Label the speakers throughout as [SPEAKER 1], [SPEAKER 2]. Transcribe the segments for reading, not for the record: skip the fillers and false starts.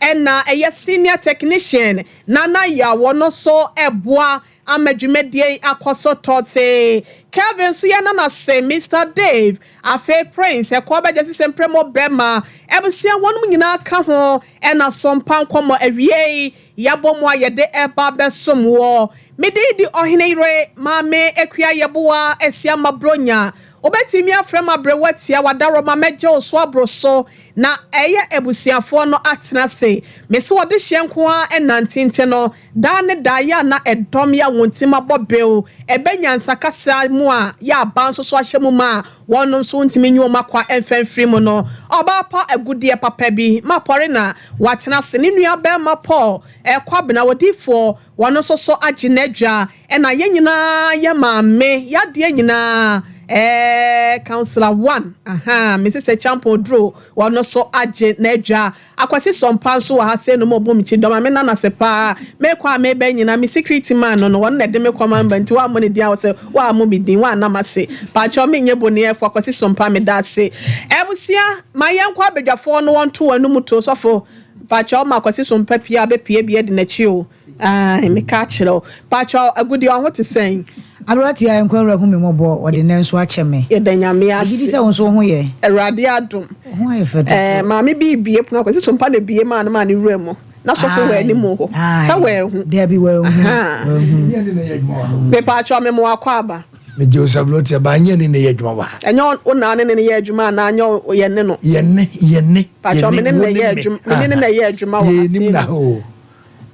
[SPEAKER 1] Ɛna ɛyɛ senior technician Nana Yaw no so ɛboa ama dwumadie yi akɔ so tɔtee. Kelvin nso yɛ nana se Mr Dave, afei Prince ɛkɔ bɛgye sisɛ mprɛmɔ bɛrima abusua, wɔn nyinaa ka ho. Ɛna Sɔmpa Nkɔmɔ awie yi yɛabɔ mu a yɛde ɛba bɛsom wɔ. Mede di ɔhene yere Maame Akua Yɛboa Asia Mabronya. Wobɛtumi afrɛ m abrɛwa tia wadarɔma, mɛgye wo so aboro so. Na ɛyɛ abusuafoɔ no atena ase mesi wɔde hyɛ nko a ɛnantente no daa ne daa yɛ a na ɛdɔm yɛ a wɔn tim abɔ bew ɛbɛ nyansakasa mu a yɛ aba nso so ahyɛ mu ma a wɔn nso ntumi nyi wɔn akwa mfɛnfiri mu no. Ɔbaa pa agudeɛ papa bi mapɔre na watena ase, ne nua bɛrima Paul ɛkɔ abena wɔdifoɔ, wɔn nso so agye n'adwa. Ɛna yɛn nyinaa yɛ maame yadeɛ nyinaa councillor one aha Mrs Champo Duro, wɔn nso agye n'adwa. Akwasi Sɔmpa nso wɔ ha sɛ enum ɔbɔ mi kyi dɔm ame nana se paa. Mekɔ a meba nyinaa, me security man no wɔn na ɛde me kɔ man ba, nti wɔn amɔ ne din a wɔsɛ wɔn amɔ mi din wɔn anam ase paakyɛw mi nye boniɛfo. Akwasi Sɔmpa, mi da ase. Ɛbusua ma yɛn kɔ abadwafoɔ no wɔn to wɔn anum to sɔfo. Paakyɛw, ma Akwasi Sɔmpa pie a bɛpie bi adi n'akyi o. Ayi meka akyerɛw, paakyɛw, agudi ɔho te sɛn?
[SPEAKER 2] Aberante a nkwa wura hu me mmɔbɔ, ɔde ne nso akyɛ me.
[SPEAKER 1] Yɛda Nyame ase.
[SPEAKER 2] Gidi sɛ wo nso wo ho yɛ.
[SPEAKER 1] Awurade adom.
[SPEAKER 2] Wo ho ayɛ fɛ dodo.
[SPEAKER 1] Maame bi bie pono, Akwasi Sɔmpa na bie maa no maa ne wura mu na sɔfo wɔ anim hɔ sɛ wɔahu.
[SPEAKER 2] Dabi, wɔahu. Wɔahu.
[SPEAKER 1] Mepaakyɛw, me mo akɔ aba.
[SPEAKER 3] Megye wo sɛ aberante ba nyɛ ne ne yɛ adwuma wɔ ha.
[SPEAKER 1] Ɛnyɛ wo naa ne yɛ adwuma anaa nyɛ yɛ ne no?
[SPEAKER 3] Yɛne yɛne.
[SPEAKER 1] Paakyɛw, me ne ne yɛ adwuma, me ne ne na yɛ adwuma wɔ ha.
[SPEAKER 3] Yɛnim
[SPEAKER 1] sei
[SPEAKER 3] na
[SPEAKER 1] no.
[SPEAKER 3] o.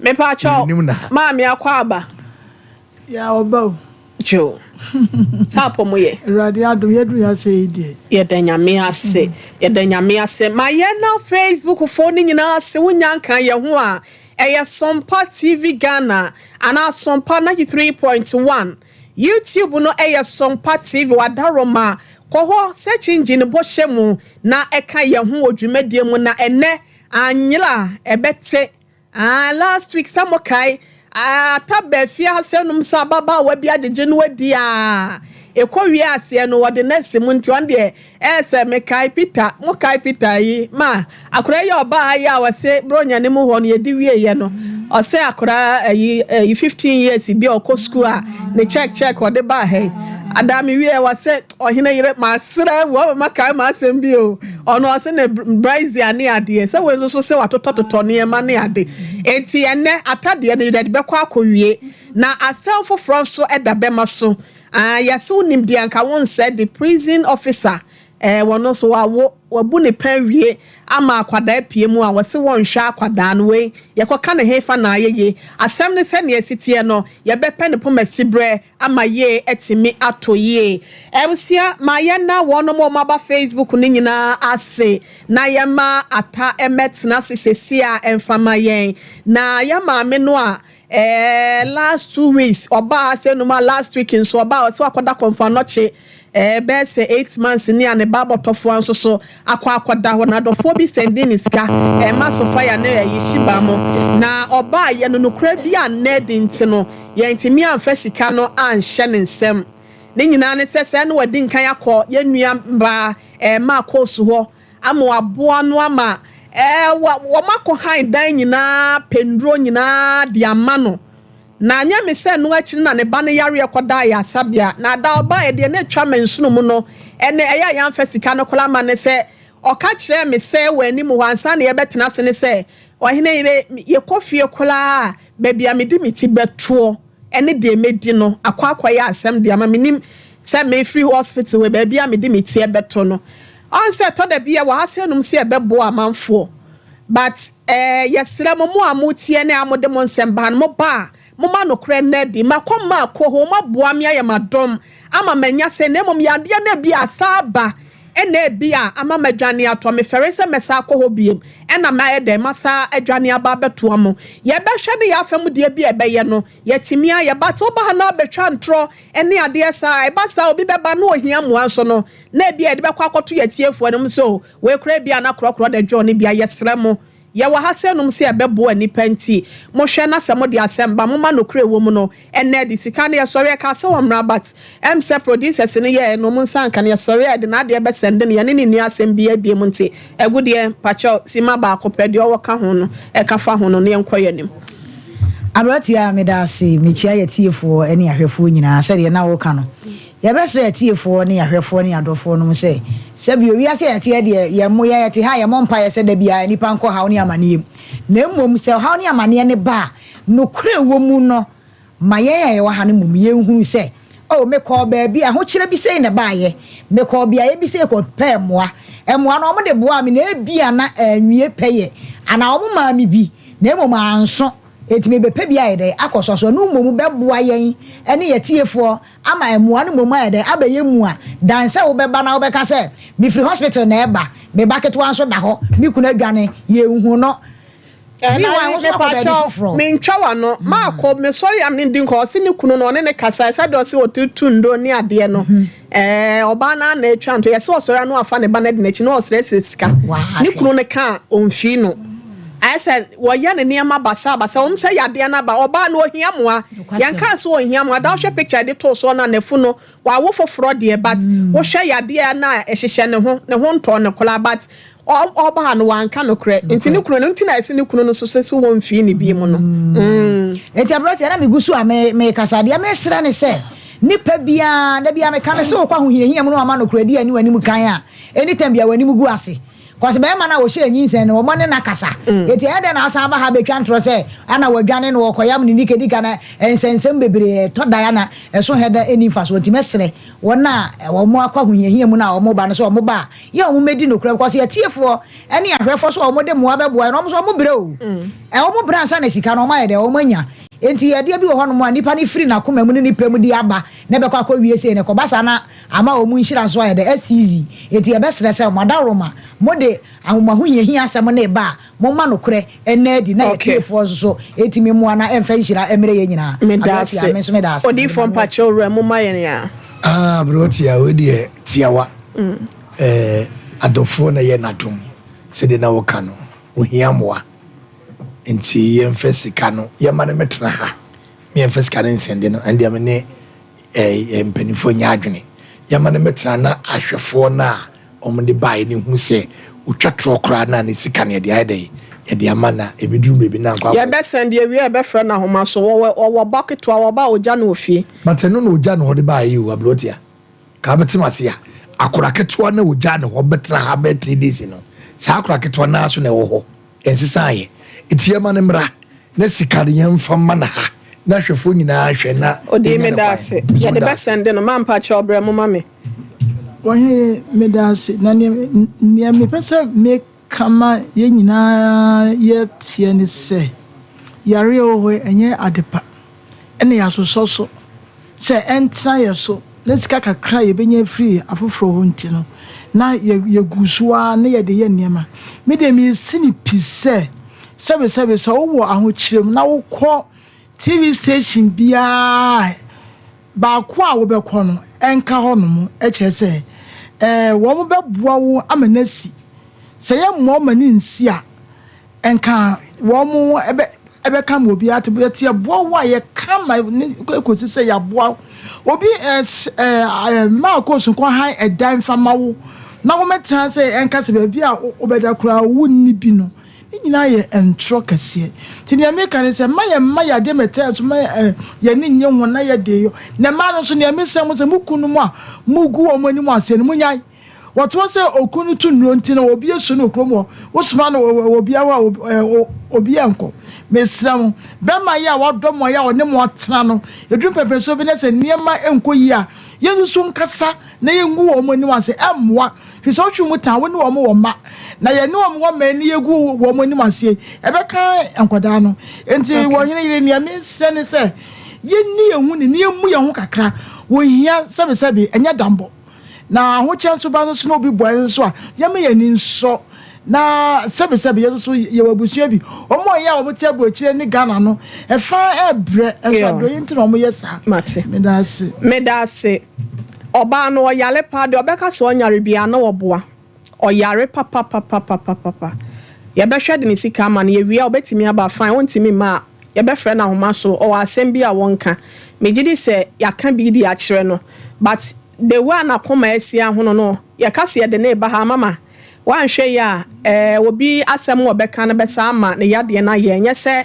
[SPEAKER 1] Mepaakyɛw,
[SPEAKER 3] Yɛnim na ha.
[SPEAKER 1] maame, akɔ aba.
[SPEAKER 4] Yà, ɔba o.
[SPEAKER 1] Dwo saa pɔ mo yɛ.
[SPEAKER 4] Awurade adom, yɛduru yɛ ase yi deɛ.
[SPEAKER 1] Yɛda Nyame ase, yɛda Nyame ase. Ma yɛn na Facebook foɔ no nyinaa ase. Wonya nka yɛn ho a, ɛyɛ Sɔmpa TV Ghana anaa Sɔmpa 93.1. YouTube no ɛyɛ Sɔmpa TV. Wadaroma kɔ hɔ, search engine bɔ hyɛ mu na ɛka yɛn ho wɔ dwumadie mu. Na ɛnɛ anyela ɛbɛte. Ah, last week sɛ mo kae ata baafi ase nom sɛ ababaawa bi agyegye no adi a ɛkɔ wie aseɛ no wɔde nɛɛse mu, nti ɔno deɛ ɛyɛ sɛ mekae Peter, mo kae Peter yi ma akwaraa yi a ɔbaa yi a wɔse bronya ne mu hɔ no yɛdi wieɛ no, ɔsɛ akwaraa ayi ayi 15 years bi a ɔkɔ school a ne check check ɔde baa ha yi ada mi wie, wɔsɛ ɔhene yere maa serɛ wɔn ma kae ma asɛm bi o. Ɔno ɔsɛ ne brazier ne adeɛ sɛ wɔn nso so sɛ watotɔtotɔ nneɛma ne ade. Eti ɛnɛ atadeɛ no yɛde bɛkɔ akɔwie na asɛm foforɔ nso ɛda bɛma so. Aa, yɛsɛ wonim deɛ nka wɔn nsɛ de prison officer wɔn nso wawo wabu ne pɛn wie ama akwadaa pie mu a wɔsi wɔnhwɛ akwadaa no. Wei yɛkɔka ne hefa na ayɛ yie? Asɛm ne sɛnea esi teɛ no, yɛbɛpɛ ne poma si berɛ ama yie ɛtumi atɔ yie. Ɛbusua, ma yɛn na wɔn a wɔn aba Facebook no nyinaa ase na yɛma ata ɛmɛtena ase sesi a ɛmfama yɛn na yɛ maame no a last 2 weeks ɔbaa ase no ma last week nso ɔbaa, ɔsɛ wakɔda Kɔmfo Anɔkye bɛyɛ sɛ 8 months ni a ne ba abɔtɔfoɔ nso so akɔ akɔda hɔ na adɔfoɔ bi sɛnde ne sika ɛma sofa ne ɛyi hyiba mo na ɔbaa yɛ no nokora bi a nnɛ di nti no yɛntumi amfa sika no anhyɛ ne nsam. Ne nyinaa ne sɛ no wadi nkan akɔ yɛn nua baa ɛma akɔɔso hɔ ama waboa no ama wa wɔn akɔ han dan nyinaa penduro nyinaa de ama no. Na nyɛ me sɛ no akyiri na ne ba no yareɛ kɔda yɛ asabea na ada ɔbaa yɛ deɛ ne atwa me nsono mu no ɛne ɛyɛ a yɛamfa sika no koraa ma ne sɛ ɔka kyerɛ me sɛ wɔ anim hɔ ansa na yɛbɛtena ase ne sɛ ɔhene yere yɛkɔ fie koraa a baabi a mede me ti bɛtoɔ ɛne deɛ mɛdi no akɔ akɔyɛ asɛm deɛ ama menim sɛ mefiri hospital wɔ baabi a mede me ti bɛto no. Ɔn sɛ ɛtɔ da bi a wɔ ha sɛ nom sɛ yɛbɛboa amanfoɔ, but yɛsrɛ mo, mo a motie ne a mode mo nsɛm ba no, mo ba a moma nokorɛ nnɛ di makɔ ma akɔ hɔ moaboa me ayɛ madɔm ama manya sɛ na mmom yadeɛ no bi a saa ba ɛna ebi a ama madwane atɔ mefɛre sɛ mɛsa akɔ hɔ biem ɛna mayɛ dɛn masa adwane aba abɛtoa mo. Yɛbɛhwɛ ne yɛafa mu deɛ bi a ɛbɛyɛ no yɛtumi ayɛ, but woba ha na abɛtwa ntorɔ ɛne adeɛ saa ɛba saa obi bɛba na ohia mmoa nso no na ebi a yɛde bɛkɔ akɔto yɛtiefoɔ no mu so wei kora bi a na korɔkorɔ da dwɔ ne bi a. Yɛsrɛ mo. Yɛwɔ ha sɛ nom sɛ yɛbɛboa nnipa nti mohwɛ na sɛ mode asɛm ba moma nokorɛ wɔ mu no ɛnɛ de sika no yɛsɔre ɛka sɛ wɔ mmra, but sɛ producers no yɛɛ no ɔmo nsa nka no, yɛsɔre a yɛde n'adeɛ bɛsɛnde no. Yɛne ne nni asɛm bi abie mu nti ɛgudeɛ pakyɛw sima baako pɛ deɛ ɔwɔ ka ho no ɛka fa ho no ne yɛnkɔ yɛn anim.
[SPEAKER 2] Aberanteɛ a meda ase, mekyia yɛtiefoɔ ne ahwɛfoɔ nyinaa. Sɛdeɛ na woka no, yɛbɛsrɛ yɛtiefoɔ ne yɛahwɛfoɔ ne yɛadɔfoɔ nom sɛ sɛbi owiase a yɛteɛ deɛ, yɛmo yɛ yɛte ha, yɛmmɔ mpayɛ sɛ da biara nnipa nkɔ haw ne amanneɛ mu, na mmom sɛ ɔhaw ne amanneɛ ne ba a, nokorɛ wɔ mu no ma yɛn a yɛwɔ ha no mmom yɛnhunu sɛ, oh, mekɔɔ baabi, ahokyerɛ bi sei na baayɛ, mekɔɔ beaeɛ bi sei kɔpɛɛ mmoa, mmoa no ɔmo de boa me na ebia na anwie pɛyɛ anaa ɔmo maa me bi na mmom anso, eti mebɛpɛ bi ayɛ dɛ akɔ so so ɛno mmom bɛboa yɛn ɛne yɛtiefoɔ ama mmoa no mmom ayɛ dɛ abɛyɛ mu a dan sɛ wobɛba na wobɛka sɛ mefiri hospital na ɛba, meba ketewa nso da hɔ, me kunu adwane, yɛnhu no. Meanwhile, wo nso akɔ baabi foforɔ.
[SPEAKER 1] Mentwa w'ano maakɔ mesɔre a mendi nkɔ ɔse ne kunu no ɔne ne kasa sɛdeɛ ɔse ɔtutu ndo ne adeɛ no, ɔbaa no ana atwa nto yɛsɛ ɔsɔre ano afa ne ba no adi n'akyi na ɔsrɛsrɛ sika. Ne kunu no ka a ɔmfii no, ayɛ sɛ wɔyɛ ne nneɛma basabasa wɔm sɛ yadeɛ no aba. Ɔbaa no ɔhia mmoa. Yɛnka sɛ ɔhia mmoa da, wohwɛ picture de too soɔ no a n'afu no wawo foforɔ deɛ, but wohwɛ yadeɛ no a ɛhyehyɛ ne ho, ne ho ntɔ ne koraa, but ɔbaa no wanka nokorɛ nti ne kunu no nti na ɛsɛ ne kunu no so sɛ wɔmfii ne bie mu no.
[SPEAKER 2] Eti aberante na megu so a me mekasa deɛ, mesrɛ ne sɛ nipa biara da biara meka me sɛ wokɔ ahohiahia mu no wama nokorɛ di ani w'anim kan a, anytime bia w'anim gu ase kɔsɛ bɛrima no a wɔhyɛ nyinsɛn no wɔmɔ ne na kasa. Eti ɛyɛ dɛn na asan aba ha bɛtwa ntorɔ sɛ ana wɔadwane no wɔkɔyam ne nikadika na nsɛnsɛm bebree ɛtɔ da na ɛso hɛ da ɛni mfa so. Nti mɛsrɛ wɔn a wɔn akɔ ahohiahia mu no a wɔn ba no sɛ wɔn ba a, yɛ wɔn mɛdi nokorɛ kɔsɛ yɛtiefoɔ ɛne ahwɛfoɔ so a wɔn de mmoa bɛboa no, wɔn nso wɔn brɛ o, wɔn brɛ ansa na sika no wɔn ayɛ dɛ wɔn anya. Nti yɛdeɛ bi wɔ hɔnom a nipa no firi n'akoma mu ne nipa mu de aba na ɛbɛkɔ akɔ wie sei na ɛkɔba saa na ama wɔn nhyira nso ayɛ dɛ asiizi. Nti yɛbɛsrɛ sɛ mo adaworoma, mo de ahomahohiahia asɛm ne ba a, momma nokorɛ ɛnna adi na yɛtiefoɔ nso so ɛtumi mmoa na ɛmfa nhyira mmerɛ yɛn nyinaa.
[SPEAKER 1] Meda
[SPEAKER 2] Aberanteɛ,
[SPEAKER 1] ase.
[SPEAKER 2] Me nso meda ase.
[SPEAKER 1] Odiyifoɔ, mpakyɛ owura mu ma yɛn a.
[SPEAKER 3] Ah, aberɛ a wei deɛ tiawa, adɔfoɔ na yɛ n'adom sɛdeɛ na woka no, ohia mmoa nti yɛmfa sika no yɛma no mɛtena ha ne yɛmfa sika no nsɛnde no. Ɛndeɛ me ne mpanimfoɔ nyɛ adwene, yɛma no mɛtena na ahwɛfoɔ no a ɔmde baeɛ no hu sɛ otwa torɔ koraa na ne sika no yɛde ayɛ dɛ yɛde ama na ebɛduru baabi na nkɔ akɔ.
[SPEAKER 1] Yɛbɛsɛn deɛ wie a yɛbɛfrɛ no ahoma so. Wɔwɔ ba ketewa, wɔba a ogya no wɔ fie.
[SPEAKER 3] But ɛno na ogya na ɔde baeɛ yi o. Aberɛ ka bɛtem ase a, akora ketewa na ogya ne hɔ bɛtena ha bɛyɛ 3 days no, saa akora ketewa naa so na ɛwɔ hɔ ɛnsesan yɛ. Nti yɛma no mmra na sika no yɛmfa ma no ha na ahwɛfoɔ nyinaa hwɛ na
[SPEAKER 1] Odi
[SPEAKER 3] ɛnya ne
[SPEAKER 1] meda
[SPEAKER 3] kwan.
[SPEAKER 1] ase.
[SPEAKER 3] Nso
[SPEAKER 1] Yɛde
[SPEAKER 3] meda ase.
[SPEAKER 1] bɛsɛnde no ma mpakyɛ ɔbrɛ mo ma me.
[SPEAKER 4] Wɔhene, meda ase na nea mepɛ sɛ meka ma yɛn nyinaa yɛteɛ ne sɛ yareɛ wɔ hɔ yi, ɛnyɛ ade pa ɛna yɛasosɔ so sɛ ɛntena yɛ so na sika kakra a yɛbɛnya afiri afoforɔ hɔ nti no na yɛgu so ara na yɛde yɛ nneɛma. Me deɛ, mesi ne pi sɛ sɛbesɛbe sɛ wowɔ ahokyerɛ mu na wokɔ TV station biara baako a wobɛkɔ no ɛnka hɔ nom ɛkyerɛ sɛ wɔn bɛboa wo ama no asi sɛ yɛ mmoa ma ne nsi a ɛnka wɔn ɛbɛka ma obi ate bɛte ɛboa wo a yɛka ma ne ekosi sɛ yɛaboa wo. Obi ɛɛ s- ɛɛ ɛɛ mmaa koosu nkɔ han ɛdan fa ma wo na wɔmɛtena sɛ ɛnka sɛ baabi a wobɛda koraa wonni bi no, ne nyinaa yɛ ntorɔ kɛseɛ. Nti nea meka ne sɛ mma yɛn mma yɛ adeɛ mɛtɛ so ma yɛne nye ho na yɛde yɔ na mmaa no nso, nea mesrɛ mo sɛ mo kunu mu a mugu wɔn anim ase no, munyae. Wɔtoɔ sɛ okunu no to nnuro nti na obi esu no kurom hɔ, wosoma no wɔ obi hɔ a obi ɛnkɔ. Mesrɛ mo, bɛrima yi a wadɔ mo a ɔne mo atena no eduru mpɛmpɛnsoɔ bi na sɛ nneɛma nkɔ yie a, yɛn nso nkasa na yɛngu wɔn anim ase ɛmmoa fi sɛ wotwe mu tan wo ne wɔn wɔ mma na yɛne wɔn wɔ mma ani yɛgu wɔn anim ase, ɛbɛka nkwadaa no. Nti wɔn hene yere, nea mesrɛ ne sɛ yɛnni yɛn ho ni ne yɛmmu yɛn ho kakra. Wɔhia sɛbesɛbe ɛnyɛ dambɔ na ahokyɛ nso ba no so na obi bɔ ɛno nso a, yɛma yɛn ani nsɔ na sɛbesɛbe yɛn nso yɛwɔ abusua bi wɔn a ɔyɛ a wɔn te aburokyire ne Ghana no ɛfa ɛbrɛ ɛso adɔyɛ nti na wɔn yɛ saa.
[SPEAKER 1] Mate.
[SPEAKER 4] Meda ase.
[SPEAKER 1] Meda ase. Ɔbaa no ɔyare paa deɛ, ɔbɛka sɛ ɔnyare biara na wɔboa. Ɔyare papapapapapa. Yɛbɛhwɛ de ne sika ama no. Yɛwie a, ɔbɛtumi aba, fine. Ɔntumi mma a, yɛbɛfrɛ no ahoma so. Ɔwɔ asɛm bi a wɔnka. Megye di sɛ yɛaka bi de akyerɛ no, but the way a n'akoma asi ahono no, yɛka sɛ yɛde ne ba ha, mama wanhwɛ yi a, obi asɛm a ɔbɛka no bɛsa ama ne yadeɛ no ayɛ. Ɛnyɛ sɛ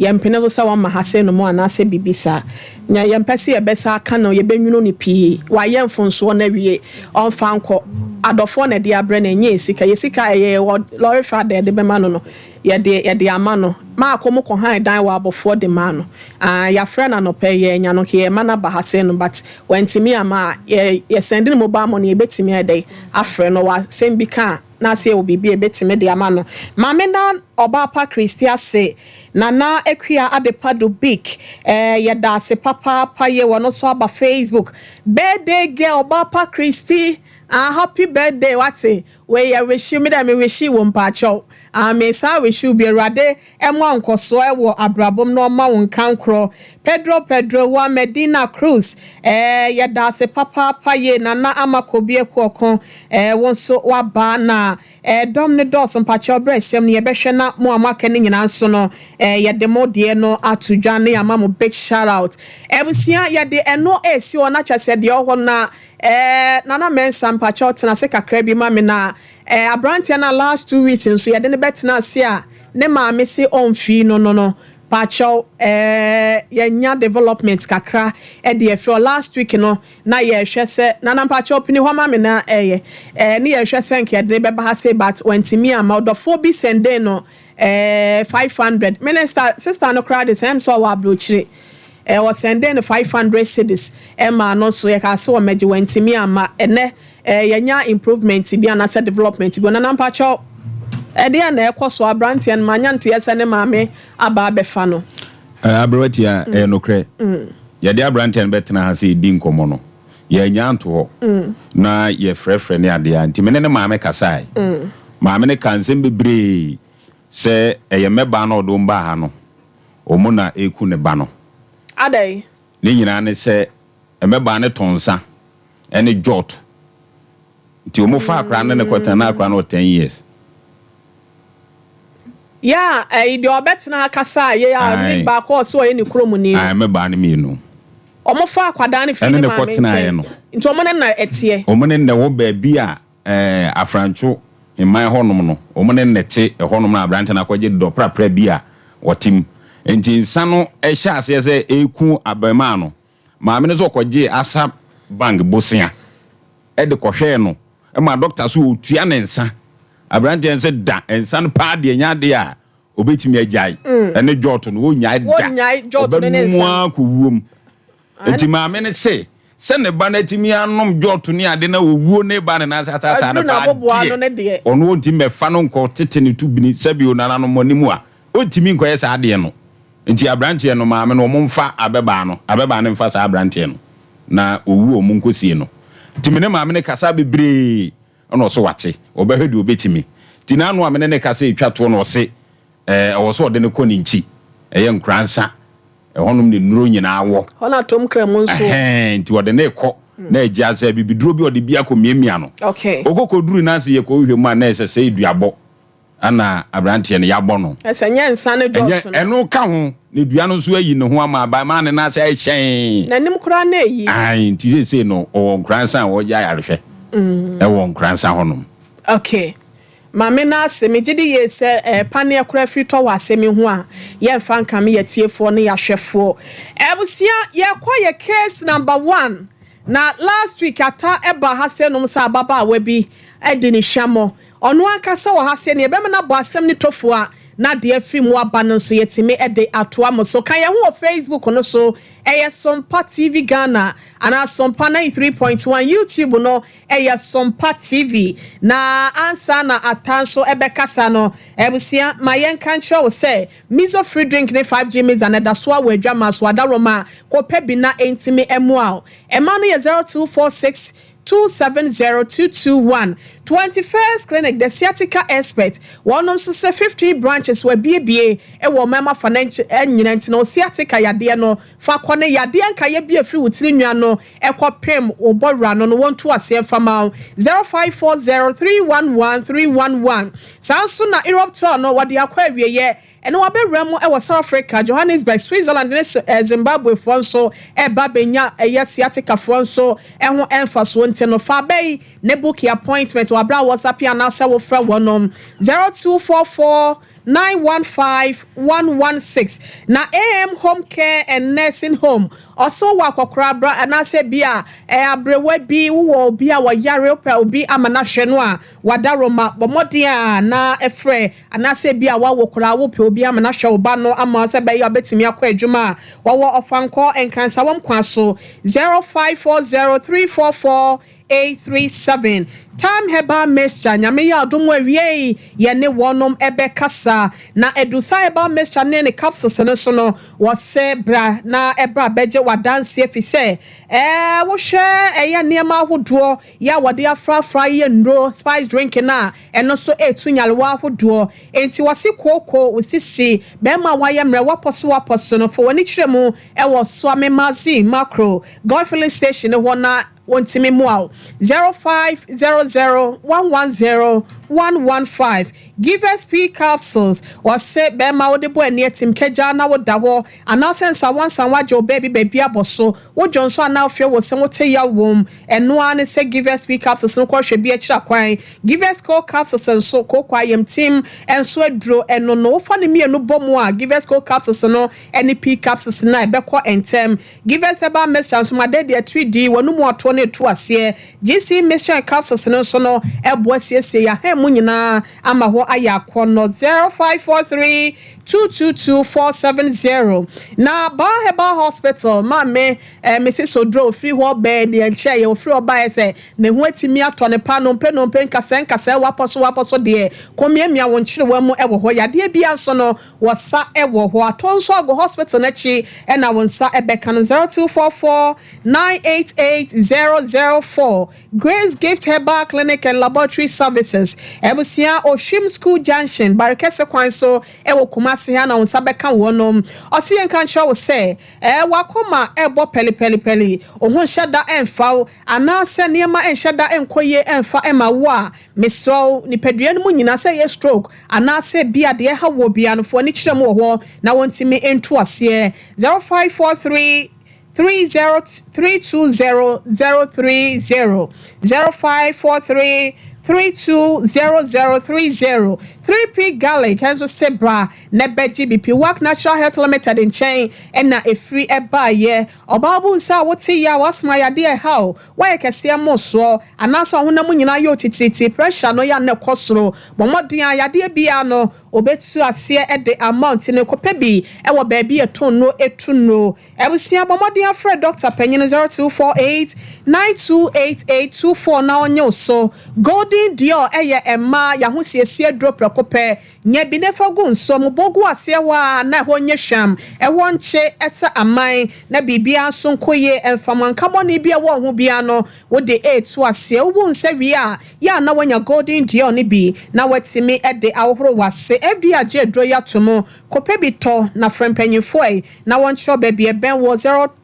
[SPEAKER 1] yɛmpene so sɛ wɔma ha sɛ no mu anaasɛ biribi saa. Nya yɛmpɛ sɛ yɛbɛsa aka no, yɛbɛnwunu no pii. Wayɛ mfonsoɔ no awie, ɔmfa nkɔ. Adɔfoɔ na ɛde abrɛ no, ɛnyɛ sika. Yɛ sika ɛyɛ wɔ lɔre fa da yɛde bɛma no, yɛde ama no. Maakɔ mu kɔ han dan wɔ abɔfoɔ de ma no. Ah, yɛafrɛ no anɔpɛ, yɛ nya no yɛma no aba ha sɛ no, but wantumi ama a, yɛsend ne mobile money. Yɛbɛtumi ayɛ afrɛ no wɔ asɛm bi ka a, na ase wɔ biribi a yɛbɛtumi de ama no. Maame na ɔbaa pa Kristi ase, Nana Akua Adepa do big, yɛda ase papaapa. Yɛ wɔ no so aba Facebook. Birthday girl, ɔbaa pa Kristi, ah, happy birthday. Wate wei yɛ wish mi dɛ mi wish wɔ mpaakyɛw. Ah, me saa wish bi. Awurade ɛmo ankɔsoɔ ɛwɔ abrabom na ɔma wo nkankorɔ. Pedro Pedro wa Medina Cruz, yɛda ase papaapa. Yɛ Nana Ama Kobi Ekuɔko, wɔn nso waba na dɔm ne dɔɔso. Mpakyɛw, brɛ sɛm no yɛbɛhwɛ na mo a moaka no nyinaa nso no, yɛde mo deɛ no ato dwa ne yɛama mo big shout out. Abusua, yɛde ɛno esi hɔ na kyerɛ sɛ deɛ ɔwɔ hɔ na Nana Mɛnsa, mpakyɛw, tena ase kakra bi ma me. Na aberanteɛ no a last 2 weeks nso yɛde no bɛtena ase a ne maame se ɔmfii no, pakyɛw, yɛnya development kakra ɛde ɛfɛ. Last week no na yɛhwɛ sɛ Nana, mpakyɛw, pini hɔ ma me na ɛyɛ ne yɛhwɛ sɛ nka yɛde ne bɛba ha se, but wantumi ama. Ɔdɔfoɔ bi send no 500. Minister sister no koraa de sɛ ɛm sɛ ɔwɔ aburokyire, wɔsend no 500 cedis ɛma no nso. Yɛka sɛ wɔmɛgye, wantumi ama. Ɛnɛ yɛnya improvement bi anaasɛ development bi. Nana, mpakyɛw, ɛdeɛ na ɛkɔ so, aberanteɛ no manya nteɛ sɛ ne maame aba abɛfa no.
[SPEAKER 5] Aberɛwa tia, ɛyɛ nokorɛ. Yɛde aberanteɛ no bɛtena ha sɛ yɛdi nkɔmmɔ no, yɛanya nto hɔ na yɛfrɛfrɛ ne adeɛ a, nti mene ne maame kasae. Maame ne ka nsɛm bebree sɛ ɛyɛ mmɛbaa na ɔde wɔn baa ha no, ɔmo na ɛku ne ba no.
[SPEAKER 1] Adɛn?
[SPEAKER 5] Ne nyinaa ne sɛ mmɛbaa ne tɔn nsa ɛne jot, nti ɔmo fa akora ne kɔtena na akora no wɔ 10 years.
[SPEAKER 1] Yɛ a ɛyi deɛ ɔbɛtena ha kasa a yɛ a ne baako ɔso ɔyɛ ne kurom ni no.
[SPEAKER 5] Ae, mmɛbaa no mmienu.
[SPEAKER 1] Ɔmo fa akwadaa no firi
[SPEAKER 5] Ɛne
[SPEAKER 1] ne
[SPEAKER 5] ne
[SPEAKER 1] maame
[SPEAKER 5] kɔtenaeɛ
[SPEAKER 1] nkyɛn
[SPEAKER 5] no.
[SPEAKER 1] Nti ɔmo ne na ɛteɛ?
[SPEAKER 5] Ɔmo ne na ɛwɔ baabi a afrantwo mman hɔnom no, ɔmo ne na te ɛhɔnom na aberante no akɔgye dɔ prapra bi a wɔte mu. Nti nsa no ɛhyɛ aseɛ sɛ ɛku abɛmaa no. Maame no nso ɔkɔgye Asa Bank bosea ɛde kɔhwɛɛ no, ɛma dɔkta so ɔtua ne nsa. Aberanteɛ no sɛ da nsa no paa deɛ, nya adeɛ a obɛtumi agyae ɛne jot no, wɔnnyae da.
[SPEAKER 1] Wɔnnyae jot no ne
[SPEAKER 5] Ɔbɛnom
[SPEAKER 1] nsa no.
[SPEAKER 5] ara kɔwuom. Nti maame no se sɛ ne ba no atumi anom jot ne ade na owuo ne ba ne nan ase ataataa no
[SPEAKER 1] Aduru
[SPEAKER 5] paa
[SPEAKER 1] n'aboboa no ne deɛ.
[SPEAKER 5] Ɔno ɔntumi mɛfa no nkɔ tete ne to bini sɛbi onananom anim a ɔntumi nkɔyɛ saa adeɛ no. Nti aberanteɛ no maame no, ɔmo mfa abɛbaa no, abɛbaa no mfa saa aberanteɛ no na owu, ɔmo nkɔsie no. Nti me ne maame no kasa bebree, ɛna ɔso wate, ɔbɛhwɛ deɛ ɔbɛtumi. Nti n'ano a me ne ne kasa etwa toɔ no, ɔse ɛwɔ sɛ ɔde ne kɔ ne nkyi, ɛyɛ Nkoransa ɛhɔnom ne nnuro nyinaa wɔ.
[SPEAKER 1] Hɔ na tom kra mu nso.
[SPEAKER 5] Ɛhɛn, nti ɔde ne kɔ na agya sɛ bibiduro bi ɔde bi akɔ miamia no. Okoko duru n'ase, yɛ kɔ hwehwɛ mu a, na ɛsɛ sɛ eduabɔ ana aberanteɛ no yabɔ no.
[SPEAKER 1] Ɛsɛ nyɛ nsa ne
[SPEAKER 5] Ɛnyɛ
[SPEAKER 1] jot no.
[SPEAKER 5] Ɛno ka ho ne dua no nso ayi ne ho ama abaama ne n'ase ayɛ hyɛn.
[SPEAKER 1] N'anim koraa na eyi.
[SPEAKER 5] Ayi, nti seesei no ɔwɔ Nkoransa a wɔgye ayarehwɛ ɛwɔ Nkoransa hɔnom.
[SPEAKER 1] Okay, maame no ase, megye di yie sɛ paneɛ koraa firi tɔ wɔ asɛm yi ho a yɛmfa nkame yɛ tiefoɔ ne yɛahwɛfoɔ. Abusua, yɛkɔ yɛ case number one. Na last week ata ɛba ha sɛ nom sɛ ababaawa bi ɛde ne hwammɔ. Ɔno ankasa wɔ ha sɛ ne yɛbɛma no abɔ asɛm ne tɔfo a na deɛ afiri mu aba no nso yɛtumi de atoa mo so. Ka yɛn ho wɔ Facebook no so, ɛyɛ Sompa TV Ghana anaa Sompa 93.1. YouTube no ɛyɛ Sompa TV. Na ansa na ata nso ɛbɛkasa no, abusua, ma yɛnka nkyerɛ wo sɛ Mizo free drink ne 5G Miza na ɛda so a wɔ adwama so adaroma. Kɔpɛ bi na ɛntumi ɛmoa wo. Ɛma no yɛ 0246. 270221. 21st Clinic, the sciatica expert, wɔnom nso sɛ 50 branches wɔabiebie wɔ mmarima fa no nyina, nti na sciatica yadeɛ no fa kɔ ne yadeɛ nkayɛ bi afiri wo tiri nwa no ɛkɔ pem wo bɔwura no wɔnto aseɛ fama wo 0540 311 311. Saa nso na Europe tour no wɔde akɔ awieɛ, ɛne wabɛwura mu wɔ South Africa, Johannesburg, Switzerland ne Zimbabwe foɔ nso ɛba bɛnya ɛyɛ sciatica foɔ nso ɛho ɛmfasoɔ. Nti no fa bɛyi ne book appointment wɔ abira WhatsApp anaasɛ wofrɛ wɔnom 0244 915 116. Na AM Home Care and Nursing Home ɔso wɔ akɔkora abra anaasɛ bi a ɛyɛ aberewa bi, wowɔ obi a wɔyare, wopɛ obi ama no ahwɛ no a, wada Roma bɔ mmɔden a na ɛfrɛ, anaasɛ bi a wawo koraa, wopɛ obi ama no ahwɛ wo ba no ama sɛ bɛyɛ a wobɛtumi akɔ adwuma a, wɔwɔ Ɔfankɔ Nkransawam kwan so, 0540 344 837. Time Herbal Mixture, Nyame yɛ adom awie, yɛne wɔnom ɛbɛkasa na Edusa Herbal Mixture ne ne capsules no so no, wɔsɛ bra na ɛbra bɛgye wadanseɛ fi sɛ wohwɛ ɛyɛ nneɛma ahodoɔ yɛ a wɔde afrafra yɛ nnuro spice drink no a, ɛno nso ɛretu nyarewa ahodoɔ. Enti wɔse kooko osisi bɛrima a wayɛ mmerɛ wapɔ so wapɔ so no, fa w'ani kyerɛ mu ɛwɔ Suame Magazine Macro God Filling Station hɔ na wɔntumi mmoa wo, 0500 110 115. Givers P capsules, wɔse bɛrima wode bɔ ani atim kagya na woda hɔ anaasɛ nsawansanwa agye wo baabi baabi abɔ so, wodwo nso anaa wofie wɔ sɛ wote ya wom, ɛno ara ne sɛ Givers P capsules no kɔhwɛ bi akyiri akwan. Givers Co capsules nso, kooko ayamtim nso aduro ɛno no, wofa ne mmienu bɔ mu a, Givers Co capsules no ne P capsules no a, ɛbɛkɔ ntɛm. Givers Herbal Mixture nso ma de deɛ tiri di wɔn mu atoɔ no etu aseɛ. GC Mixture capsules no nso no ɛboa siesie yɛahan mu nyinaa ama hɔ ayɛ akɔnɔ, 0543 222 470. Na Baa Herbal Hospital maame Mrs Sodro ofiri hɔ bɛɛ deɛ nkyɛn yɛ ofiri hɔ baeɛ sɛ ne ho atumi atɔ ne pa nompe nompe nkasɛɛ nkasɛɛ wapɔ so deɛ kɔmiamia wɔn nkyerewa mu ɛwɔ hɔ. Yadeɛ bia nso no wɔsa ɛwɔ hɔ atɔ nso ago hospital n'akyi ɛna wɔn nsa ɛbɛka no, 0244 988 004. Grace Gift Herbal Clinic and Laboratory Services, abusua, Oshim School Junction, Barikɛse kwan so ɛwɔ Kumasi ha na wɔn nsa bɛka wɔn nom. Ɔsi yɛn ka nkyerɛ wo sɛ wakoma ɛbɔ pɛlipɛlipɛli, ohun nhyɛ da ɛnfa wo anaasɛ nneɛma ɛnhyɛ da ɛnkɔ yie ɛnfa ɛma wo a, mesrɛw nipadua no mu nyinaa sɛ ɛyɛ stroke anaasɛ bi adeɛ ha wɔ bia no foɔ ne kyerɛ mu wɔ hɔ na wɔntumi nto aseɛ, 0543 30 320 030, 0543 320030. 3P Garlic nso sɛ bra na bɛgye BP Work Natural Health Limited nkyɛn ɛna efiri ɛbaayɛ. Ɔbaa bu nsa a wote yɛ a wasoma yadeɛ ɛha o, wayɛ kɛseɛ mo soɔ anaasɛ ɔhonam nyinaa yɛ otitiritii, pressure no yɛ ana kɔ soro, bɔ mmɔden a yadeɛ biara no obetu aseɛ ɛde amount no kɔpɛ bi ɛwɔ baabi ɛto no etu no. Abusua, bɔ mmɔden afrɛ Dr. Panyin 0248 928824 na ɔnyɛ wo so. Golden Dior ɛyɛ mmaa yɛahosiesie duro prɛko pɛ. Nyɛ bi ne fa gu nsuo mu bɔ gu aseɛ hɔ a na ɛhɔ nyɛ hwam, ɛhɔ nkye ɛsɛ aman na biribiara nso nkɔ yie. Mfamanka bɔne bi a ɛwɔ ho biara no wode eetu aseɛ. Wobu nsa wie a yɛ a na wanya Golden Dior no bi na watumi ɛde ahohoro wase. Ebi agye aduro yi ato mu, kɔpɛ bi tɔ na frɛ mpanyinfoɔ yi na wɔnkyerɛ baabi ɛbɛn wɔ,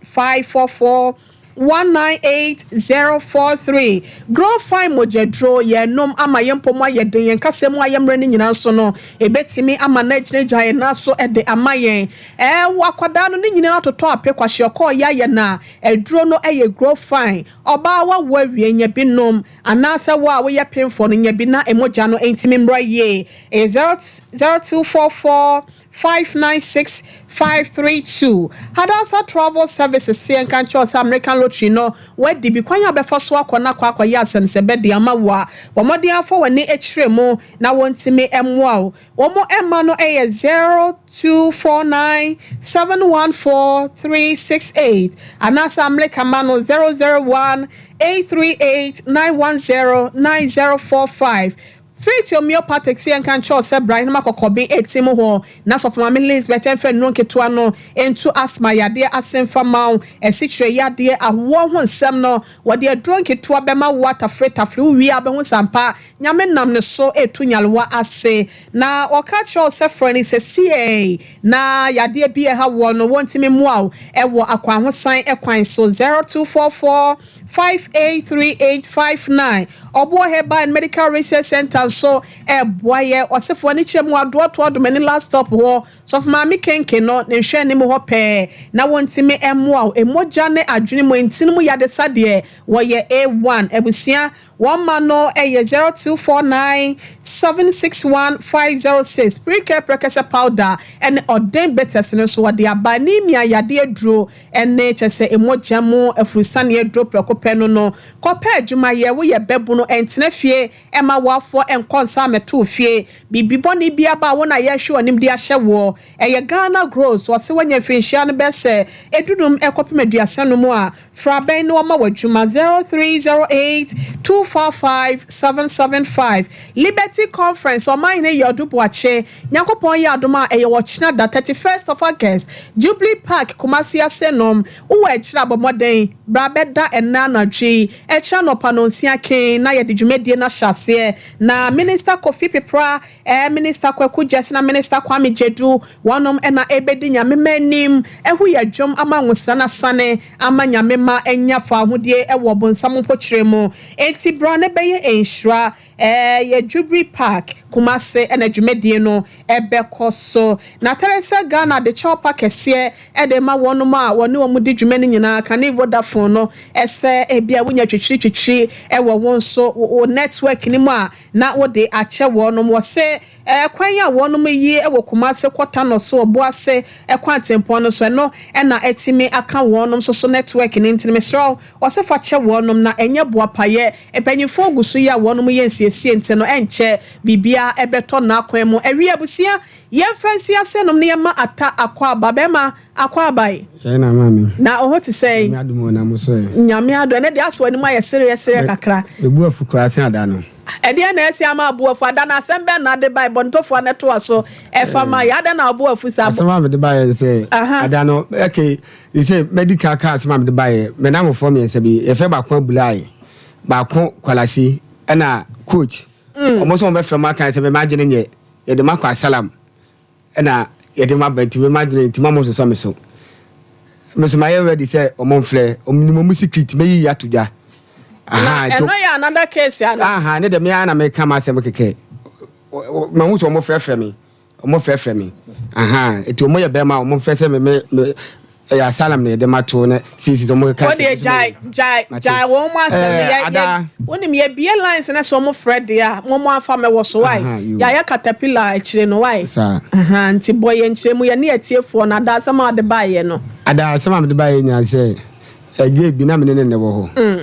[SPEAKER 1] 0544 198043. Grow Fine mogyaduro yɛnom ama yɛn mpɔ mu ayɛ den, yɛn kasa mu ayɛ mmerɛ no nyinaa nso no ebetumi ama no agyinagyina yɛn nan so de ama yɛn. Wɔ akwadaa no ne nyinaa atotɔ ape kwahyɛ ɔkɔɔ yɛ ayɛ na aduro no yɛ Grow Fine. Ɔbaa wawo awie, nya bi nom, anaasɛ wo a woyɛ pemfoɔ no nya bi na emogya no ntumi mmra yie. Ɛyɛ 0244 596 532. Hadasa Travel Services sɛ nka nkyɛw sɛ American Lottery no wadi bi kwan a bɛfa so akɔ na akɔ akɔyɛ asɛm sɛ bɛde ama wo a, wɔmmɔden afa w'ani akyerɛ mu na wɔntumi mmoa wo. Wɔn mma no yɛ 0249 714 368 anaasɛ America ma no 001 838 910 9045. Faith Homeopathic se yɛnka nkyerɛ wo sɛ bra Henom Akɔkɔben ɛti mu hɔ na Sɔfo Maame Lisbeth ɛmfa nnuro nketewa no ntu asthma yadeɛ ase mfa ma wo, asikyire yadeɛ, awoɔ ho nsɛm no wɔde aduro nketewa bɛma wo atafere tafere wo wie a wobɛhu sɛ ampa Nyame nam ne so retu nyarewa ase. Na ɔka kyerɛ wo sɛ frɛ no sesiei na yadeɛ bi a ɛha woɔ no wɔntumi mmoa wo wɔ akwahosan kwan so 0244 583859. Ɔboɔ Herbal and Medical Research Centre nso ɛreboa yɛ. Ɔsefoɔ ne kyɛ mu adoɔtoɔ Adomani last stop hɔ. Sɔfo Maame Kenke no ne nhwɛanim hɔ pɛɛ na wɔntumi mmoa wo. Mogya ne adwene mu ntini mu yadesa deɛ wɔyɛ A1. Abusua Wɔn mma no yɛ 0249 761 506. Precare prɛkɛsɛ powder ne ɔden bitters no nso wɔde aba. Anemia yadeɛ aduro ne kyerɛ sɛ mogya mu afurusane aduro prɛko pɛ no no. Kɔpɛ adwuma yɛ, woyɛ babunu ntena fie mma w'afoɔ nkɔ nsa mmɛto wo fie. Biribi bɔne biara ba a wo na yɛrehwɛ w'anim de ahyɛ woɔ. Ɛyɛ Ghana Gross, wɔse woanya mfirinhyia no bɛyɛ sɛ edunum kɔpem aduasa num a, Fra bɛn na wɔma wo adwuma 0308 245 775 Liberty Conference Ɔmanhene Yɔdu Boakye Nyankopɔn yɛ adom a ɛyɛ ɔkyena da 31st of August Jubilee Park Kumasi Asenom Wowɔ akyiri a bɔ mmɔden bra bɛda ɛnnɛ anadwo yi ɛkyena anɔpa nonsia kee na yɛde dwumadie no ahyɛ aseɛ na Minister Kofi Pepra eh Minister Kwaku Gyasi na Minister Kwame Gyedu wɔnom na ɛbɛdi Nyame mma anim ahu yɛ dwom ama nwosra no asane ama Nyame mma anya fawohodie wɔ ɔbonsam mpokyerɛ mu. Enti bra na bɛyɛ nhyira. Ɛyɛ Jubilee Park, Kumase na dwumadie no bɛkɔ so. Na Teresa Ghana de kyɛwpa kɛseɛ de rema wɔnom a wɔne wɔn di dwuma no nyinaa, kane Vodafone no sɛ ebia wonya twitwiri twitwiri wɔ wo nso wo network no mu a na wode akyɛ wɔnom. Wɔse Kwan a wɔnom yi wɔ Kumase kɔ Tano so Obuase kwan tempɔn no so ɛno na atumi aka wɔnom nso so network no nti no mesrɛ wo ɔse fa kyɛ wɔnom na ɛnyɛ boapayɛ mpanyinfoɔ gu so yi a wɔnom yɛ nsiesie nti no ɛnkyɛ biribiara ɛbɛtɔ n'akwan mu Awie abusua yɛmfa nsi ase nom na yɛma Atta Akwaaba bɛɛma Akwaaba yi
[SPEAKER 6] Yɛn na maame.
[SPEAKER 1] Na wo ho te sɛn?
[SPEAKER 6] Nyame adom o na mo so ɛ?
[SPEAKER 1] Nyame adom ɛnɛ deɛ asɛ w'anim ayɛ sereɛ sereɛ kakra.
[SPEAKER 6] Me bo afu koraa sen ada no.
[SPEAKER 1] Ɛdeɛn na asi ama wo bo afu? Ada no asɛm bɛn na ade bae? Bɔntofoɔ no toa so fa ma yɛn. Adɛn na wo bo afu saa?
[SPEAKER 6] Asɛm a mede baeɛ ne sɛ, ada no, okay, sɛ madi kan aka asɛm a mede baeɛ, me nnamfofoɔ mmiɛnsa bi, yɛfrɛ baako Abulai, baako Kwalasi, ɛna Coach. Wɔn nso wɔbɛfrɛ mo aka sɛ me m'adwene nyɛ, yɛde mo akɔ asalam. Ɛna yɛde ma ba nti me m'adwene nti ma mo nsosɔ me so. Me so mayɛ ready sɛ ɔmo nfrɛ, ɔmo nim ɔmo secret mɛyiyi ato dwa.
[SPEAKER 1] Na ɛno yɛ another case ana?
[SPEAKER 6] Aha, ne deɛ me ara na meka m'asɛm kɛkɛ. Mahu sɛ ɔmo frɛfrɛ me, ɔmo frɛfrɛ me. Aha, nti ɔmo yɛ bɛrima a ɔmo mfrɛ sɛ me me me ɛyɛ asylum na yɛde ma to na sisi sɛ ɔmo keka
[SPEAKER 1] Wo deɛ gyae gyae gyae wɔn mu asɛm no yɛ yɛ wonim yɛ bie lines na sɛ ɔmo frɛ deɛ a mo mo afa mɛwɔ so wae yɛayɛ caterpillar akyire no wae nti bɔ yɛn nkyerɛ mu yɛ ne atiefoɔ no ada asɛm a ɔde baeɛ no.
[SPEAKER 6] Ada asɛm a mede baeɛ nyinaa sɛ ɛgɛ bi na me ne ne ne wɔ hɔ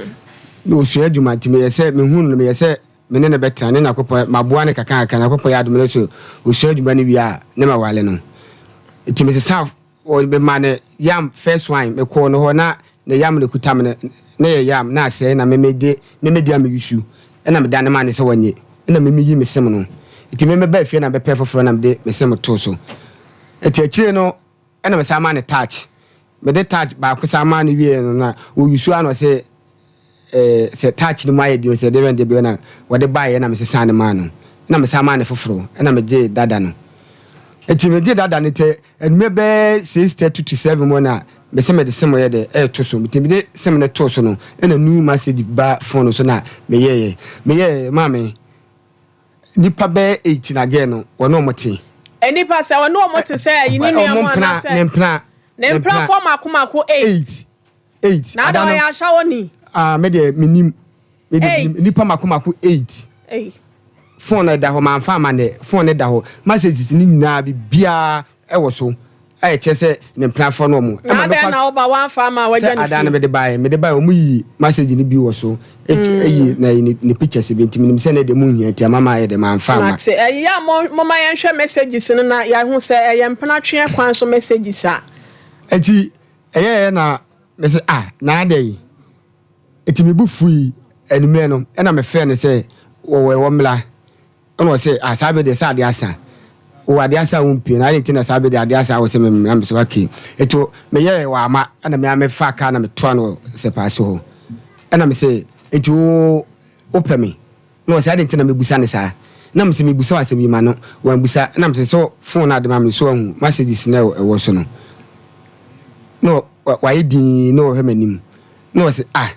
[SPEAKER 6] na ɔsua adwuma nti meyɛ sɛ mehunu no meyɛ sɛ me ne no bɛtena ne Nyankopɔn maboa no kakrakra Nyankopɔn yɛ adom no so ɔsua adwuma no wie a ne mawale no nti mesesa Wɔ me ma no yam first one me kɔɔ no hɔ na ne yam no kuta me no na yɛ yam na asɛe na me me de me me de a me yusu ɛna me dane maa no sɛ ɔnye ɛna me me yi me sem no nti me me baa fie na me pɛ foforɔ na me de me sem too so nti akyire no ɛna me san maa no touch me de touch baako san maa no wie no na ɔyusu a na ɔse eh, sɛ touch no mu ayɛ den o, sɛ deɛ bɛn deɛ bɛn na wɔde baeɛ na mesesaa no maa no, ɛna mesan maa no foforɔ, ɛna megyee dada no. Nti megyee dada no tɛ anwummerɛ bɛyɛ 6:30 to 7 mu na mese mede sem yɛ dɛ ɛreto so. Nti mede sem no too so no, ɛna new message ba phone no so na meyɛeɛ. Meyɛeɛ, maame, nnipa bɛyɛ 8 na girl no, wɔne wɔn te.
[SPEAKER 1] Nnipa sɛ wɔne wɔn te sɛ ayi ne nua mu anaasɛ
[SPEAKER 6] ne mpena,
[SPEAKER 1] ne mpenafoɔ mmaako mmaako 8.
[SPEAKER 6] 8. 8.
[SPEAKER 1] Na ada ɔyɛ ahyɛwɔni.
[SPEAKER 6] Ah, me deɛ menim. Me deɛ menim. Nipa mako mako 8.
[SPEAKER 1] Ei.
[SPEAKER 6] Phone no ɛda hɔ, manfa ama nɛ. Phone no da hɔ. Messages no nyinaa, biribiara ɛwɔ so. A ɛkyerɛ sɛ ne mpenafoɔ no wɔn.
[SPEAKER 1] Na adɛn na woba woamfa ama a wagya ne fie?
[SPEAKER 6] Sɛ ada no mede baeɛ, mede baeɛ, wɔn yi message no bi wɔ so. Eyi na ne ne pictures bi nti menim sɛ ne deɛ mo nhia nti ama mayɛ dɛ mamfa amma.
[SPEAKER 1] Mate. Ɛyɛ a mo momma yɛnhwɛ messages no na yɛahu sɛ ɛyɛ mpenatweɛ kwan so messages a.
[SPEAKER 6] Nti Ɛyɛeɛ na mese ah na adɛn? Nti me bo fui anwummerɛ no ɛna mefrɛɛ no sɛ wɔwɔ mmra. Ɛna ɔse ah saa bere deɛ sɛ adeɛ asa. Wowɔ adeɛ asa a wompie na adɛn nti na saa bere deɛ adeɛ asa a wose memmra? Mese okay. Nti meyɛɛ wamma ɛna me ara mefaa kaa na metoa no wɔ Sɛpaase hɔ. Ɛna mese nti wo wopɛ me? Na ɔse adɛn nti na mebusa no saa? Na mese mebusa wo asɛm yi ma no wambusa. Ɛna mese sɛ phone no a wode ma me no so wahu messages no a ɛwɔ so no? Na wayɛ dinn na ɔhwɛ m'anim na ɔse ah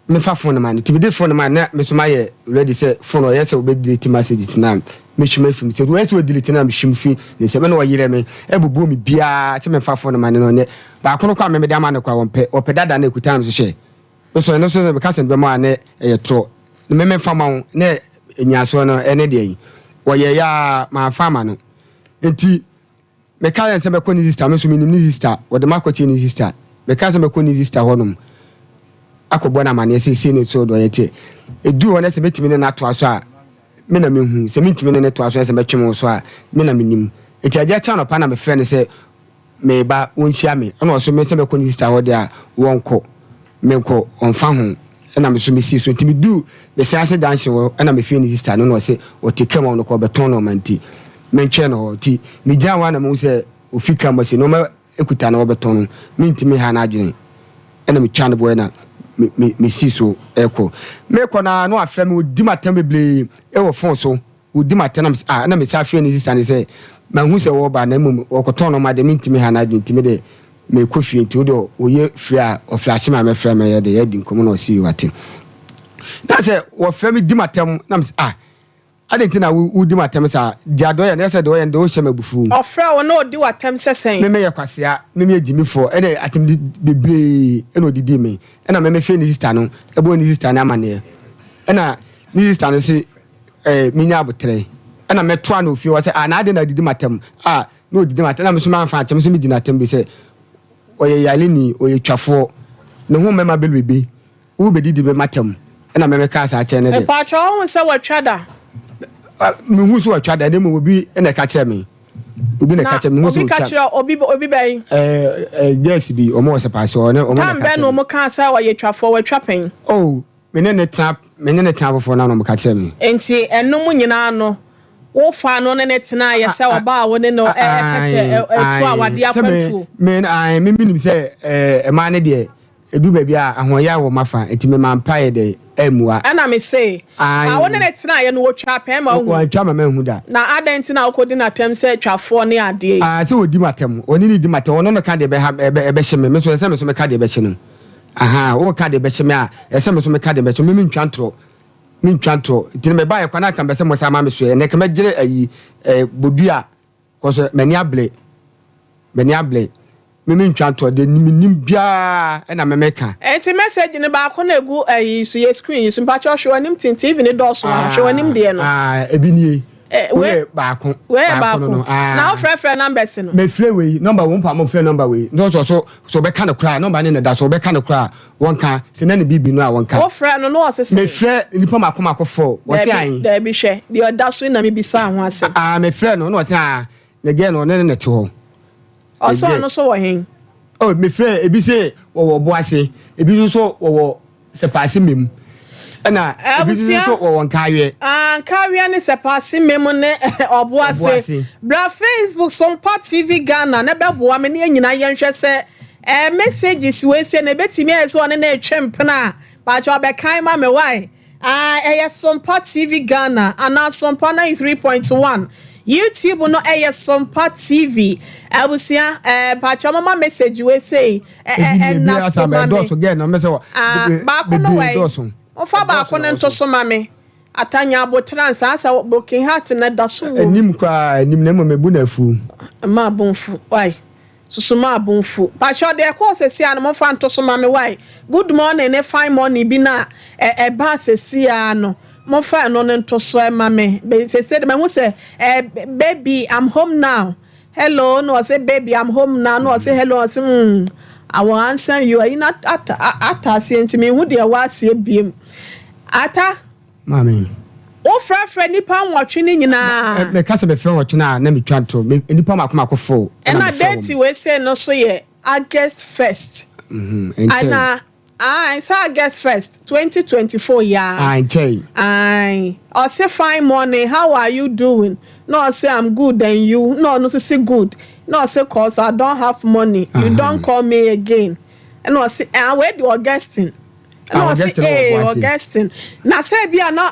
[SPEAKER 6] Mefa phone no ma no nti mede phone no ma no na me nso mayɛ ready sɛ phone ɔyɛ sɛ ɔbɛ delete messages no a mɛhwim afiri ne nsam ɔyɛ sɛ ɔdelete no a mehwim fi ne nsam ɛna ɔyerɛ me ɛbobɔ me biara sɛ memfa phone no ma no no ɔnyɛ baako no kɔ a me mede ama no kɔ a ɔmpɛ ɔpɛ dada no ɛkuta no so hyɛ nso ɛno nso meka sɛ mebɛma a na ɛyɛ torɔ na me memfa ma wo na ɛnyasoɔ no ɛne deɛ yi wɔyɛ yɛ a mamfa ama no nti Mekaeɛ sɛ mɛkɔ ne sista, me nso menim ne sista, wɔde me akɔkyerɛ ne sista. Mekae sɛ mɛkɔ ne sista hɔnom akɔbɔ no amaneɛ sɛ sei ne so dɔyɛ teɛ. Ɛduru hɔ no sɛ mɛtumi ne no atoa so a, me na mehu. Sɛ mentumi ne no toa so na sɛ mɛtwe me ho so a, me na menim. Nti adeɛ kye anɔpa na mefrɛ no sɛ mereba wɔnhyia me. Ɛna ɔso me sɛ mɛkɔ ne sista hɔ deɛ a, wɔnkɔ. Menkɔ, ɔmfa ho. Ɛna me nso mesii so. Nti meduu Mesease junction hɔ ɛna mefrɛɛ ne sista no na ɔse ɔte car mu a ɔno kɔ ɔbɛtɔn nnoɔma nti mentwɛn no hɔ. Nti megyina hɔ a na mehu sɛ ofi car mu asi nnoɔma kuta na ɔbɛtɔn no mentumi nha n'adwene. Ɛna metwaa no boɛ na me mesii so rekɔ. Mekɔ no ara na wafrɛ me, ɔdi m'atɛm bebree wɔ phone so. Ɔdi m'atɛn na mese ah ɛna mesan frɛɛ ne sista no sɛ mahu sɛ ɔreba na mmom ɔrekɔtɔn nnoɔma deɛ mentumi ha n'adwene nti me deɛ merekɔ fie nti wodeɛ ɔyɛ firi a ɔflashe me a mɛfrɛ ma yɛde yɛadi nkɔmmɔ na ɔse yoo ate. Na sɛ wɔfrɛ me di m'atɛm na mese ah adɛn nti na wodi m'atɛm saa deɛ adɔ yɛ no ɛsɛ deɛ ɔyɛ no deɛ wohyɛ me abufuo.
[SPEAKER 1] Ɔfrɛ wo na ɔdi w'atɛm sɛ sɛn?
[SPEAKER 6] Me meyɛ kwasea me meyɛ gyimifoɔ ɛna atɛm bebree ɛna ɔdidii me ɛna me mefrɛ ne sista no ɛbɔɔ ne sista no amaneɛ ɛna ne sista no se eh, menya aboterɛ. Ɛna mɛtoa no ofie hɔ sɛ, ah, na adɛn na adidi m'atam? Ah, na ɔdidi m'atam, na me nso mamfa ankyɛ, me nso medi n'atam bi sɛ, ɔyɛ yareni, ɔyɛ twafoɔ, ne ho mmɛma bɛlwebe, wobɛdidi me m'atam. Ɛna me mekaa saa kyerɛ no de.
[SPEAKER 1] Mpakyɛ woahu sɛ watwa da?
[SPEAKER 6] Mehu sɛ watwa da, na mmom obi na ɛka kyerɛ me. Obi na ɛka kyerɛ me, mehu sɛ
[SPEAKER 1] Obi ka kyerɛ obi, obi bɛn?
[SPEAKER 6] Eh, eh, girls bi, wɔn wɔ sɛpaase hɔ, wɔn na ɛka kyerɛ me.
[SPEAKER 1] Tam bɛn na wɔn kaa sɛ ɔyɛ twafoɔ, watwa pɛn?
[SPEAKER 6] Oh, Me ne no tena, me ne no tena foforɔ no na wɔka kyerɛɛ me.
[SPEAKER 1] Enti ɛno mu nyinaa no, wofaa no ne no tenaeɛ sɛ ɔbaa a wo ne no pɛ sɛ ɛtu awadeɛ akwantuo?
[SPEAKER 6] Me, ae, me menim sɛ mmaa no deɛ, ɛduru baabi a ahoɔyaa wɔ m'afa, nti memaa mpaeɛ dɛ, ammua.
[SPEAKER 1] Ɛna mese, a wo ne no tenaeɛ no, wɔtwaa pɛn ma wohu?
[SPEAKER 6] Wɔantwa ma manhu da.
[SPEAKER 1] Na adɛn nti na wokɔdi no atɛm sɛ twafoɔ ne adeɛ yi?
[SPEAKER 6] Ah, sɛ ɔdi m'atɛm, ɔne no di m'atɛm, ɔno na ɔka deɛ ɛbɛha, ɛbɛhye me, me nso ɛsɛ sɛ me nso meka deɛ ɛbɛhye no. Ahaa, woka deɛ bɛhye me a, ɛsɛ me nso meka deɛ bɛhye wo. Me mentwa ntorɔ, mentwa ntorɔ. Nti no mebaeɛ kwa na anka mepɛ sɛ mosan ma me soɛ. Ɛnnɛ nka mɛgyere ayi, eh, bodua, cause m'ani abere, m'ani abere. Me mentwa ntorɔ, deɛ menim biara ɛna me meka.
[SPEAKER 1] Nti message no baako na egu ayi so yɛ screen yi so mpakyɛw hwɛ w'anim tin TV no dɔɔso a hwɛ w'anim deɛ no.
[SPEAKER 6] Ah, ebi nie.
[SPEAKER 1] Eh,
[SPEAKER 6] wei yɛ baako.
[SPEAKER 1] Wei yɛ baako. No, ah. Na wofrɛfrɛ numbers no.
[SPEAKER 6] Mefrɛ wei number wo mpa mo frɛ number wei. Nso so so so bɛka no koraa number ne ne da so bɛka no koraa wɔnka sɛ na ne biribi no a wɔnka.
[SPEAKER 1] Wofrɛ no no ɔsese.
[SPEAKER 6] Mefrɛ nipa mako mako fo. Wɔse ayi.
[SPEAKER 1] Daabi hwɛ deɛ ɔda so na mebisa ho asɛm.
[SPEAKER 6] Ah, mefrɛ no na ɔse ah ne girl no ɔne ne ne te hɔ.
[SPEAKER 1] Ɔsɛ ɔno so wɔ hen?
[SPEAKER 6] Oh, mefrɛ ebi sɛ wɔwɔ ɔbo ase, ebi nso so wɔwɔ Sɛpaase Mem, ɛna ebi nso so wɔwɔ Nkaaweɛ.
[SPEAKER 1] Ah, Nkaaweɛ ne Sɛpaase Mem ne ɔbo ase. Bra Facebook Sompa TV Ghana na bɛboa me ne yɛn nyinaa yɛnhwɛ sɛ eh, messages wei sɛ na ebetumi ayɛ sɛ ɔne na etwe mpena a, pakyɛ ɔbɛkan ma me why? Ah, ɛyɛ Sompa TV Ghana anaa Sompa 93.1. YouTube no ɛyɛ Sompa TV. Abusua, eh, mpakyɛ moma message wei sei ɛna so ma me. Ah, baako no wai. Mofa baako no nto so ma me. Atanya abotra nsa sɛ broken heart na da so wom.
[SPEAKER 6] Anim koraa, anim na mmom ebu na afu.
[SPEAKER 1] Ma abomfu, wai. Susu ma bo mfu. Pakyɛw deɛ ɛkɔɔ sɛsi ara no momfa nto so ma me wai. Good morning ne fine morning bi no a ɛbaa sɛsi ara no momfa ɛno no nto so ma me. Sɛsi de mahu sɛ eh, baby I'm home now. Hello na ɔse baby I'm home now na ɔse hello ɔse mm I will answer you. Ayi no ata aseɛ nti menhu deɛ ɛwɔ aseɛ biem. Ata.
[SPEAKER 6] Maame.
[SPEAKER 1] Wofrɛfrɛ nnipa nwɔtwe no nyinaa.
[SPEAKER 6] Meka sɛ mefrɛ nwɔtwe no a, na metwa nto. Me, nnipa mako mako fo na
[SPEAKER 1] Ɛna
[SPEAKER 6] mefrɛ
[SPEAKER 1] date
[SPEAKER 6] wɔn.
[SPEAKER 1] wei sei no nso yɛ August first.
[SPEAKER 6] Mhm, ɛnkyɛe.
[SPEAKER 1] Ɛna Ae, sɛ August 1st, 2024 yi ara.
[SPEAKER 6] Ae, nkyɛe.
[SPEAKER 1] Ae. Ɔse fine morning, how are you doing? Na ɔse I'm good and you? Na ɔno nso se good. Na ɔse cause I don't have money, you don't call me again. Ɛna ɔse ah wei de Augustine. Ɛna
[SPEAKER 6] Ah,
[SPEAKER 1] ɔse
[SPEAKER 6] Augustine wɔ
[SPEAKER 1] ee
[SPEAKER 6] Boase.
[SPEAKER 1] Augustine. Na sɛ ebi a na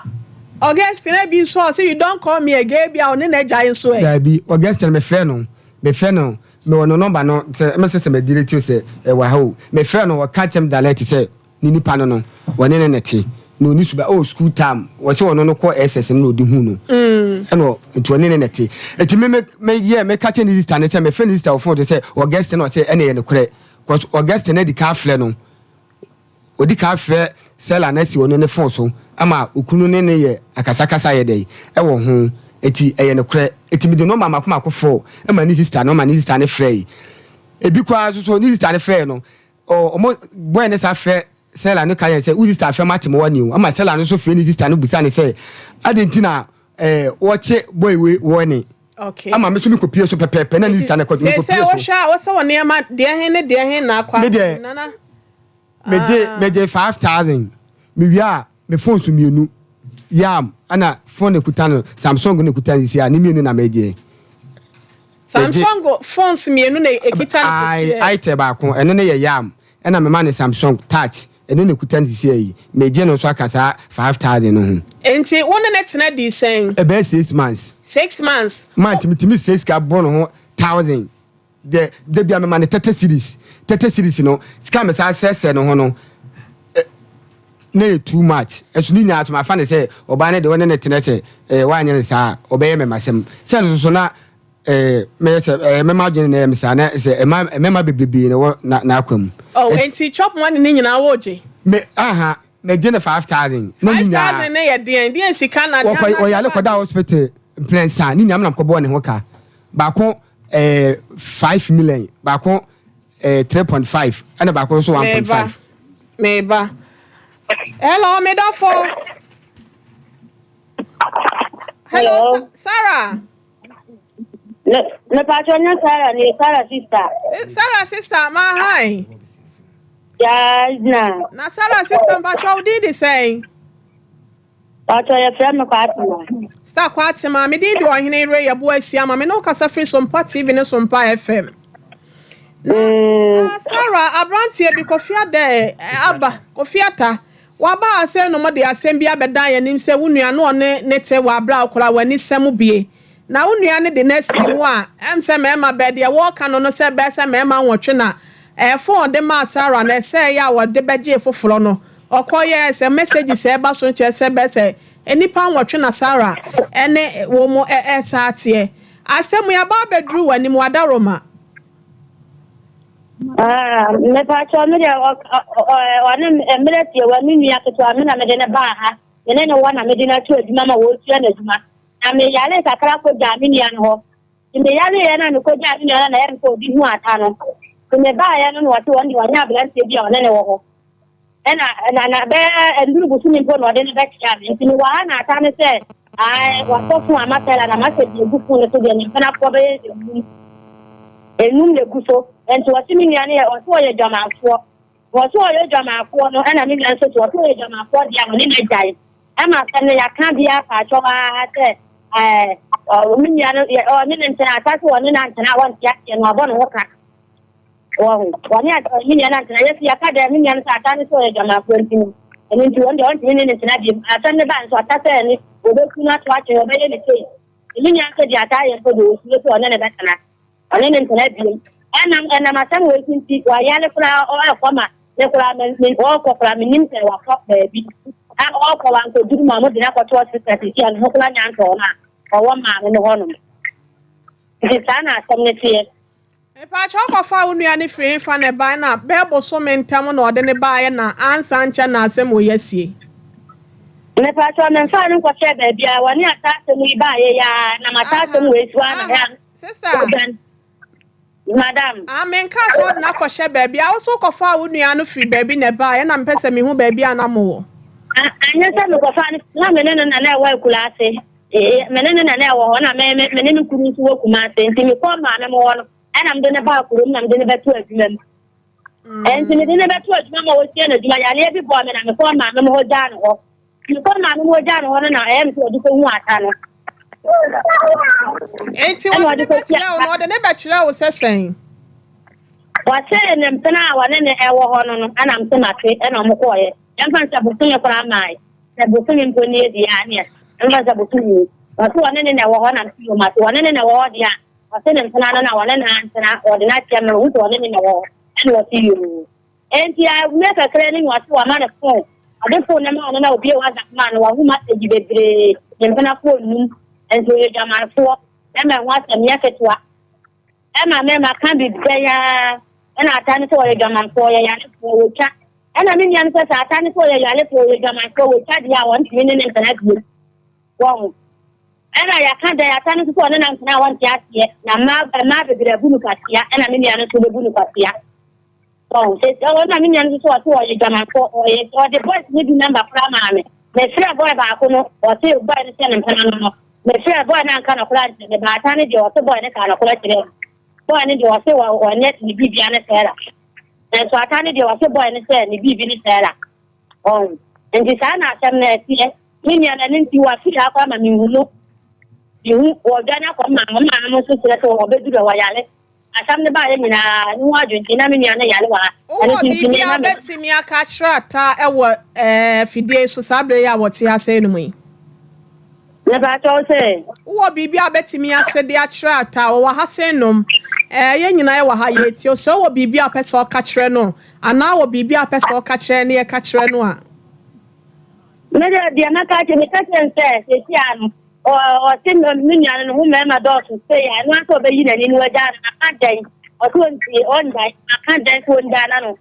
[SPEAKER 1] Augustine ebi nso ɔse you don't call me again ebi a ɔne n'agyae nso ɛ.
[SPEAKER 6] Daabi, Augustine mefrɛ no, mefrɛ no, mewɔ no nɔmba no sɛ mɛsɛ sɛ mɛdelete o sɛ ɛwɔ ha o. Mefrɛ no ɔka kyerɛ me direct sɛ ne nipa no no, ɔne no na ɛte. Na ɔni suba, oh school time, ɔsɛ ɔno no kɔ SS no na ɔde hu no. Ɛna nti ɔne no na ɛte. Nti me me meyɛ meka kyerɛ ne sister no sɛ mefrɛ ne sister wɔ phone so sɛ Augustine ɔsɛ ɛna ɛyɛ nokorɛ. Cause Augustine adi kan afrɛ no. Odi kan frɛ Sela na si ɔno ne fon so ma okunu ne no yɛ akasakasa yɛ dɛn wɔ ho. Enti ɛyɛ nokorɛ. Enti mede nɔma mako mako fɔɔ ma ne sista no ma ne sista no frɛe. Ebi koraa nso so ne sista no frɛe no ɔ ɔmo bɔɛ no saa frɛ Sela no ka yɛn sɛ wo sista afrɛ mate mo wɔ ne o. Ɛma Sela no nso frɛ ne sista no bisa no sɛ adɛn nti na ɛɛ wɔkye bɔe wei wɔ ne.
[SPEAKER 1] Okay.
[SPEAKER 6] Ama me nso mekɔpie so pɛpɛɛpɛ na ne sista no kɔ
[SPEAKER 1] Sɛ
[SPEAKER 6] mekɔpie
[SPEAKER 1] sɛ
[SPEAKER 6] so.
[SPEAKER 1] wohwɛ a wosɛ wɔ nneɛma deɛ he ne deɛ he na akɔ
[SPEAKER 6] Me deɛ
[SPEAKER 1] nana.
[SPEAKER 6] Megye
[SPEAKER 1] Ah.
[SPEAKER 6] megye 5,000 mewie a me phone so mmienu yam ɛna phone na ekuta no Samsung na ekuta no sisi a ne mmienu na megye. Megye
[SPEAKER 1] Samsung phones mmienu na ekita no
[SPEAKER 6] I
[SPEAKER 1] sisi ɛ.
[SPEAKER 6] itel baako ɛno ne yɛ yam ɛna mema no Samsung touch ɛno na ekuta no sisi yi megye no nso aka saa 5,000 no ho.
[SPEAKER 1] Nti wo ne ne tena dii sɛn?
[SPEAKER 6] Ɛbɛyɛ 6 months.
[SPEAKER 1] 6 months.
[SPEAKER 6] Month metumi sɛ sika bɔ ne ho 1,000 de de bia mema ne 30 cedis, 30 cedis no sika me saa sɛsɛ ne ho no na yɛ too much. Ɛso ne nyinaa so mafa ne sɛ ɔbaa no de ɔne ne tena sɛ wanyɛ ne saa a ɔbɛyɛ mɛmasɛm sɛ no so na mɛyɛ sɛ mɛma adwene na ɛyɛ me saa na sɛ ɛma mɛma bebrebe na ɛwɔ na n'akwa mu.
[SPEAKER 1] Oh, nti chop money ne nyinaa wogye?
[SPEAKER 6] Me aha megye ne 5,000 na ne
[SPEAKER 1] five
[SPEAKER 6] nyinaa
[SPEAKER 1] thousand ne yɛ deɛn deɛn sika na
[SPEAKER 6] wɔkɔ ɔyale kɔda hospital mprɛnsa ne nyinaa nam kɔbɔɔ ne ho ka baako 5 million, baako 3.5 ɛna baako nso 1.5.
[SPEAKER 1] Meba, meba. Hello, medɔfo. Hello,
[SPEAKER 7] Hello.
[SPEAKER 1] Sarah.
[SPEAKER 7] Ne mepatwa nyɛ Sarah ne Sarah sister.
[SPEAKER 1] Sarah sister, ma hi.
[SPEAKER 7] Ya na.
[SPEAKER 1] Na Sarah sister, mpatwa wo din de sɛn?
[SPEAKER 7] Patwa yɛfrɛ me Kwatema.
[SPEAKER 1] Star Kwatema, me din de Ɔhene Ray Yɛbo Asia ma me ne wo kasa firi Sompa TV ne Sompa FM. Na Sarah, aberanteɛ bi Kofi Ada aba, Kofi Ata, waba asɛn no mo de asɛm bi abɛdan yɛn anim sɛ wo nua no ɔne ne te wɔ abere a wokora w'ani sɛm bie. Na wo nua no de no asi mu a, ɛm sɛ mmarima bɛɛ deɛ wɔreka no no sɛ bɛɛ sɛ mmarima 8 na ɛfo ɔde maa Sarah na ɛsɛ yɛ a wɔde bɛgye foforɔ no. Ɔkɔyɛɛ sɛ message sɛ ɛba so kyerɛ sɛ bɛɛ sɛ nnipa 8 na Sarah ɛne wɔn mo ɛsa ateɛ. Asɛm yi aba abɛduru w'anim wadaroma.
[SPEAKER 7] Ah, mepatwa me deɛ ɔne mmerɛ tie wɔ me nua ketewa me na mede ne baa ha. Me ne ne wɔ na mede no ato adwuma ma wɔresua n'adwuma. Na meyare kakra kɔgyaa me nua no hɔ. Nti meyareeɛ na mekɔgyaa me nua no na ɛyɛ me sɛ ɔde hu ata no. Nti mebaeɛ no na ɔte wɔn deɛ ɔnyɛ aberanteɛ bi a ɔne ne wɔ hɔ. Ɛna na bɛyɛ nduru bosome mpo na ɔde no bɛkyea me. Nti mewɔ ha na ata ne sɛ ae watɔ phone ama Stella na masɛ deɛ egu phone no so deɛ ne mpenafoɔ bɛyɛ enum. Enum na egu so. Nti ɔse me nua no yɛ ɔse ɔyɛ dwamanfoɔ. Wɔse ɔyɛ dwamanfoɔ no ɛna me nua nso so ɔse ɔyɛ dwamanfoɔ deɛ a ɔne no agyae. Ɛma asɛm no yɛaka bi afa atwɔw ara sɛ ɛɛ ɔ me nua no yɛ ɔne ne ntena ata sɛ ɔne no antena a wɔnte aseɛ no abɔ ne ho ka. Wɔho wɔne ata me nua no antena yɛsi yɛka dɛ me nua no sɛ ata no sɛ ɔyɛ dwamanfoɔ nti no ɛno nti wɔn deɛ ɔntumi ne ne ntena bio. Asɛm no ba nso ata sɛ ɛne wɔbɛku no ato atwene wɔbɛyɛ ne sei. Me nua nso deɛ ata ayɛ mpo deɛ ɔsuro sɛ ɔne ne bɛtena ɔne ne ntena bio. Ɛnam asɛm wɔ esi nti wayale koraa ɔɛkɔ ma ne koraa me ɔkɔ koraa menim sɛ wakɔ baabi. A ɔkɔ wankɔduru ma ɔmo de no akɔto hospital sisi a ne ho koraa nya ntɔɔ no a ɔwɔ maame no hɔnom. Nti saa na asɛm no teɛ.
[SPEAKER 1] Mpatwa wokɔfa wo nua no firi hefa na ɛbae na bɛɛ bosome ntam na ɔde ne baeɛ na ansa nkyɛ na asɛm wɔ yɛasie?
[SPEAKER 7] Mepatwa memfaa no nkɔhyɛɛ baabi a wɔne ata asɛm yi baayɛ yi ara nam ata asɛm wɔ esi hɔ ara na
[SPEAKER 1] Aha,
[SPEAKER 7] ɛyɛ
[SPEAKER 1] sister.
[SPEAKER 7] ɔdwan. Madam.
[SPEAKER 1] Ah, menka sɛ ɔde no akɔhyɛ baabi a wo so wokɔfaa wo nua no firi baabi na ɛbaeɛ na mepɛ sɛ mehu baabi a na mowɔ.
[SPEAKER 7] Anyɛ sɛ mekɔfaa no na me ne no na na ɛwɔ akura ase. Me ne no na na ɛwɔ hɔ na me me me ne me kunu nso wɔ Kumase nti mekɔɔ maame mo hɔ no ɛna mede no baa kurom na mede no bɛto adwuma mu. Ɛnti mede no bɛto adwuma ma ɔsua n'adwuma. Yareɛ bi bɔɔ me na mekɔɔ maame mo hɔ gyaa no hɔ. Mekɔɔ maame mo hɔ gyaa no hɔ no na ɛyɛ me sɛ ɔde kɔhu ata no.
[SPEAKER 1] Enti ɔde ne bɛkyerɛ wo no, ɔde ne bɛkyerɛ wo sɛ sɛn?
[SPEAKER 7] Wɔse ne mpena a wɔne no ɛwɔ hɔ no no ɛna mese mate ɛna ɔmo kɔɔyɛ. Yɛmfa no sɛ bosome koraa mae. Sɛ bosome mpo nie deɛ a neɛ yɛmfa no sɛ bosome nie. Wɔse wɔne ne na ɛwɔ hɔ na mese yoo mate. Wɔne ne na ɛwɔ hɔ deɛ a ɔse ne mpena no na wɔne no antena wɔde no akyɛ me ɔhu sɛ ɔne ne na ɛwɔ hɔ ɛna ɔse yoo. Enti mmerɛ kakra ni na ɔse wama no phone. Ɔde phone no maa no na obie WhatsApp maa no wahu message bebree ne mpenafoɔ nnum. Nso ɔyɛ dwamanfoɔ. Bɛma ɛho asɛm nyɛ ketewa. Ɛma me maka bi bɛn ara ɛna ata no sɛ ɔyɛ dwamanfoɔ ɔyɛ yarefoɔ wɔtwa ɛna me nua no sɛ sɛ ata no sɛ ɔyɛ yarefoɔ ɔyɛ dwamanfoɔ wɔtwa deɛ a wɔntumi ne ne ntena bio wɔn ɛna yɛaka dɛn ata no nso sɛ ɔne na ntena a wɔnte aseɛ na mmaa mmaa bebree abu no kwasia ɛna me nua no nso bɛbu no kwasia Wɔn sɛ ɔno na me nua no nso ɔse ɔyɛ dwamanfoɔ ɔyɛ ɔde boys no bi number koraa maa me mefrɛ boy baako no ɔse boy no sɛ ne mpena no no mefrɛ boy no anka nɔkorɛ ankyerɛ me baata no deɛ ɔse boy no kaa nɔkorɛ kyerɛ me boy no deɛ ɔse ɔnyɛ ne biribia ne Sarah nanso ata no deɛ ɔse boy no sɛ ne biribi ne Sarah ɔn nti saa na asɛm no ɛteɛ me nua no ɛno nti wafiri ha koraa ma mehu no mehu wɔdwane akɔ ma ɔma no nso kyerɛ sɛ ɔbɛduru ɔyare Asɛm no baeɛ nyinaa, ne ho adwendwen, na me nua no yare wɔ ha. Ɛno
[SPEAKER 1] Wowɔ
[SPEAKER 7] nti nti
[SPEAKER 1] biribi
[SPEAKER 7] me
[SPEAKER 1] a
[SPEAKER 7] na me.
[SPEAKER 1] wobɛtumi aka akyerɛ Ataa wɔ afidie yi so saa berɛ yi a wɔte ha sɛɛ no mu yi?
[SPEAKER 7] Mepakyɛ wo sɛ?
[SPEAKER 1] Wowɔ biribi a wobɛtumi ase de akyerɛ Ataa? Ɔwɔ ha sɛɛ nom. Ɛɛ, yɛn nyinaa yɛwɔ ha yɛretie wo. Sɛ wowɔ biribi a wopɛ sɛ woka kyerɛ no anaa wɔ biribi a wopɛ sɛ woka kyerɛ na yɛka kyerɛ no a.
[SPEAKER 7] Me deɛ, deɛ mɛka akyerɛ, meka kyerɛ no sɛ, seesei ara no, ɔ, ɔse me nua no, ne ho mmarima dɔɔso sei a, ɛno ara sɛ ɔbɛyi n'ani na wagyaa no. Maka dɛn? Ɔse ɔntie, ɔngyae. Maka dɛn sɛ ɔngyaa na no,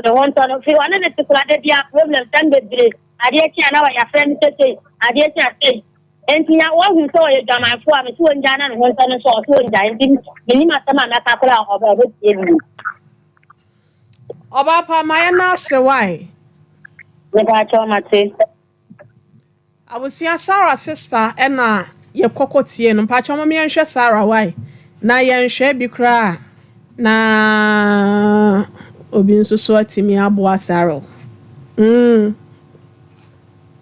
[SPEAKER 7] ne ho ntɔ no. Firi ɔne no te koraa, da biara problem, sɛm bebree. Adeɛ kye a na yɛafrɛ me sɛ sei, adeɛ kye a sei. Enti na wahu sɛ ɔyɛ dwamanfoɔ a, mese ɔngyaa na ne ho ntɔ no nso, ɔse ɔngyae. Nti mennim asɛm a mɛka koraa a ɔbɛ, ɔbɛtie bio.
[SPEAKER 1] Ɔbaa pa ma yɛn nan ase wai.
[SPEAKER 7] Mepaakyɛw mate.
[SPEAKER 1] Abusua Sarah sister ɛna yɛ kɔ kɔ tie no mpakyɛw mom yɛn hwɛ Sarah wai na yɛn hwɛ bi koraa na obi nso so atumi aboa Sarah o mm.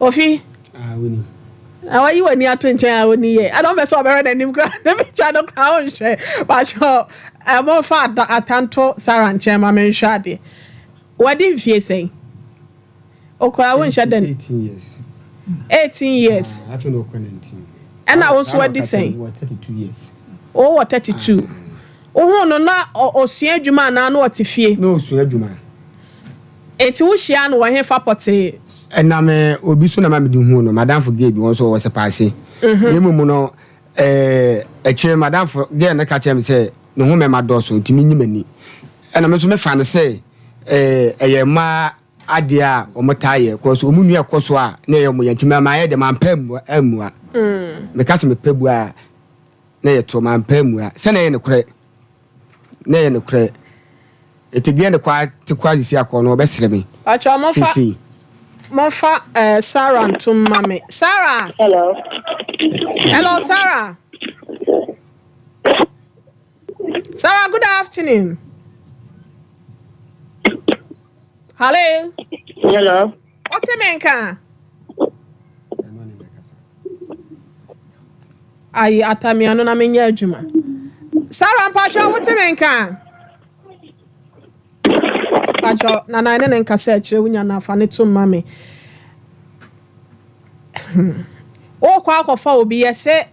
[SPEAKER 1] Ofi.
[SPEAKER 6] Ah, woni.
[SPEAKER 1] Na wayi w'ani ato nkyɛn a woni yɛ. Ɛna ɔmpɛ sɛ ɔbɛhwɛ n'anim koraa. Ne picture no koraa ɔnhwɛ. Pakyɛ momfa atanto Sarah nkyɛn ma menhwɛ adeɛ. Wadi mfie sɛn? Okura wonhyɛ dɛn?
[SPEAKER 6] 18 years.
[SPEAKER 1] 18 years.
[SPEAKER 6] Ah, afei na ɔkɔ 19.
[SPEAKER 1] Ɛna wo nso wadi sɛn?
[SPEAKER 6] Wɔ 32 years.
[SPEAKER 1] Wowɔ 32. Wohuu no na ɔsua adwuma anaa na ɔte fie?
[SPEAKER 6] Na ɔsua adwuma.
[SPEAKER 1] Enti wohyiaa no wɔ hefa pɔtee?
[SPEAKER 6] Ɛnam obi so na ma mede huu no, m'adamfo gay bi, wɔn nso wɔwɔ Sepaase. Na mmom no, akyire no m'adamfo gay no ka kyerɛɛ me sɛ ne ho mmarima dɔɔso nti menyi m'ani. Ɛna me nso mefa no sɛ ɛyɛ mmaa adeɛ a wɔtaa yɛ, kɔs wɔn nua ɛkɔ so a na ɛyɛ wɔn ya nti mayɛ dɛ mampɛ ammua. Meka sɛ mepɛ bua a na ɛyɛ torɔ, mampɛ ammua. Sɛ na ɛyɛ nokorɛ. Na ɛyɛ nokorɛ. Ete deɛ ne kwa te kwa sisi akɔ no ɔbɛsrɛ me.
[SPEAKER 1] Pacho momfa
[SPEAKER 6] Seesei.
[SPEAKER 1] momfa eh, Sarah ntom ma me. Sarah!
[SPEAKER 7] Hello.
[SPEAKER 1] Hello, Sarah. Sarah, good afternoon. Hello.
[SPEAKER 7] Hello.
[SPEAKER 1] Wote me nka? Ayi atamia no na menyɛ adwuma. Sarah mpakyɛ wote me nka? Mpakyɛ nana ne ne nkasa akyerɛ wonya no afa ne to mma me. Wokɔ akɔfa obi yɛ sɛ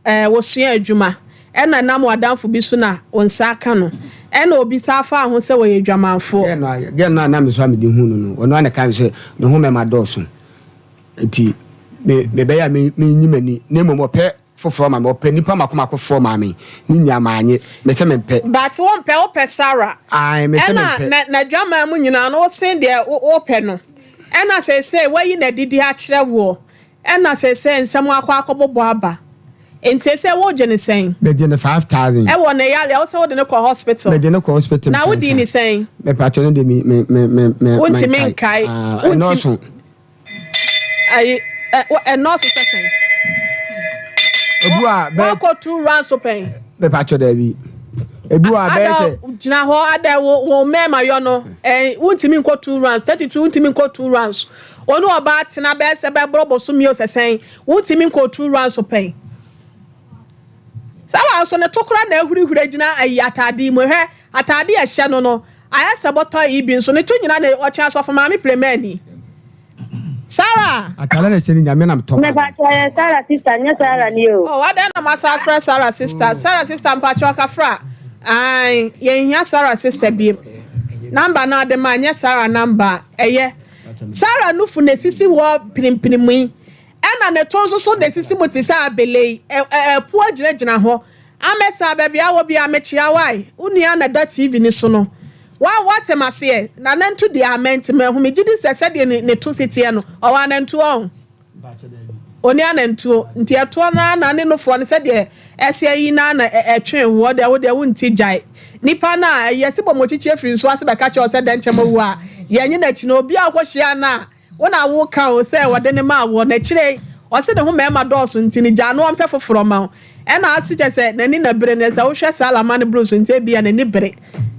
[SPEAKER 1] Eh, wosua adwuma, ɛna ɛnam w'adamfo bi so na wo nsa aka no, ɛna obi san faa ho sɛ wɔyɛ adwamanfoɔ.
[SPEAKER 6] Girl no a, girl no a na me nso a mede huu no no, ɔno ara na ɛkaa me sɛ ne ho mmarima dɔɔso, nti me, mebɛyɛ a me, menyi m'ani, na mmom ɔpɛ foforɔ ma me, ɔpɛ nnipa mako mako foforɔ maa me, ne nyinaa mannye, mese mempɛ.
[SPEAKER 1] But wompɛ, wopɛ Sarah.
[SPEAKER 6] Ae, mese
[SPEAKER 1] Ɛna
[SPEAKER 6] mempɛ.
[SPEAKER 1] na, n'adwaman mu nyinaa no, wosen deɛ wo, wopɛ no. Ɛna seesei wayi n'adidi akyerɛ woɔ, Ɛna seesei nsɛm akɔ akɔbobɔ aba. Nti seesei wogye no sɛn?
[SPEAKER 6] Megye no 5000.
[SPEAKER 1] Ɛwɔ ne yareɛ a wosɛ wode no kɔ hospital.
[SPEAKER 6] Megye no kɔ hospital
[SPEAKER 1] Na wodii
[SPEAKER 6] mprɛnsa.
[SPEAKER 1] ne sɛn?
[SPEAKER 6] Mepakyɛ no deɛ me me me me me
[SPEAKER 1] Wontumi
[SPEAKER 6] menkae.
[SPEAKER 1] nkae.
[SPEAKER 6] Ah,
[SPEAKER 1] Wontim
[SPEAKER 6] ɛnɔɔso.
[SPEAKER 1] ayi ɛ wo ɛnɔɔso sɛ sɛn?
[SPEAKER 6] Ebu a bɛ
[SPEAKER 1] Woakɔ two rounds so pɛn?
[SPEAKER 6] Mepakyɛ daabi. Ebi wɔ abɛyɛ
[SPEAKER 1] Ada
[SPEAKER 6] sɛ.
[SPEAKER 1] Gyina hɔ ada wo wo mmarima yɔ no ɛn wontumi nkɔ two rounds, 32 wontumi nkɔ two rounds. Wɔne ɔbaa tena bɛyɛ sɛ bɛborɔ bosom yi osɛsɛn, wontumi nkɔ two rounds pɛn. Saa nso ne to kora na ahurihuri gyina ayi ataade mu. Hwɛ ataade a ɛhyɛ no, ayɛ sɛ bɔtɔ yi bi nso ne to nyina na ɔkyɛn asɔfo maame plemani Sarah.
[SPEAKER 6] Atare na ɛhyɛ no Nyame nam tɔ.
[SPEAKER 7] Mepakyɛ, yɛ Sarah sister, nyɛ Sarah ni o.
[SPEAKER 1] Oh, adan na masa afrɛ Sarah sister. Sarah sister, mpakyɛ ɔkafra. Ai, yɛnhia Sarah sister bi. Number na ade ma nyɛ Sarah number. Ɛyɛ Sarah nufu na esisi hɔ pinimpinim yi. Ɛna ne to nso so na esisi mu te sɛ abele yi. Ɛ ɛ ɛpoa gyinagyina hɔ. Amɛsa baabi awɔ bi amekyia wae. Wo nua na da TV ni so no. Wa wate maseɛ. Na nantu deɛ amɛnti ma ɛho. Megye di sɛ sɛdeɛ ne to si teɛ no. Ɔwɔ anantu ɔn. Oni anantuo nti ɛtoɔ naa na ne nofoɔ no sɛdeɛ ɛsɛ yi naa na ɛtwe woɔ deɛ wo deɛ wonti gyae nipa no a ɛyɛ si bɔ mo kyikyi afiri nsuo ase bɛka kyerɛ wo sɛ dɛnkyɛm awu a yɛnye n'akyi no obi a wokɔhyia no a wo na woka o sɛ wɔde ne maa wɔ n'akyire ɔse ne ho mmarima dɔɔso nti ne gyaa no ɔmpɛ foforɔ ma wo. Ɛna ase kyɛ sɛ n'ani na bere no sɛ wohwɛ saa lama no boro so nti ebia n'ani bere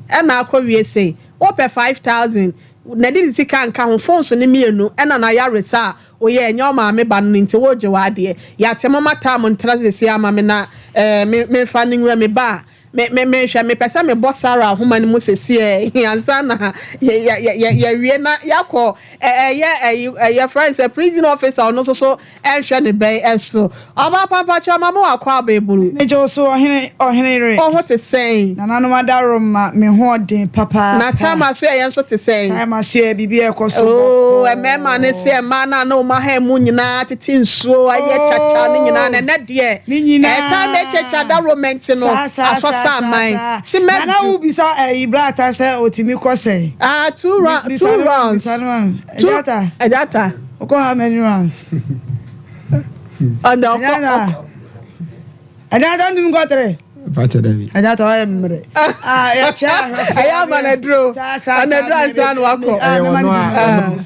[SPEAKER 1] ɛna akɔ wie sei wopɛ 5,000 na de ne sika nka ho phones ne mmienu ɛna n'ayaresa a oyɛ ɛnyɛ ɔmaame ba no nti wogye w'adeɛ. Yɛate moma taa mo ntena sese ama me na memfa ne nwura me ba a me me mehwɛ mepɛ sɛ mebɔ Sarah ahoma no mu sesiɛ ansa na yɛwie na yɛakɔ ɛyɛ ɛyi ɛyɛ friend sɛ prison officer ɔno nso so ɛnhwɛ ne bɛn ɛso ɔba pampakyɛ ɔma mo wakɔ abɛɛburu.
[SPEAKER 8] Megye wo so, ɔhene, ɔhene yere.
[SPEAKER 1] Ɔho te sɛn?
[SPEAKER 8] Nananom adaro ma me ho ɔden papa.
[SPEAKER 1] Na time aso ɛyɛ nso te sɛn?
[SPEAKER 8] Time aso yɛ biribi a ɛkɔ so.
[SPEAKER 1] Oo, mmarima ne sɛ mmaa no a na wɔn aha mu nyinaa tete nsuo ayɛ kyakya ne nyinaa na ɛnɛ deɛ
[SPEAKER 8] Ne nyinaa.
[SPEAKER 1] Ɛta na ɛkyɛkyɛ da romɛnti no asɔ sa aman si
[SPEAKER 8] Nana
[SPEAKER 1] mɛdu.
[SPEAKER 8] Wo bisa ɛyi brata sɛ otimi kɔ sɛn?
[SPEAKER 1] Ah, two round,
[SPEAKER 8] Bisa
[SPEAKER 1] two
[SPEAKER 8] no,
[SPEAKER 1] rounds.
[SPEAKER 8] bisa no ma.
[SPEAKER 1] Two.
[SPEAKER 8] Ɛgyata.
[SPEAKER 1] Ɛgyata.
[SPEAKER 8] Wokɔ how many rounds?
[SPEAKER 1] Ɔdɛ ɔkɔ.
[SPEAKER 8] Ɛgyata. Ɛgyata ntumi nkɔ three.
[SPEAKER 6] Fakyɛ dɛ bi.
[SPEAKER 8] Ɛgyata wayɛ mmerɛ. Ah, yɛkyɛ ahwɛfoɔ.
[SPEAKER 1] Ɛyɛ ama no aduro.
[SPEAKER 8] Saa, saa,
[SPEAKER 1] Ɔno aduro
[SPEAKER 8] saa,
[SPEAKER 1] ansa na wakɔ.
[SPEAKER 8] Ah,
[SPEAKER 6] Ɛyɛ
[SPEAKER 8] mema
[SPEAKER 6] ɔno
[SPEAKER 8] no
[SPEAKER 6] a
[SPEAKER 8] bi.
[SPEAKER 6] ɔno.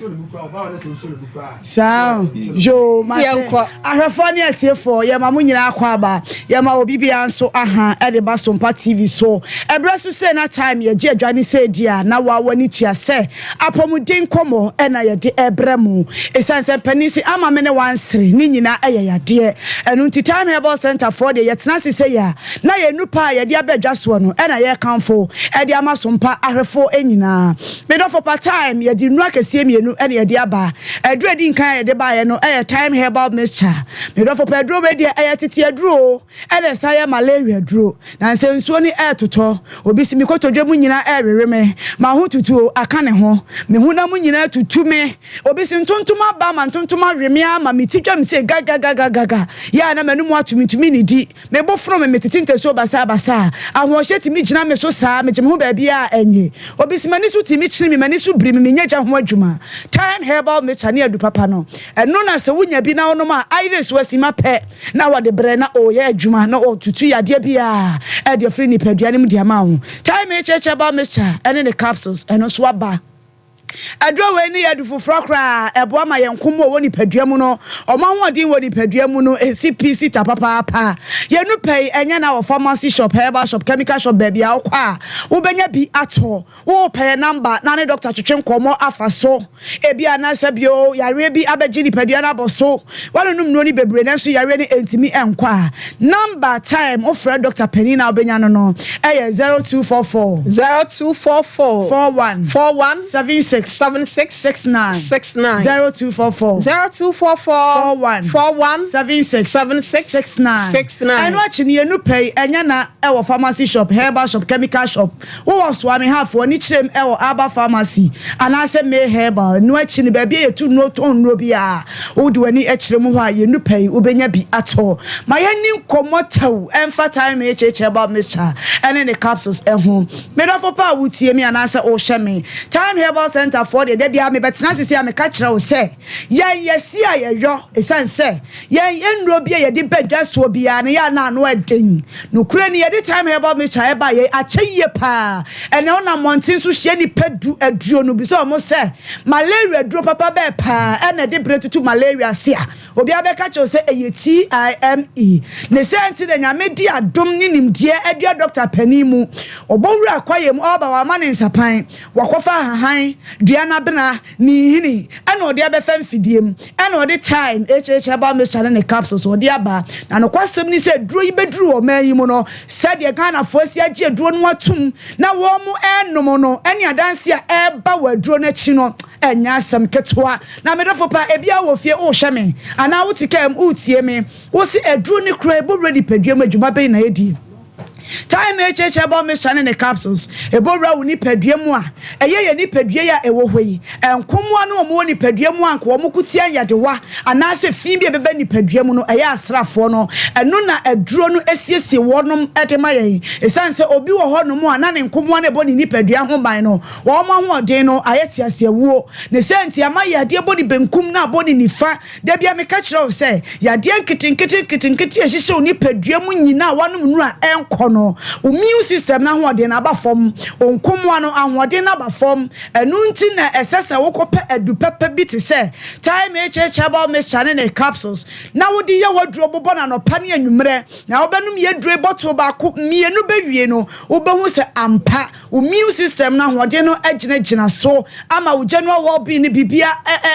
[SPEAKER 8] Saa yo mate.
[SPEAKER 1] Yɛnkɔ.
[SPEAKER 8] Ahwɛfoɔ ne atiefoɔ, yɛma mo nyinaa kɔ aba. Yɛma obi biara nso aha ɛde ba Sompa TV so. Ɛberɛ so sɛ na time yɛgye adwa ne sɛ di a na wawa ne tua sɛ apɔmuden nkɔmmɔ ɛna yɛde ɛbrɛ mu. Ɛsiane sɛ mpanin si ama me ne wansere ne nyinaa ɛyɛ yadeɛ. Ɛno nti Time Herbal Center foɔ deɛ yɛtena ase sɛ yɛ a na yɛn nupa a yɛde aba adwa soɔ no ɛna yɛrekamfo ɛde ama Sompa ahwɛfoɔ nyinaa. Medɔfo pa, Time yɛde nnuro akɛseɛ mmienu ɛna yɛde aba. Aduro a ɛdi nkan a yɛde baeɛ no ɛyɛ Time Herbal Mixture. Medɔfo pa, aduro wei deɛ ɛyɛ tete aduro o, ɛna ɛsan yɛ malaria duro. Na nsɛ nsuo no ɛɛtotɔ, obi si mi kotodwe mu nyinaa ɛɛwewe me, ma ho tutu aka ne ho, me honam nyinaa tutu me. Obi si ntontom aba ma ntontom awe me ama me ti dwam sɛ gagagagagaga yɛ a na m'anum ato me ntumi ne di. Me bo fono me, metete ntasuo basabasa. Ahoɔhyɛ tumi gyina me so saa, megye me ho baabi a ɛnye. Obi si m'ani so tumi kyene me, m'ani so biri me, menyɛ gya ho adwuma. Time Herbal Mixture ne adu papa no. Ɛno na sɛ wonya bi na wonom a, ayere so asima pɛ na wɔde brɛ na ɔyɛ adwuma na ɔtutu yadeɛ biara ɛde afiri nipadua no mu de ama wo. Time HH Herbal Mixture ɛne ne capsules ɛno nso aba. Aduro wei ne yɛ adu foforɔ koraa. Ɛboa ma yɛn nko mu a ɔwɔ nipadua mu no, ɔmo ahoɔden wɔ nipadua mu no esi pi sita papaapa. Yɛn nupa yi ɛnyɛ na wɔ pharmacy shop, herbal shop, chemical shop, baabi a wokɔ a wobɛnya bi atɔ. Wopɛ yɛ number na ne doctor twetwe nkɔmmɔ afa so. Ebi anaasɛ bio yareɛ bi abɛgye nipadua no abɔ so, wɔnonom nnuro no bebree nanso yareɛ no ntumi nkɔ a, number Time wofrɛ doctor panin na wobɛnya no ɛyɛ 0244
[SPEAKER 1] 0244
[SPEAKER 8] 41
[SPEAKER 1] 41
[SPEAKER 8] 76
[SPEAKER 1] 76
[SPEAKER 8] 69.
[SPEAKER 1] 69.
[SPEAKER 8] 0244
[SPEAKER 1] 0244
[SPEAKER 8] 41
[SPEAKER 1] 41
[SPEAKER 8] 76
[SPEAKER 1] 76
[SPEAKER 8] 69.
[SPEAKER 1] 69.
[SPEAKER 8] Ɛno akyi no yɛnu pɛ yi ɛnyɛ na ɛwɔ pharmacy shop, herbal shop, chemical shop. Wowɔ Soame hafoɔ ne kyerɛm ɛwɔ Aba Pharmacy anaasɛ May Herbal. Ɛno akyi no baabi a yɛtu nnuro tɔn nnuro bi a wode w'ani kyerɛ mu hɔ a yɛnu pɛ yi wobɛnya bi atɔ. Ma yɛni nkɔmmɔ tɛw ɛmfa Time HH Herbal Mixture ɛne ne capsules ɛho. Medɔfo pa a wotie me anaasɛ wohyɛ me, Time Herbal Center. Center foɔ deɛ, da biara mebɛtena ase sei a meka kyerɛ wo sɛ, yɛn yɛsi a yɛyɔ, ɛsiane sɛ yɛn nnuro bi a yɛde ba dwa soɔ biara no yɛ a na ano ɛden. Nokorɛ ni, yɛde Thyme Herbal Mixture ɛbaa yei akyɛ yie paa. Ɛnnɛ wonam mmɔnten so hyia nnipa du, aduonu, bisa wɔn sɛ, malaria aduro papa bɛɛ paa ɛna ɛde berɛ tutu malaria ase a? Obiara bɛka kyerɛ wo sɛ ɛyɛ TIME. Ne saa nti na Nyame de adom ne nimdeɛ adua dɔkta panin mu. Ɔbɔ wura kwaeɛ mu, ɔreba wama ne nsapan, wakɔfa ahahan, dua no abena, ne nhini, ɛna ɔde abɛfa mfidie mu, ɛna ɔde Thyme, HH Herbal Mixture ne ne capsules ɔde aba. Na nokwasɛm ne sɛ aduro yi bɛduru ɔman yi mu no, sɛdeɛ Ghanafoɔ asi agye aduro no atom na wɔn renom no, ɛne adanseɛ a ɛreba wɔ aduro no akyi no, ɛnyɛ asɛm ketewa. Na me dɔfo pa, ebia wowɔ fie worehwɛ me, anaa wote kaa mu woretie me, wose, Aduru no koraa, ɛbɔ wura nipadua mu, adwuma bɛn na edi? Thyme HH Herbal Mixture ne ne capsules, ɛbɔ wura wo nipadua mu a, ɛyɛ yɛn nipadua yi a ɛwɔ hɔ yi, nkomoa no a wɔwɔ nipadua mu a anka wɔko tia nyadewa anaasɛ fi bi a ɛbɛba nipadua mu no, ɛyɛ asraafoɔ no. Ɛno na aduro no siesie wɔnom de ma yɛn. Ɛsiane sɛ obi wɔ hɔnom a na ne nkomoa no a ɛbɔ ne nipadua ho ban no, Wɔn ahoɔden no ayɛ teaseawuo. Ne saa nti ama yadeɛ bɔ ne benkum na abɔ ne nifa. Da biara meka kyerɛ wo sɛ, yadeɛ nketenkete nketenkete a ɛhyehyɛ wo nipadua mu nyinaa a woanom nnuru a ɛnkɔ no, wo immune system no ahoɔden no aba fam, wo nkomoa no ahoɔden no aba fam. Ɛno nti na ɛsɛ sɛ wokɔpɛ adu papa bi te sɛ Thyme HH Herbal Mixture ne ne capsules na wode yɛ w'aduro bobɔ no anɔpa ne anwummerɛ. Na wobɛnom yɛ aduro yi bottle baako, mmienu bɛwie no, wobɛhu sɛ ampa Wo immune system no ahoɔden no agyinagyina so ama wo general well being no biribiara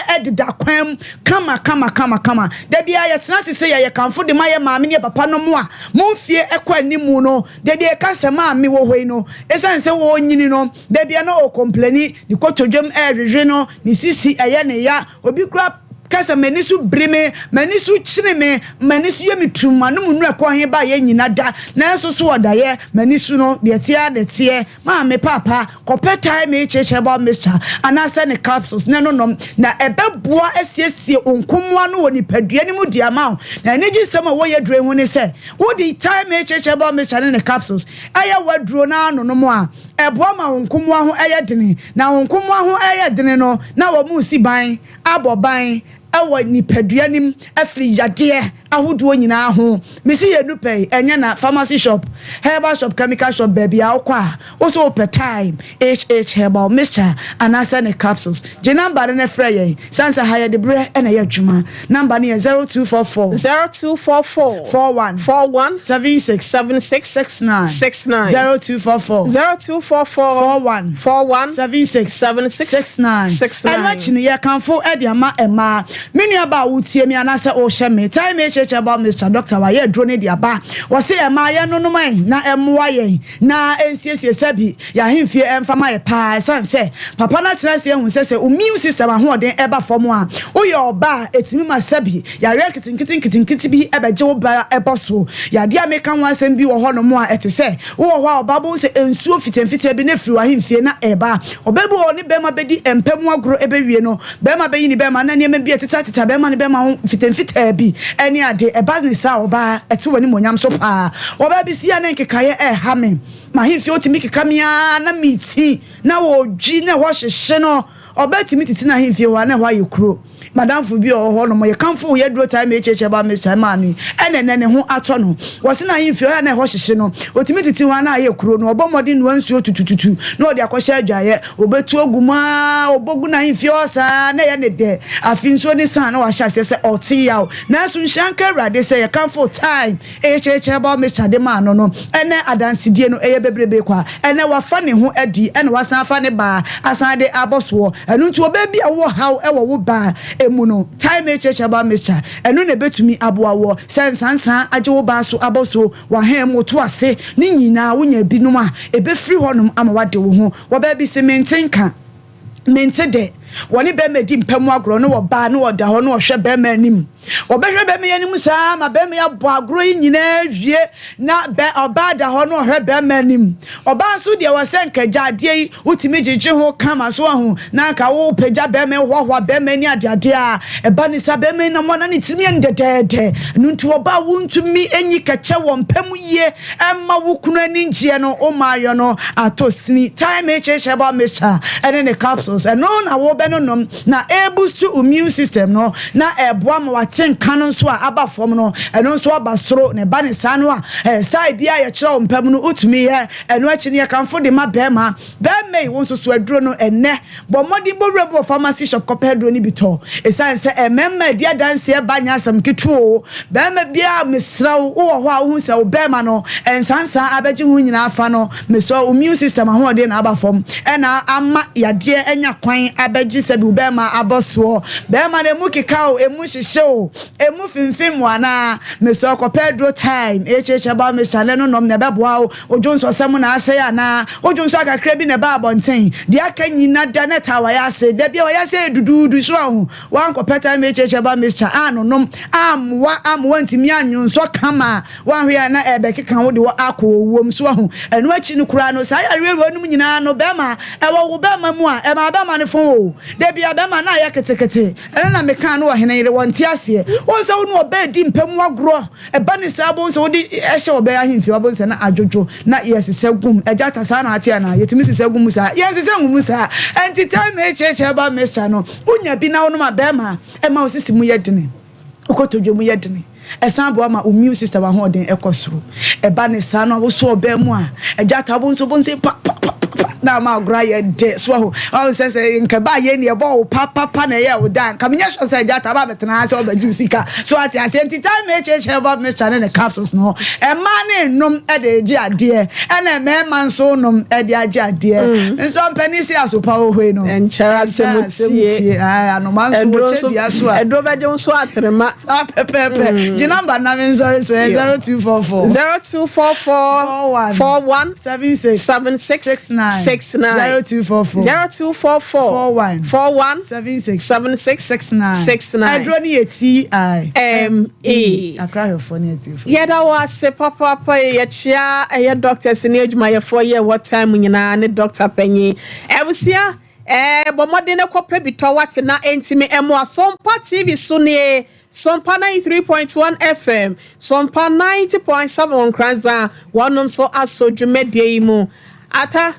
[SPEAKER 8] ɛdeda kwan mu kama kama kama kama. Da biara yɛtena ase sɛ yɛyɛ kamfo de ma yɛ maame ne yɛ papa nom a mo mfie kɔ animu no. Da biara yɛka sɛ maame wɔ hɔ yi no ɛsiane sɛ ɔrenyini no da biara na ɔrekompleni, ne kotodwam ɛrehwehwe no, ne sisi ɛyɛ ne ya, obi koraa ka sɛ m'ani so biri me, m'ani so kyene me, m'ani so yɛ me tumm, m'anom nnuru ɛkɔ he ba yɛ nyina da, nanso so ɔdayɛ, m'ani so no, deɛ ɛteɛ ara na ɛteɛ. Maame, paapa, kɔpɛ Thyme HH Herbal Mixture anaasɛ ne capsules na ɛno nom, na ɛbɛboa asiesie wo nkomoa no wɔ nipadua no mu de ama wo. Na anigyesɛm a ɛwɔ yɛ aduro yi ho ne sɛ, wode Thyme HH Herbal Mixture ne ne capsules ɛyɛ w'aduro na anonom a, ɛboa ma wo nkomoa ho yɛ dene, na wo nkomoa ho yɛ dene no, na wɔresi ban abɔ ban wɔ nipadua no mu afiri yadeɛ ahodoɔ nyinaa ho. Mese yɛnnu pɛ yi, ɛnyɛ na pharmacy shop, herbal shop, chemical shop, baabi a wokɔ a, wo so wopɛ Thyme HH Herbal Mixture anaasɛ ne capsules. Gye number no na frɛ yɛn, sane sɛ ha yɛde berɛ na ɛyɛ adwuma. Number no yɛ 0244.
[SPEAKER 1] 0244.
[SPEAKER 8] 41.
[SPEAKER 1] 41.
[SPEAKER 8] 76.
[SPEAKER 1] 76.
[SPEAKER 8] 69.
[SPEAKER 1] 69.
[SPEAKER 8] 0244.
[SPEAKER 1] 0244.
[SPEAKER 8] 41.
[SPEAKER 1] 41.
[SPEAKER 8] 76.
[SPEAKER 1] 76.
[SPEAKER 8] 69.
[SPEAKER 1] 69.
[SPEAKER 8] Ɛno akyi no, yɛkamfo de ama mmaa. Me nuabaa a wotie me anaasɛ wohyɛ me, Time HH Herbal Mixture, Doctor wayɛ aduro no de aba. Wɔse mmaa yɛnnonom ɛ na ɛmmoa yɛn na ɛnsiesie sɛbi yɛn ahemfie ɛmfa ma yɛ paa ɛsiane sɛ papa no atena ase ahu sɛ sɛ wo immune system ahoɔden ɛba fam a, woyɛ ɔbaa a ɛtumi ma sɛbi yareɛ nketenkete nketenkete bi bɛgye wo bra bɔ so. Yadeɛ a meka ho asɛm bi wɔ hɔnom a ɛte sɛ wowɔ hɔ a ɔbaa bɛhu sɛ nsuo mfitiamfitia bi na ɛfiri w'ahemfie na ɛreba. Ɔbaa bi wɔ hɔ ɔne barima bɛdi mpa mu agorɔ ɛbɛwie no barima bɛyi ne bɛrima na nneɛma bi a ɛtetateta barima ne bɛrima ho mfitamfitaa bi ne ade. Ɛba ne saa a ɔbaa ɛte w'animuonyam so paa. Ɔbaa bi si a na nkekaeɛ ɛreha me. M'ahemfie ɔtumi keka me ara na meti na ɔdwi na ɛhɔ hyehye no. Ɔbaa tumi tete n'ahemfie hɔ a na ɛhɔ ayɛ kuro. M'adamfo bi a ɔwɔ hɔ nom, yɛkamfoo wo yɛaduro taa me HH herbal mixture maa no yi, ɛna ɛnnɛ ne ho atɔ no. Wɔse n'ahemfie hɔ a na ɛhɔ hyehye no, ɔtumi tete hɔ a na ayɛ kuro no, ɔbɔ mmɔden noa nsuo tutututu na ɔde akɔhyɛ adwaeɛ, ɔbɛtu agu mu ara, ɔbɔ gu n'ahemfie hɔ saa na ɛyɛ ne dɛ. Afei nsuo no sa a na wahyɛ aseɛ sɛ ɔte yaw. Nanso nhyira nka Awurade sɛ yɛkamfoo Thyme HH herbal mixture de maa no no, ɛnnɛ adansedie no ɛyɛ bebrebe kwa. Ɛnnɛ wafa ne ho adi ɛna wasan afa ne ba asan de abɔ soɔ. Ɛno nti ɔbaa bi a wowɔ haw wɔ wo ba mu no, Thyme HH herbal mixture, ɛno na ɛbɛtumi aboa woɔ. Sɛ nsansaa agye wo ba so abɔ so, w'ahan mu, wo to ase, ne nyinaa wonya bi nom a, ɛbɛfiri hɔnom ama woade wo ho. Wɔbaa bi se, Mente nka. Mente dɛ. Wɔne bɛrima di mpa mu agorɔ na ɔbaa na ɔda hɔ na ɔhwɛ bɛrima anim. Ɔbɛhwɛ bɛrima yi anim saa ma bɛrima yi abɔ agorɔ yi nyinaa awie na bɛ ɔbaa da hɔ na ɔhwɛ bɛrima anim. Ɔbaa nso deɛ wɔ sɛ nka gya adeɛ yi wotumi gyegye ho kama so ahu na nka wopagya bɛrima yi hoahoa bɛrima yi ne adeadeɛ a ɛba ne saa bɛrima yi nam a na ne tirim yɛ no dɛdɛɛdɛ. Ɛno nti ɔbaa wontumi nyi kɛkyɛ wɔ mpa mu yie Ɛmma wo kunu ani ngyeɛ no wo maayɔ no atɔ sini. Thyme HH herbal mixture ɛne ne capsules ɛno na wo bɛ no nom na ɛɛbustu immune system no na ɛɛboa ma wate nka no nso a aba fam no ɛno nso aba soro na ɛba ne saa no a style biara yɛkyerɛ wo mpa mu no wotumi yɛ ɛno akyi no yɛkamfo de ma bɛɛma Bɛɛma yi, wo nso so aduro no ɛnnɛ. Bɔ mmɔden bɔ wura mu wɔ pharmacy shop kɔpɛ aduro no bi tɔ. Ɛsiane sɛ mmarima adi adanseɛ ba nyɛ asɛm ketewa o. Barima biara mesrɛ wo, wowɔ hɔ a wohu sɛ wo barima no nsansaa abɛgye ho nyinaa fa no, mesrɛ wo, immune system ahoɔden na aba fam ɛna ama yadeɛ anya kwan abɛgye sɛbi wo barima abɔ soɔ. Barima no ɛmu keka o, ɛmu hyehye o, ɛmu finfim wo anaa, mesrɛ wo kɔpɛ aduro thyme, HH herbal mixture ne no nom na ɛbɛboa wo. Wo dwonsɔsɛm na asɛe anaa? Wo dwonsɔ a kakra bi na ɛba abɔnten, deɛ aka nyina da na ɛtaa w'ayase. Da bi a w'ayase ayɛ duduudu, so ahu? Woankɔpɛ Thyme HH Herbal Mixture annonom, ammoa amma woantumi annwonsɔ kama a, woanhwɛ a na ɛrebɛkeka wo de wo akɔ owuom, so ahu? Ɛno akyi no koraa no, saa yareɛ weinom nyinaa no, bɛrima, ɛwɔ wo bɛrima mu a, ɛma bɛrima no fɔn o. Da bi a bɛrima no ayɛ ketekete, ɛno na mekaa no ɔhene yere, wɔnte aseɛ. Wohu sɛ wo ne ɔbaa redi mpa mu agorɔ, Ɛba ne saa bohu sɛ wode hyɛ ɔbaa ahemfie hɔ bohu sɛ na adwodwo na yɛsesa gum. Agya ta saa na ate anaa? Yɛtumi sesa gu mu saa? Yɛnsesa ngu mu saa. Ɛnti time HH herbal mixture no wonya bi na wonom a bɛɛma ɛma wo sisi mu yɛ dene, wo kotodwe mu yɛ dene. Ɛsan boa ma wo immune system ahoɔden kɔ soro. Ɛba ne saa no a wosɔ ɔbaa mu a agya ta bohu sɛ bohu sɛ pa pa pa pa na ama agorɔ ayɛ dɛ. So wahu? Wahu sɛ sɛ nka ɛbaa yei ne ɛbɔɔ wo pa pa pa na ɛyɛɛ wo dɛ a nka menyɛ sure sɛ agya ta aba abɛtena ha sɛ ɔbɛgye wo sika. So ate aseɛ? Nti Thyme HH Herbal Mixture ne ne capsules no, mmaa no renom de regye adeɛ, ɛna mmarima nso renom de agye adeɛ. Nso mpanin se asopa wɔ hɔ yi no,
[SPEAKER 1] Ɛnkyɛre asɛm tie.
[SPEAKER 8] Ae, anoma nso
[SPEAKER 1] Aduro
[SPEAKER 8] wɔkyɛ
[SPEAKER 1] nso,
[SPEAKER 8] dua so a.
[SPEAKER 1] aduro bɛgye wo nso atrema.
[SPEAKER 8] Saa pɛpɛɛpɛ. Gye number na me nsɔre so, ɛyɛ 0244.
[SPEAKER 1] 0244 41
[SPEAKER 8] 76
[SPEAKER 1] 76
[SPEAKER 8] 69
[SPEAKER 1] 69
[SPEAKER 8] 0244
[SPEAKER 1] 0244
[SPEAKER 8] 41
[SPEAKER 1] 41
[SPEAKER 8] 76
[SPEAKER 1] 76
[SPEAKER 8] 69
[SPEAKER 1] 69
[SPEAKER 8] Aduro no yɛ T I
[SPEAKER 1] M E.
[SPEAKER 8] Akra ahwɛfoɔ ne atiefoɔ.
[SPEAKER 1] Yɛda wo ase papaapa yi yɛkyea ɛyɛ doctors ne adwumayɛfoɔ yɛ wɔ time nyinaa ne doctor panyin abusua ɛɛ bɔ mmɔden na kɔpɛ bi tɔ wate na ɛntimi ɛmoa Sompa TV so nie Sompa 93.1 FM Sompa 90.7 wɔ Nkoranza wɔnom nso asɔ dwumadie yi mu Ata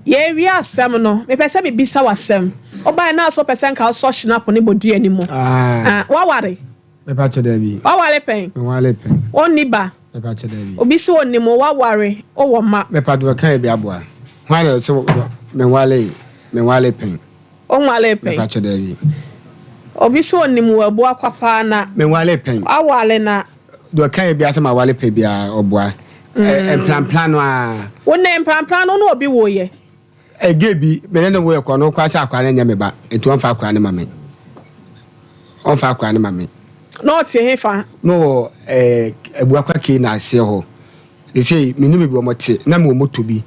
[SPEAKER 1] yɛrewie asɛm no mepɛ sɛ mebisa wo asɛm wobaeɛ na asɛ wopɛ sɛ nka wosɔ hyinapo ne bodua no mu
[SPEAKER 6] Ah.
[SPEAKER 1] Ah, woaware?
[SPEAKER 6] Mepa kyɛ daabi.
[SPEAKER 1] Woaware pɛn?
[SPEAKER 6] Menware pɛn.
[SPEAKER 1] Wonni ba?
[SPEAKER 6] Mepa kyɛ daabi.
[SPEAKER 1] Obi se onim wo, woaware, wowɔ mma?
[SPEAKER 6] Mepa deɛ ɔka yɛ bi aboa. Hwan na ɔse menware menware pɛn?
[SPEAKER 1] Wonwaree pɛn?
[SPEAKER 6] Mepa kyɛ daabi.
[SPEAKER 1] Obi se onim wo abua kwa paa na.
[SPEAKER 6] Menwaree pɛn.
[SPEAKER 1] Woaware na.
[SPEAKER 6] Deɛ ɔka yɛ biara sɛ maware pɛn biara ɔboa. Mprampra no ara.
[SPEAKER 1] Wo ne mprampra no wo ne obi woeɛ?
[SPEAKER 6] Gay bi, me ne no woeɛ kɔ, ɔno koraa sɛ akwadaa no nyɛ me ba, nti ɔmfa akwadaa no ma me. Ɔmfa akwadaa no ma me.
[SPEAKER 1] Na ɔte hefa?
[SPEAKER 6] Na ɔwɔ ɛɛ Abuakwa Kena aseɛ hɔ. Seesei mennim baabi a wɔte. Na mewɔ moto bi.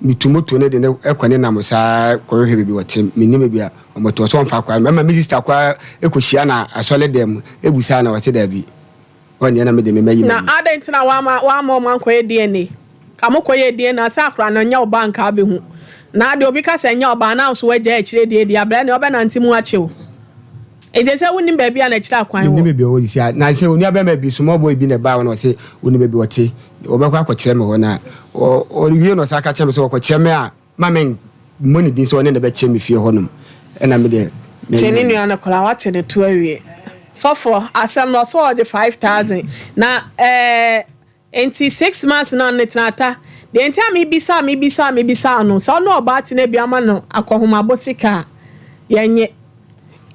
[SPEAKER 6] Metu moto no de no kɔ ne nam saa kɔhwehwɛ baabi a ɔte. Mennim baabi a wɔte. Ɔsɛ ɔmfa akwadaa no. Ɛma me sista koraa kɔhyia no asɔredan mu bisaa no, ɔse daabi. Ɔnnyɛ na mede me mma yi
[SPEAKER 1] Na
[SPEAKER 6] m'ani.
[SPEAKER 1] adɛn nti na woamma woamma wɔn ankɔyɛ DNA? Ka mokɔyɛɛ DNA a, sɛ akora no ɛnyɛ wo ba a anka wobɛhu. Na deɛ obi ka sɛ ɛnyɛ wo ba a, na wo nso woagyae akyire deɛ di abrɛ ɛnneɛ wobɛnante mu akyɛ o. Enti ɛsɛ sɛ wonim baabi a n'akyiri akwan
[SPEAKER 6] Mennim
[SPEAKER 1] wɔ.
[SPEAKER 6] baabi a ɔwɔ seesei ara. Na sɛ onuabarima bi, small boy bi na ɛbaa hɔ na ɔse ɔnim baabi a ɔte, ɔbɛkɔ akɔkyerɛ me hɔ. Na ɔwie na ɔsan ka kyerɛ me sɛ ɔkɔkyerɛ me a, Ma me mmɔ ne din sɛ ɔne no bɛkyɛ me fie hɔ nom ɛna me deɛ
[SPEAKER 1] Tie
[SPEAKER 6] m'ani
[SPEAKER 1] ne nua no koraa wate ne to awie. Sɔfoɔ asɛm no ɔsɛ ɔgye 5000 na ɛɛ nti 6 months na ɔne tena ata deɛ nti a mebisa a mebisa a mebisa no sɛ ɔne ɔbaa tena bi ama no akɔhomabɔ sika a yɛnye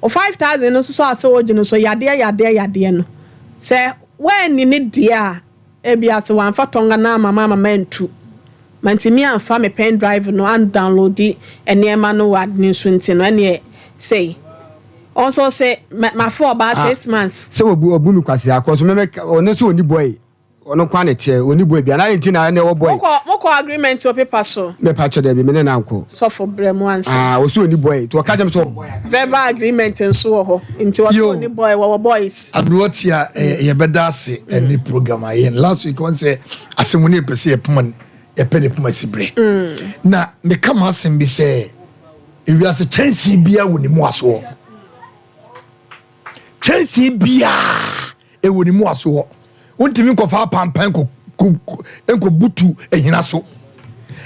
[SPEAKER 1] o 5000 no nso so a sɛ ɔgye no so yadeɛ yadeɛ yadeɛ no sɛ woanni ne deɛ a Ebia sɛ wɔamfa Tonga no amma me amma mantu, mantumi amfa me pen drive no andownloadi nneɛma no wɔ ade no so nti no, ɛneɛ sei. Ɔno nso ɔse, mafa ɔbaa
[SPEAKER 6] Ah,
[SPEAKER 1] 6 months.
[SPEAKER 6] sɛ obu obu me kwasea kɔ so mɛmɛ ɔno nso ɔni boy. Ɔno nko ara na ɛteɛ, ɔnni boy biara. Na adɛn nti na ɛnna ɛwɔ boy?
[SPEAKER 1] Mokɔ mokɔ agreement wɔ paper so?
[SPEAKER 6] Mepa kyɛw dabi, me ne no ankɔ.
[SPEAKER 1] Sɔfo brɛ mu ansa.
[SPEAKER 6] Ah, ɔse ɔnni boy, nti ɔka kyerɛ me sɛ ɔwɔ boy a.
[SPEAKER 1] Verbal agreement nso wɔ hɔ, nti ɔse
[SPEAKER 3] Yo.
[SPEAKER 1] ɔnni boy, wɔwɔ boys.
[SPEAKER 3] Aberewa tia eh, yɛbɛda ase ɛne program a yɛn last week wɔn sɛ asɛm no yɛpɛ sɛ yɛpoma yɛpɛ ne poma si berɛ na meka ma asɛm bi sɛ ewiase kyɛnsee biara wɔ ne mu asoɔ kyɛnsee biara ɛwɔ ne mu asoɔ wontumi nkɔfa apampan nkɔbutu ahina so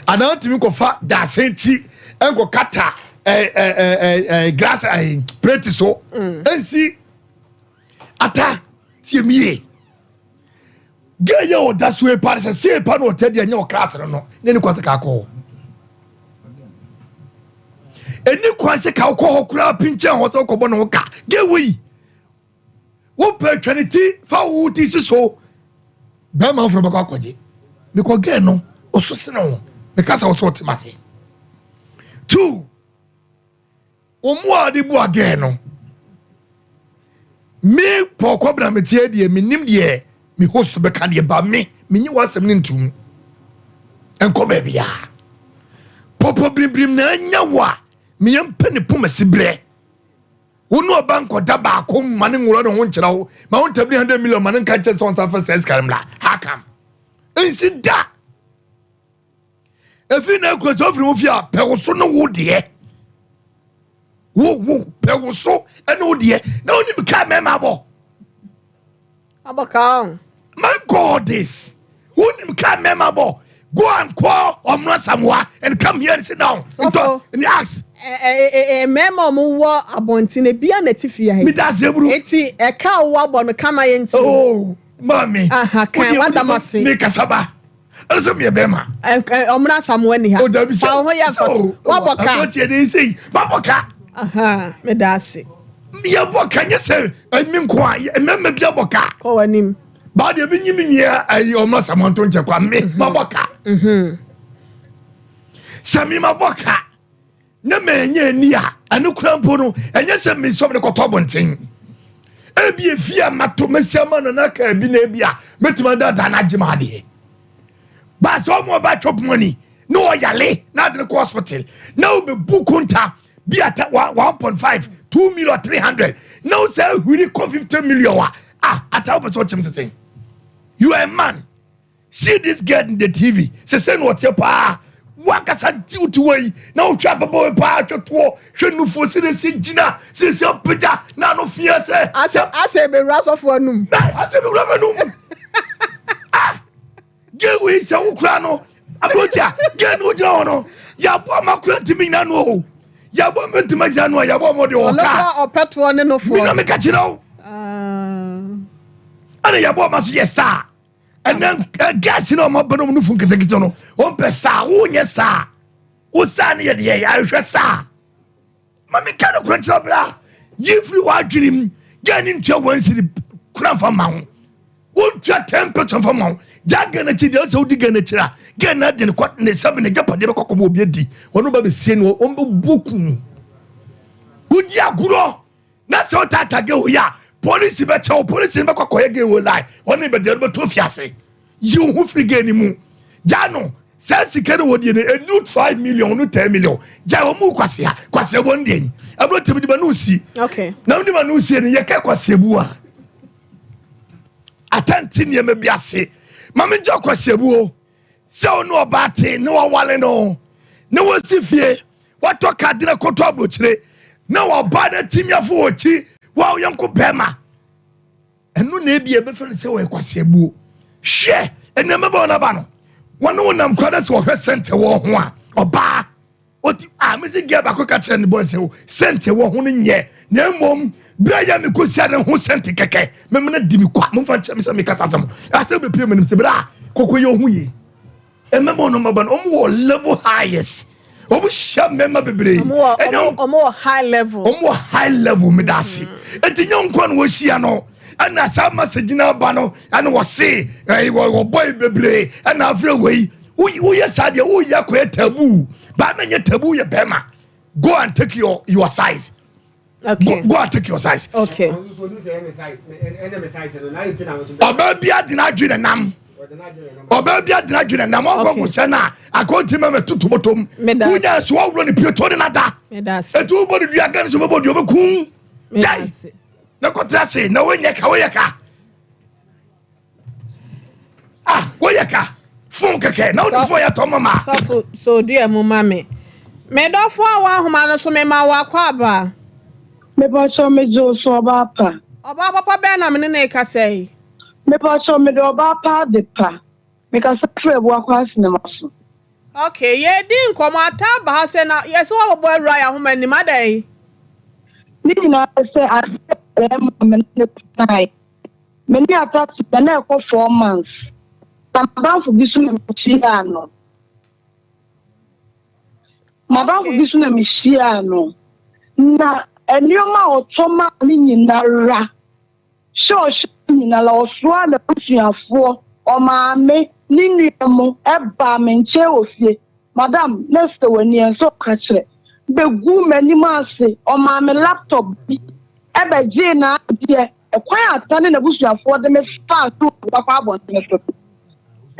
[SPEAKER 3] anaa wontumi nkɔfa daasɛn ti nkɔkata glass plate so ɛnsi ata tie mi yie gay yɛ ɔda so epa sɛ se epa na ɔtɛ deɛ nyɛ ɔkra asere no ne ne kwan sɛ kakɔ hɔ ɛni kwan sɛ kakɔ hɔ koraa pinkyɛn hɔ sɛ ɔkɔbɔ ne ho ka gay wei wopɛ atwa ne ti fa wo ti si so bɛrima foforɔ bɛkɔ akɔgye mekɔ gay no ɔso sene ho meka sɛ ɔsɛ ɔte ma se two Wɔn a wɔde bu agɛɛ no, me Paul Kɔbena meteɛ deɛ menim deɛ me host bɛka deɛ ba me menye w'asɛm no ntom nkɔ baabiara pɔpɔ birimbirim na anya wo a meyɛ mpɛ ne poma si berɛ wo ne ɔba nkɔda baako ma ne nwura ne ho nkyerɛ wo ma wo ntabiri 100 million ma ne nka nkyɛ sɛ ɔnsa fa sɛ sika no mmra how come nsi da Ɛfiri na akura sɛ wofiri wo fie a pɛ wo so ne wo deɛ wo wo pɛ wo so ne wo deɛ na wonim kaa mɛma abɔ
[SPEAKER 1] abɔ kaa
[SPEAKER 3] my god this wonim kaa mɛma abɔ go and call Omra Samoa and come here and sit down and talk and ask.
[SPEAKER 1] Mmarima a wɔwɔ abɔnten ebia na ti fie ha yi.
[SPEAKER 3] Mi da se buru.
[SPEAKER 1] Eti ɛka a wɔwɔ abɔ no kama yɛ nti.
[SPEAKER 3] Oh maame.
[SPEAKER 1] Aha kan wadamase.
[SPEAKER 3] Mi kasaba. ɛne sɛ meyɛ bɛrima
[SPEAKER 1] ɔmena asamoa ni ha
[SPEAKER 3] oh, dabi sɛ
[SPEAKER 1] fa wo ho yɛ mfa
[SPEAKER 3] oh,
[SPEAKER 1] wabɔ ka
[SPEAKER 3] aberanteɛ de sɛ mabɔ ka
[SPEAKER 1] meda ase
[SPEAKER 3] yɛbɔ ka nyɛ sɛ me nko a mmarima bi abɔ ka
[SPEAKER 1] kɔ w'anim
[SPEAKER 3] baa deɛ menyi me nua ayi ɔmena asamoa nto nkyɛ kwa me mhm. mabɔ ka mhm. sɛ me mabɔ ka na manya ani a ɛno kora mpo no ɛnyɛ sɛ mesɔm no kɔtɔ abɔnten ebi efi a mato mesi ama no na kaa bi na ebi a mɛtumi adaadaa no agye ma adeɛ baasa ɔmo ɔba chop money na ɔyale na ade no kɔ hospital na ɔbɛbu konta bi ata 1.5 2 million 300 na ɔsɛ ahwiri kɔ 50 million a ah ata wopɛ sɛ ɔkyɛm sesɛn you are a man See this girl in the TV sese na ɔteɛ paa wankasa ti ti wɔ yi na wohwɛ ababaawa paa hwɛ toɔ hwɛ nufoɔ sɛ ɛsi gyina sɛ ɛsi apagya na ano fia sɛ
[SPEAKER 1] asɛ asɛ ebewura sɔfo anum
[SPEAKER 3] na asɛ ebewura m'anum ah gay wei sɛ wo kura no aburokyi a gay no wogyina hɔ no yɛaboa ma kura ntumi nyina no o yɛaboa ma ntumi gyina no a yɛaboa ma ɔde ɔka
[SPEAKER 1] ɔpɛtoɔ ne nofoɔ
[SPEAKER 3] mi na meka kyerɛ wo ɛna yɛaboa ma so yɛ star ɛnɛ gas na ɔma bɛnom no fu nketenkete no ɔmpɛ star wonyɛ star wo star no yɛ deɛ yɛahwehwɛ star ma meka no kora nkyerɛ berɛ a gye firi w'adwene mu gya ne ntua wansiri kora mfa ma wo wontua 10 percent fa ma wo gya gɛ no akyi deɛ sɛ wodi gɛ no akyiri a gɛ no ade ne kɔ ne sɛbe ne gyapadeɛ bɛkɔ kɔma obi adi wɔno ba bɛsie no ɔmbɛbuo ku wodi agorɔ Na sɛ wotaataa gay wei a, polisi bɛkyɛ wo. Polisi no bɛkɔ akɔyɛ gay wei line. Wɔne bɛde no bɛto afiase. Yi wo ho firi gay no mu. Gyaa no. Saa sika no wɔdie no, ɛnu 5 million, no 10 million. Gyaa wɔn mu kwasea. Kwasea bu no deɛ yi. Ɛbɛrɛ tɛm de ma no si.
[SPEAKER 1] Okay.
[SPEAKER 3] Na de ma no sie no, yɛka kwasea bu a. Atɛnte nneɛma bi ase. Ma me gya kwasea bu o. Sɛ wo ne ɔbaa te ne wawale no, ne wɔsi fie. Watɔ car de no akɔtɔ aburokyire na waba na timi afo wɔ akyi wa ɔyɔnko bɛrima ɛno na ebi ɛbɛfɛ no sɛ wɔyɛ kwaseabuo hwɛ nneɛma bɛ wɔn aba no wɔne wɔn nam kora na sɛ wɔhwɛ sɛnte wɔ ho a ɔbaa ɔti a mesi gɛ baako ka kyerɛ ne bɔ sɛ sɛnte wɔ ho no nyɛ na mmom berɛ yɛ me kɔhyia ne ho sɛnte kɛkɛ memena di me kwa momfa nkyɛ me sɛ mekasa asɛm asɛm bɛpie menim sɛ berɛ a kɔkɔ yɛ ɔho yie Mmɛma no mmaba no, wɔn wɔ level highest. Wɔn hyia mmɛma bebree.
[SPEAKER 1] Wɔn wɔ high level.
[SPEAKER 3] Wɔn wɔ high level mi da ase. Eti nye nkwa na wɔhyia no. Ɛna saa message na aba no ɛna wɔse ɛyi wɔ boy bebree ɛna afrɛ wei. Woyɛ saa deɛ woyɛ akɔyɛ taboo. Baa na nye taboo yɛ bɛrima. Go and take your size.
[SPEAKER 1] Okay.
[SPEAKER 3] Go and take your size.
[SPEAKER 1] Okay.
[SPEAKER 3] Ɔbaa bi adi n'adwene nam. Ɔbaa bi adena adwene nam ɔnkɔ nkɔhyɛ no a akɔnti ma mɛtutu bɔtɔm. Wonya so wɔworɔ ne pie to ne nada. Ɛti wobɔ no dua gane so bɛbɔ dua ɔbɛku. Gyae na kɔtra ase na wonyɛ ka woyɛ ka. Ah woyɛ ka fon kɛkɛ na wode fon yɛ tɔ mama.
[SPEAKER 1] Sɔfo so dua mu ma me. Me dɔfo a wɔ ahoma no so mema wo akwaaba.
[SPEAKER 9] Mepakyɛw megye wo so ɔbaa pa.
[SPEAKER 1] Ɔbaa papa bɛn na me ne no rekasa yi?
[SPEAKER 9] Mepakyɛw mede ɔbaa pa ade pa. Mekasa firi Abuakwa Asenema so.
[SPEAKER 1] Ok, yɛredi nkɔmmɔ, ataa ba ha sɛ na yɛsɛ woabobɔ awura yɛn ahoma anim, adɛn?
[SPEAKER 9] Ne nyinaa ne sɛ adeɛ bɛrima a me ne no tenaeɛ. Me ne Atta tenaeɛ na ɛkɔ 4 months. Na m'adamfo bi so na mehyiaa no. M'adamfo bi so na mehyiaa no. Na nneɛma a ɔtɔ maa me nyinara, hyɛ ɔhyɛ nyinara, ɔsoaa n'abusuafoɔ, ɔmaame, ne nua mo baa me nkyɛn wɔ fie. Madam, na sɛ w'ani ɛnsɛ ɔka kyerɛ. Bɛguu m'anim ase, ɔmaa me laptop bi, ɛbɛgyee n'adeɛ. Ɛkwan a Atta ne n'abusuafoɔ de me faa so wɔ akɔ abɔntene so no,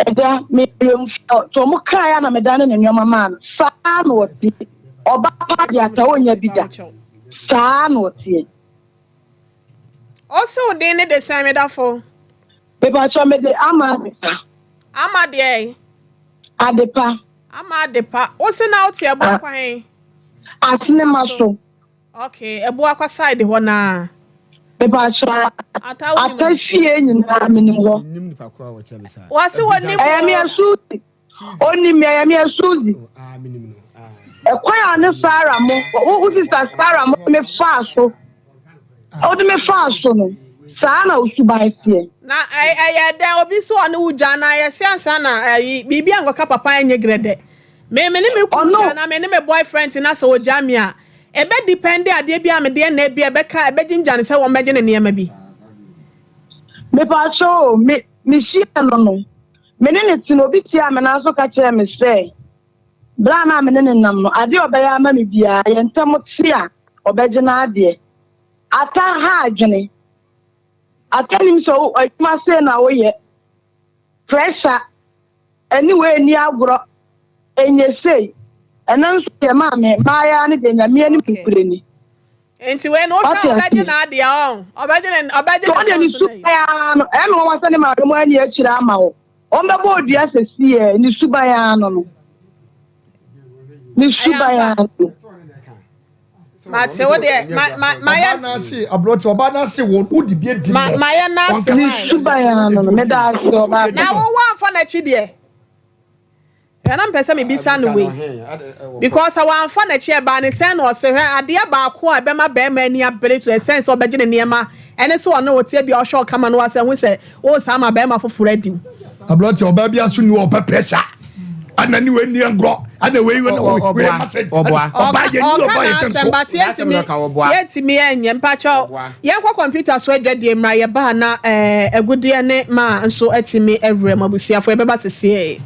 [SPEAKER 9] agya, meyɛ nti ɔmo kaeɛ a na medane ne nneɛma maa no. Saa na ɔteɛ. Ɔbaa pa de Atta ɔnnya bi da. Saa na ɔteɛ.
[SPEAKER 1] Ɔse wo din ne de sɛn me dafo?
[SPEAKER 9] Mepakyɛw mede Ama Adepa.
[SPEAKER 1] Ama deɛn?
[SPEAKER 9] Adepa.
[SPEAKER 1] Ama Adepa. Wose na wote Abuakwa he?
[SPEAKER 9] Asenema so.
[SPEAKER 1] Okay, Abuakwa side hɔ naa.
[SPEAKER 9] Mepakyɛw
[SPEAKER 1] Ata wonim
[SPEAKER 9] Ata fie nyinaa menim hɔ.
[SPEAKER 1] Wɔse wɔnim
[SPEAKER 9] Ɛyɛ me Suzy. Onim me, ɛyɛ me Suzy. Ɛkwan a ne Sarah mo, wo sister Sarah mo me faa so, wode me faa so no, saa na osuban teɛ.
[SPEAKER 1] Na ɛyɛ dɛn obi sɛ ɔne wo gya na yɛse ansa na ɛyi biribi ankɔka papa ɛnyɛ grɛdɛ. Me ne me kunu gya na me ne me boyfriend te na sɛ ɔgya me a, ɛbɛ depende adeɛ bi a mede ɛnna bi a ɛbɛka ɛbɛgyingya no sɛ wɔmmɛgye ne nneɛma bi.
[SPEAKER 9] Mepakyɛw o, me mehyia no no, me ne no te no, obi tiaa me nan so ka kyerɛɛ me sɛ, bere a na me ne no nam no, adeɛ a ɔbɛyɛ ama me biara, yɛn ntam te a, ɔbɛgye n'adeɛ. Ata ha adwene. Ata nim sɛ wo adwuma sei na woyɛ. Pressure ɛne wei nni agorɔ. Ɛnyɛ sei. Ɛno nso deɛ maame, mmaayaa no deɛ Nyame anim nokorɛ ni.
[SPEAKER 1] Nti wei no wohwɛ
[SPEAKER 9] Wate
[SPEAKER 1] a ɔbɛgye
[SPEAKER 9] aseɛ?
[SPEAKER 1] n'adeɛ ɔn ɔbɛgye ne ɔbɛgye
[SPEAKER 9] Sɛ
[SPEAKER 1] ne
[SPEAKER 9] ɔde
[SPEAKER 1] phone
[SPEAKER 9] ne
[SPEAKER 1] so na yi.
[SPEAKER 9] suban ara no, ɛyɛ me nwanwa sɛ ne maame mo ani akyire ama wo. Wɔbɛbɔ odua sɛsiɛ, ne suban ara no no. Ne suban ara no.
[SPEAKER 1] Mate wo deɛ ma ma ma yɛ.
[SPEAKER 3] Ɔbaa n'ase aburɔti ɔbaa n'ase wo wo de bi edi
[SPEAKER 1] Ma
[SPEAKER 3] no.
[SPEAKER 1] ma yɛ n'ase
[SPEAKER 9] Ne
[SPEAKER 1] wae.
[SPEAKER 9] suban ara no no. Meda ase ɔbaa
[SPEAKER 1] Na
[SPEAKER 9] pa.
[SPEAKER 1] wo wamfa n'akyi deɛ. Hwɛ na mpɛ sɛ mebisa no wei. Because sɛ wamfa n'akyi ɛbaa ne sɛn na ɔse hwɛ adeɛ baako a ɛbɛma bɛrima ani abere to ɛsɛn sɛ ɔbɛgye ne nneɛma ɛne sɛ ɔne wo te bi a ɔhwɛ ɔkama no wasɛ ho sɛ wo saa ma bɛrima foforɔ adi wo.
[SPEAKER 3] Aburɔti ɔbaa bi aso ni ɔpɛ pressure. Ɛna ni wei ni ngorɔ ɛna wei wei na wei wei message. Ɔbaa yɛ ni
[SPEAKER 1] Ɔka
[SPEAKER 3] ɔbaa yɛ kyɛn
[SPEAKER 1] n'asɛm
[SPEAKER 3] so.
[SPEAKER 1] but yɛntumi ɛnyɛ mpakyɛw yɛnkɔ computer so adwadie mmra yɛbaa na agudeɛ ne maa nso atumi awura mu abusuafo yɛbɛba sesie.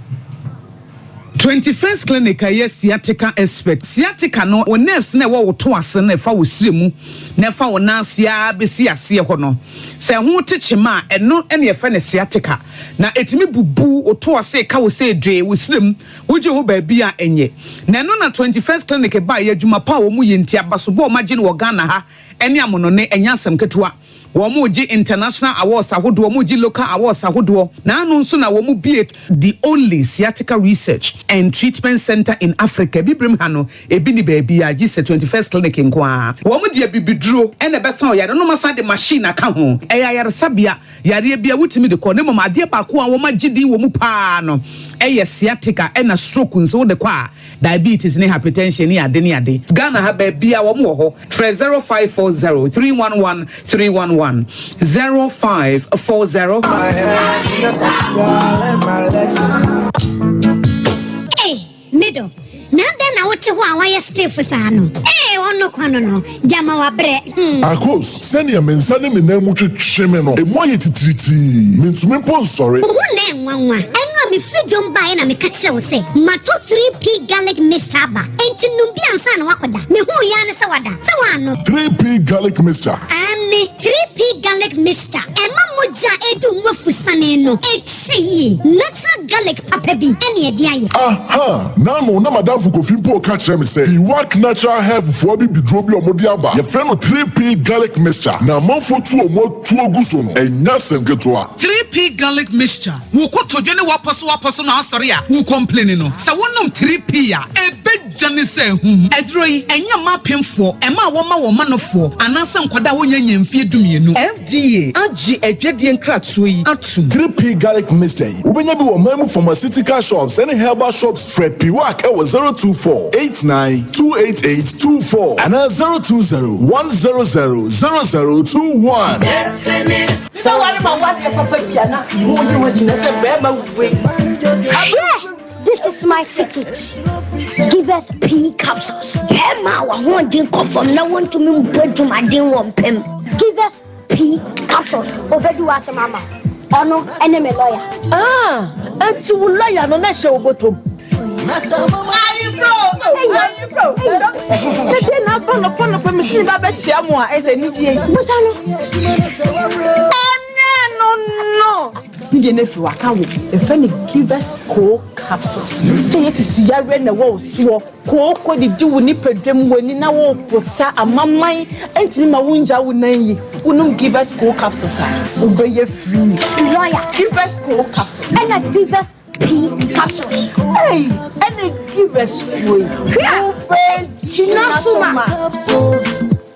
[SPEAKER 10] 21st Clinic a ɛyɛ sciatica expert. Sciatica no, wo nerves na ɛwɔ wo to ase no ɛfa wo srɛ mu na ɛfa wo nan ase ara bɛsi aseɛ hɔ no. Sɛ ɛho te kyema a, ɛno na yɛfrɛ no sciatica. Na ɛtumi bubu wo to ase ka wo sɛ dwee wo srɛ mu, wogye ho baabi a ɛnyɛ. Na ɛno na 21st Clinic baeɛ, adwuma pa a wɔn yɛ nti, abasobɔ a wɔagye no wɔ Ghana ha ne amonone, ɛnyɛ asɛm ketewa. Wɔn regye international awards ahodoɔ, wɔn regye local awards ahodoɔ. Na ano nso na wɔn bie the only sciatica research and treatment center in Africa. Bibirem ha no, ebi ni baabi a gye sɛ 21st Clinic nko ara. Wɔn de abibiduro ɛna ɛbɛsa ɔyare no, asan de machine aka ho. Ɛyɛ ayaresabea, yareɛ bi a wotumi de kɔ. Ne mmom adeɛ baako a wɔn agye din wɔ mu paa no ɛyɛ sciatica ɛna stroke nso wode kɔ a, diabetes ne hypertension ne ade ne ade. Ghana ha baabi a wɔn wɔ hɔ, frɛ 0540 311 311 0540.
[SPEAKER 11] Hey, middle. Na dɛn na wote hɔ a wayɛ stiff saa no? Ee, ɔno kwa no gyama wabrɛ.
[SPEAKER 12] Akos, sɛnea me nsa ne me nan mu twetwe me no, emu ayɛ titiritii. Mentumi mpo nsɔre.
[SPEAKER 11] Wo ho na ɛnwanwa. Ɛno a mefiri dwom baeɛ na meka kyerɛ wo sɛ mato 3P Garlic Mixture aba. Enti nom bi ansa na woakɔda. Mehuu yɛa ne sɛ wada. Sɛ woanom.
[SPEAKER 12] 3P Garlic Mixture.
[SPEAKER 11] Ane, 3P Garlic Mixture. Ɛma mogya mogya a ɛredi wo mu afusane no, ɛkyɛ yie. Natural garlic papa bi ɛne ɛde ayɛ.
[SPEAKER 12] Aha! N'ano na m'adamfo Kofi mpo reka kyerɛ me sɛ Iwak Natural Health foɔ abibiduro bi a wɔde aba, yɛfrɛ no 3P Garlic Mixture, na amanfoɔ tu wɔn atuo gu so no, ɛnyɛ asɛm ketewa.
[SPEAKER 10] 3P Garlic Mixture, Wo kotodwe ne w'apɔsowapɔso na asɔre a wo complaini no, sɛ wonom 3P a, ɛbɛgya ne sɛ ahum. Aduro yi, ɛnyɛ mma apemfoɔ, ɛma a wɔma wɔn manofoɔ, anaasɛ nkwadaa a wɔnnya nnya mfeɛ dumienu.
[SPEAKER 13] FDA agye adwadie nkratoɔ yi atom.
[SPEAKER 12] 3P Garlic Mixture yi, wobɛnya bi wɔ ɔman mu pharmaceutical shops ne herbal shops. Frɛ Piwak wɔ 024 89 288 24 anaa 020 100 0021.
[SPEAKER 14] Sɛ ware ma wadeɛ papa bi a na wogye ho akyinnye sɛ bɛrima wei.
[SPEAKER 11] Abrɛ! This is my secret. Give us pea capsules. Bɛrima a w'ahoɔden kɔ fam na wontumi mbɔ adwumaden wɔ mpam. Give us pea capsules. Obedi w'asɛm ama wo. Ɔno ɛne me lawyer.
[SPEAKER 14] Ah, enti wo lawyer no na ɛhyɛ wo bɔtɔm. Ayefro, ayefro. Sɛdeɛ na aba nɔpɔ nɔpɔ mesi ne ba bɛkyia mo a ɛsɛ anigyeɛ yi.
[SPEAKER 11] Busa no.
[SPEAKER 14] Ɛnyɛ no no. Ne deɛ no afiri waka wo. Yɛfrɛ no Givers Co capsules. Sɛ yɛ sisi yareɛ na ɛwɔ wo soɔ, kooko didi wo nipadua mu, w'ani na woreposa, amaman ntumi ma wongya wo nan yi, wonom Givers Co capsules a, wobɛyɛ free.
[SPEAKER 11] Lawyer.
[SPEAKER 14] Givers Co capsules.
[SPEAKER 11] Ɛna Givers P capsules.
[SPEAKER 14] Ei, ɛna Givers foɔ yi, wobɛgyina so ma.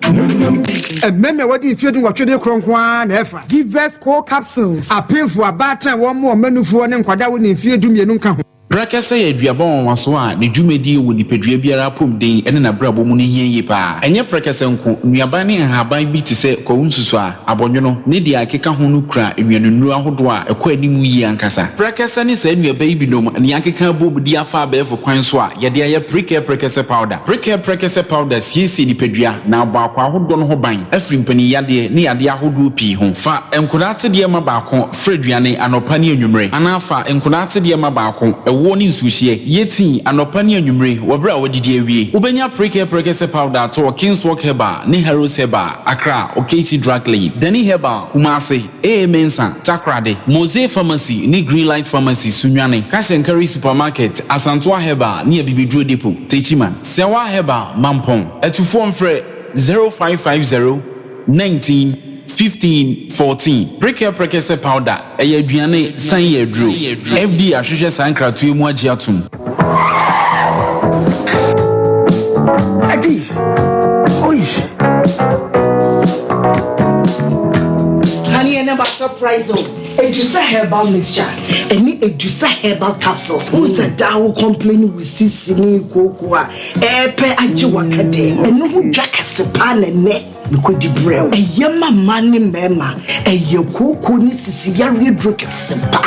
[SPEAKER 6] Mmarima a wɔadi mfeɛ dunwɔtwe de korɔ nko ara na ɛfa.
[SPEAKER 10] Givers Co capsules.
[SPEAKER 6] Apemfoɔ, abaatan a wɔmmoa wɔn mmanufoɔ ne nkwadaa a wɔnni mfeɛ dumienu nka ho.
[SPEAKER 15] Prɛkɛsɛ yɛ aduaba nwanwaso a ne dwumadie wɔ nipadua biara apɔmuden ne n'abrabɔ mu no hia yie pa ara. Ɛnyɛ prɛkɛsɛ nko, nnuaba ne nhaban bi te sɛ kwawu nsusuaa, abɔnwono, ne deɛ ɛkeka ho no kura nnuanennuro ahodoɔ a ɛkɔ anim yie ankasa. Prɛkɛsɛ ne saa nnuaba yi binom na yɛakeka abom de afa abɛɛfo kwan so a yɛde ayɛ Prekɛ Prɛkɛsɛ Powder. Prekɛ Prɛkɛsɛ Powder siesie nipadua na abɔ akwaa ahodoɔ no ho ban afiri mpaninyadeɛ ne yadeɛ ahodoɔ pii ho. Fa nkwadaa atedeɛ ma baako fra aduane anɔpa ne anwummere anaa fa nkwadaa atedeɛ ma baako, ɛwoɔ ne nsuohyeɛ, yɛ tii anɔpa ne anwummere wɔ berɛ a woadidi awie. Wobɛnya Prekɛ Prɛkɛsɛ Powder atɔ wɔ Kingswalk Herbal ne Harrods Herbal. Accra, Okaisi Drug Lane, Danny Herbal, Kumasi, AA Mensah, Takoradi, Mose Pharmacy ne Greenlight Pharmacy, Sunyani, Cash and Carry Supermarket, Asantoa Herbal ne Abibiduro Depot, Techiman, Sewa Herbal, Mampong. Atufoɔ mfrɛ 0550 19 15 14. Prekɛ Prekɛsɛ Powder, ɛyɛ aduane san yɛ aduro. FDA ahwehwɛ saa nkratoɔ yi mu agye atom.
[SPEAKER 16] Adi! Oi!
[SPEAKER 17] Honey, ɛnɛ ma surprise o. Edusa herbal mixture ɛne Edusa herbal capsules. Wo sɛ daa wo complain wo sisi ne kooko a ɛɛpɛ agye waka dɛ. Ɛno ho dwa kɛse paa na ɛnɛ mekɔdi brɛ wo. Ɛyɛ ma mmaa ne mmarima. Ɛyɛ kooko ne sisi yareɛ duro kɛse paa.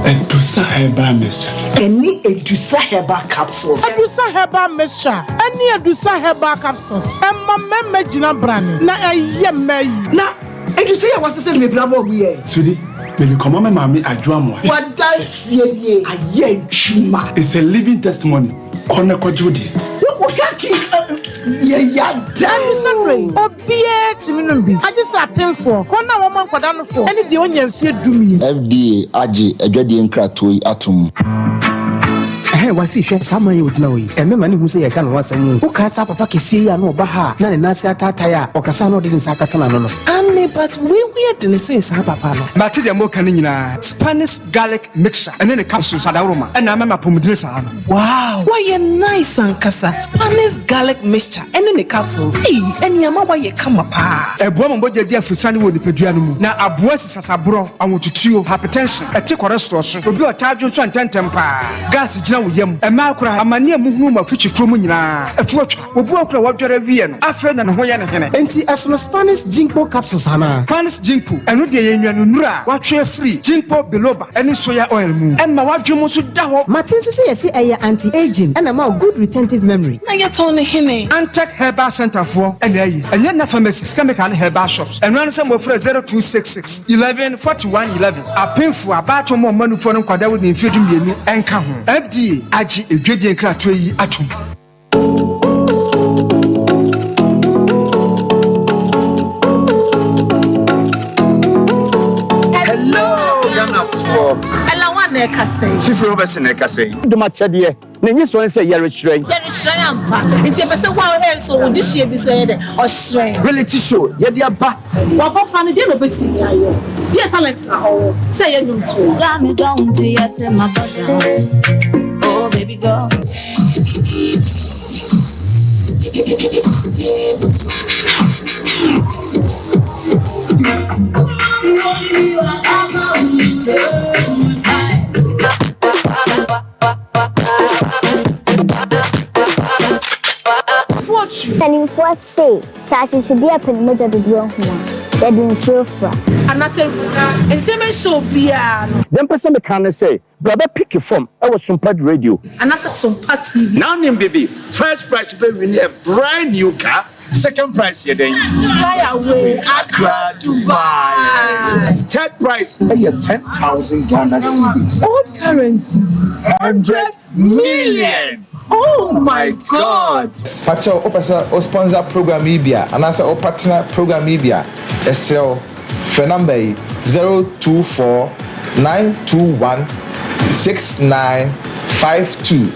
[SPEAKER 16] Adusa Herbal Mixture.
[SPEAKER 17] Ɛne Adusa Herbal Capsules.
[SPEAKER 1] Adusa Herbal Mixture ɛne Adusa Herbal Capsules ɛma mmarima gyina brane na ɛyɛ mmaa yi.
[SPEAKER 17] Na Adusa yi a wɔasesa no bebree abɔ ɔmo yɛ.
[SPEAKER 16] Sweetie, mede kɔma me maame Adwo Amoah.
[SPEAKER 17] W'adanseɛ nie, ayɛ adwuma.
[SPEAKER 16] It's a living testimony, kɔ na kɔgye wo deɛ.
[SPEAKER 17] Wo kaki yɛ yada.
[SPEAKER 1] Adusa duro yi, Obiara tumi nom bi, agye sɛ apemfoɔ, wɔn a wɔma nkwadaa nofoɔ, ne deɛ ɔnnya mfeɛ dumien.
[SPEAKER 18] FDA agye adwadie nkratoɔ yi atom.
[SPEAKER 19] Ɛhɛn, wifey hwɛ saa man yi a ogyina hɔ yi, ɛmmɛma no nhu sɛ yɛreka ne ho asɛm o. Wokae saa papa kɛseɛ yi a na ɔba ha a na ne nan ase ataatae a ɔkasa a na ɔde ne nsa akata n'ano no?
[SPEAKER 13] Aane, but wei ho yɛ dene sen saa papa no.
[SPEAKER 6] Mate deɛ moka no nyinaa. Spanish garlic mixture ne ne capsules adaworoma na ama me apɔmuden saa no.
[SPEAKER 13] Wow! Wayɛ nice ankasa. Spanish garlic mixture ɛne ne capsules. Ei, ɛne ama wayɛ kama paa.
[SPEAKER 6] Ɛboa ma mogya di aforosiane wɔ nipadua no mu, na aboa si sasaborɔ, ahotutuo, hypertension, ɛte cholesterol so, obi a ɔtaa dwonsɔ ntɛmntɛm paa, gas gyina wo yam, mmaa koraa, amane a muhunu wɔ afikyikuo mu nyinaa, ɛto atwa. Obi wɔ hɔ koraa a wadware awie no, afei na ne ho yɛ no hene.
[SPEAKER 19] Enti ɛsono Spanish Ginkgo capsules anaa?
[SPEAKER 6] Spanish Ginkgo, ɛno deɛ ɛyɛ nnuanennuro a wɔatwe afiri Ginkgo biloba ne soya oil mu. Ɛma w'adwene mu nso da hɔ.
[SPEAKER 19] Mate nso sɛ yɛse ɛyɛ anti-aging ɛna ɛma wo good retentive memory.
[SPEAKER 13] Na yɛtɔn no hene?
[SPEAKER 6] Antec Herbal Centre foɔ na ayi. Ɛnyɛ nna pharmacies, chemical ne herbal shops. Ɛno ara ne sɛ mofrɛ 0266 11 41 11. Apemfoɔ, abaatan mu ɔmanufoɔ ne nkwadaa a wɔdi mfeɛ 12 nka ho. FDA agye edwadie nkratoɔ yi atom.
[SPEAKER 14] na ɛkasa yi.
[SPEAKER 20] Fifiri Robertson na ɛkasa yi. Dom akyɛdeɛ, na enyi soɔ ne sɛ yɛrehyerɛn.
[SPEAKER 14] Yɛrehyerɛn ampa. Nti yɛpɛ sɛ wo a wohwɛ nso wo dehyeɛ bi nso ɛyɛ dɛ? Ɔhyerɛn.
[SPEAKER 20] Reality show, yɛde aba.
[SPEAKER 14] W'abɔfra no deɛ na ɔbɛtumi ayɛ? Deɛ talent na ɔwɔ sɛ ɛyɛ nnwomtoɔ?
[SPEAKER 21] Dɔ a medɔ wo nti yɛse mabɔ down Oh baby girl.
[SPEAKER 22] Mpanimfoɔ se, sɛ akyekyedeɛ pɛ ne mogya dodoɔ ahu a, yɛde nsuo fra.
[SPEAKER 14] Anaasɛ entertainment show biara no.
[SPEAKER 20] Deɛ mpɛ sɛ meka ne sɛ, bra bɛ picke fam wɔ Sumpad Radio.
[SPEAKER 14] Anaasɛ Sompa TV.
[SPEAKER 20] Now nim bibi, first prize bɛ win a brand new car, second prize yɛ dɛn?
[SPEAKER 14] Fly away, Accra, Dubai.
[SPEAKER 20] Third prize yɛ 10,000 Ghana cedis.
[SPEAKER 14] Old currency.
[SPEAKER 20] 100 million!
[SPEAKER 14] Oh my God!
[SPEAKER 23] Fakyɛw wopɛ sɛ wo sponsor program yi bi a anaasɛ wo partner program yi bi a, yɛsrɛ wo frɛ number yi, 024 921 6952.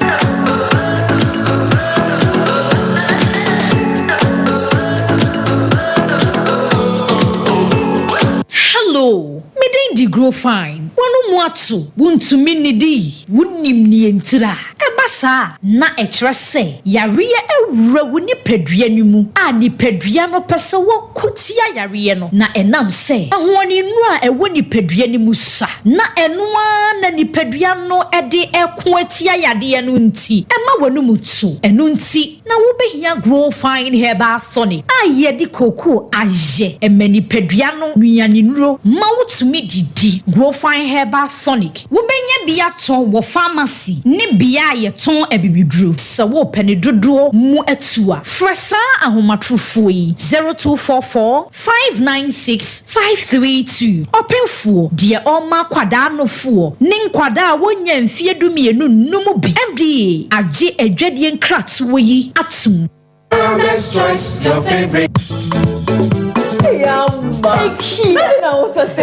[SPEAKER 24] Hello, me din de Grow Fine. W'ano mu ato, wuntumi nnidi, wunnim nea entira. Ɛba saa a, na ɛkyerɛ sɛ yareɛ awura wo nipadua no mu a nipadua no pɛ sɛ wɔko tia yareɛ no, na ɛnam sɛ ahoɔdennuro a ɛwɔ nipadua no mu sua, na ɛno ara na nipadua no de reko atia yadeɛ no nti, ɛma w'anom tu. Ɛno nti na wobɛhia Grow Fine Herbal Tonic a yɛde kookoo ayɛ. Ɛma nipadua no nnuanennuro ma wotumi didi. Grow Fine Herbal Tonic. Wobɛnya bi atɔ wɔ famasi ne bea a yɛtɔn abibiduro. Sɛ worepɛ ne dodoɔ mu atu a, frɛ saa ahomatorofoɔ yi, 0244 596 532. Ɔpemfoɔ, deɛ ɔrema akwadaa nofoɔ ne nkwadaa a wɔnnya mfeɛ dumienu nnom bi. FDA agye adwadie nkratoɔ yi atom.
[SPEAKER 25] Mama's choice, your favorite.
[SPEAKER 13] See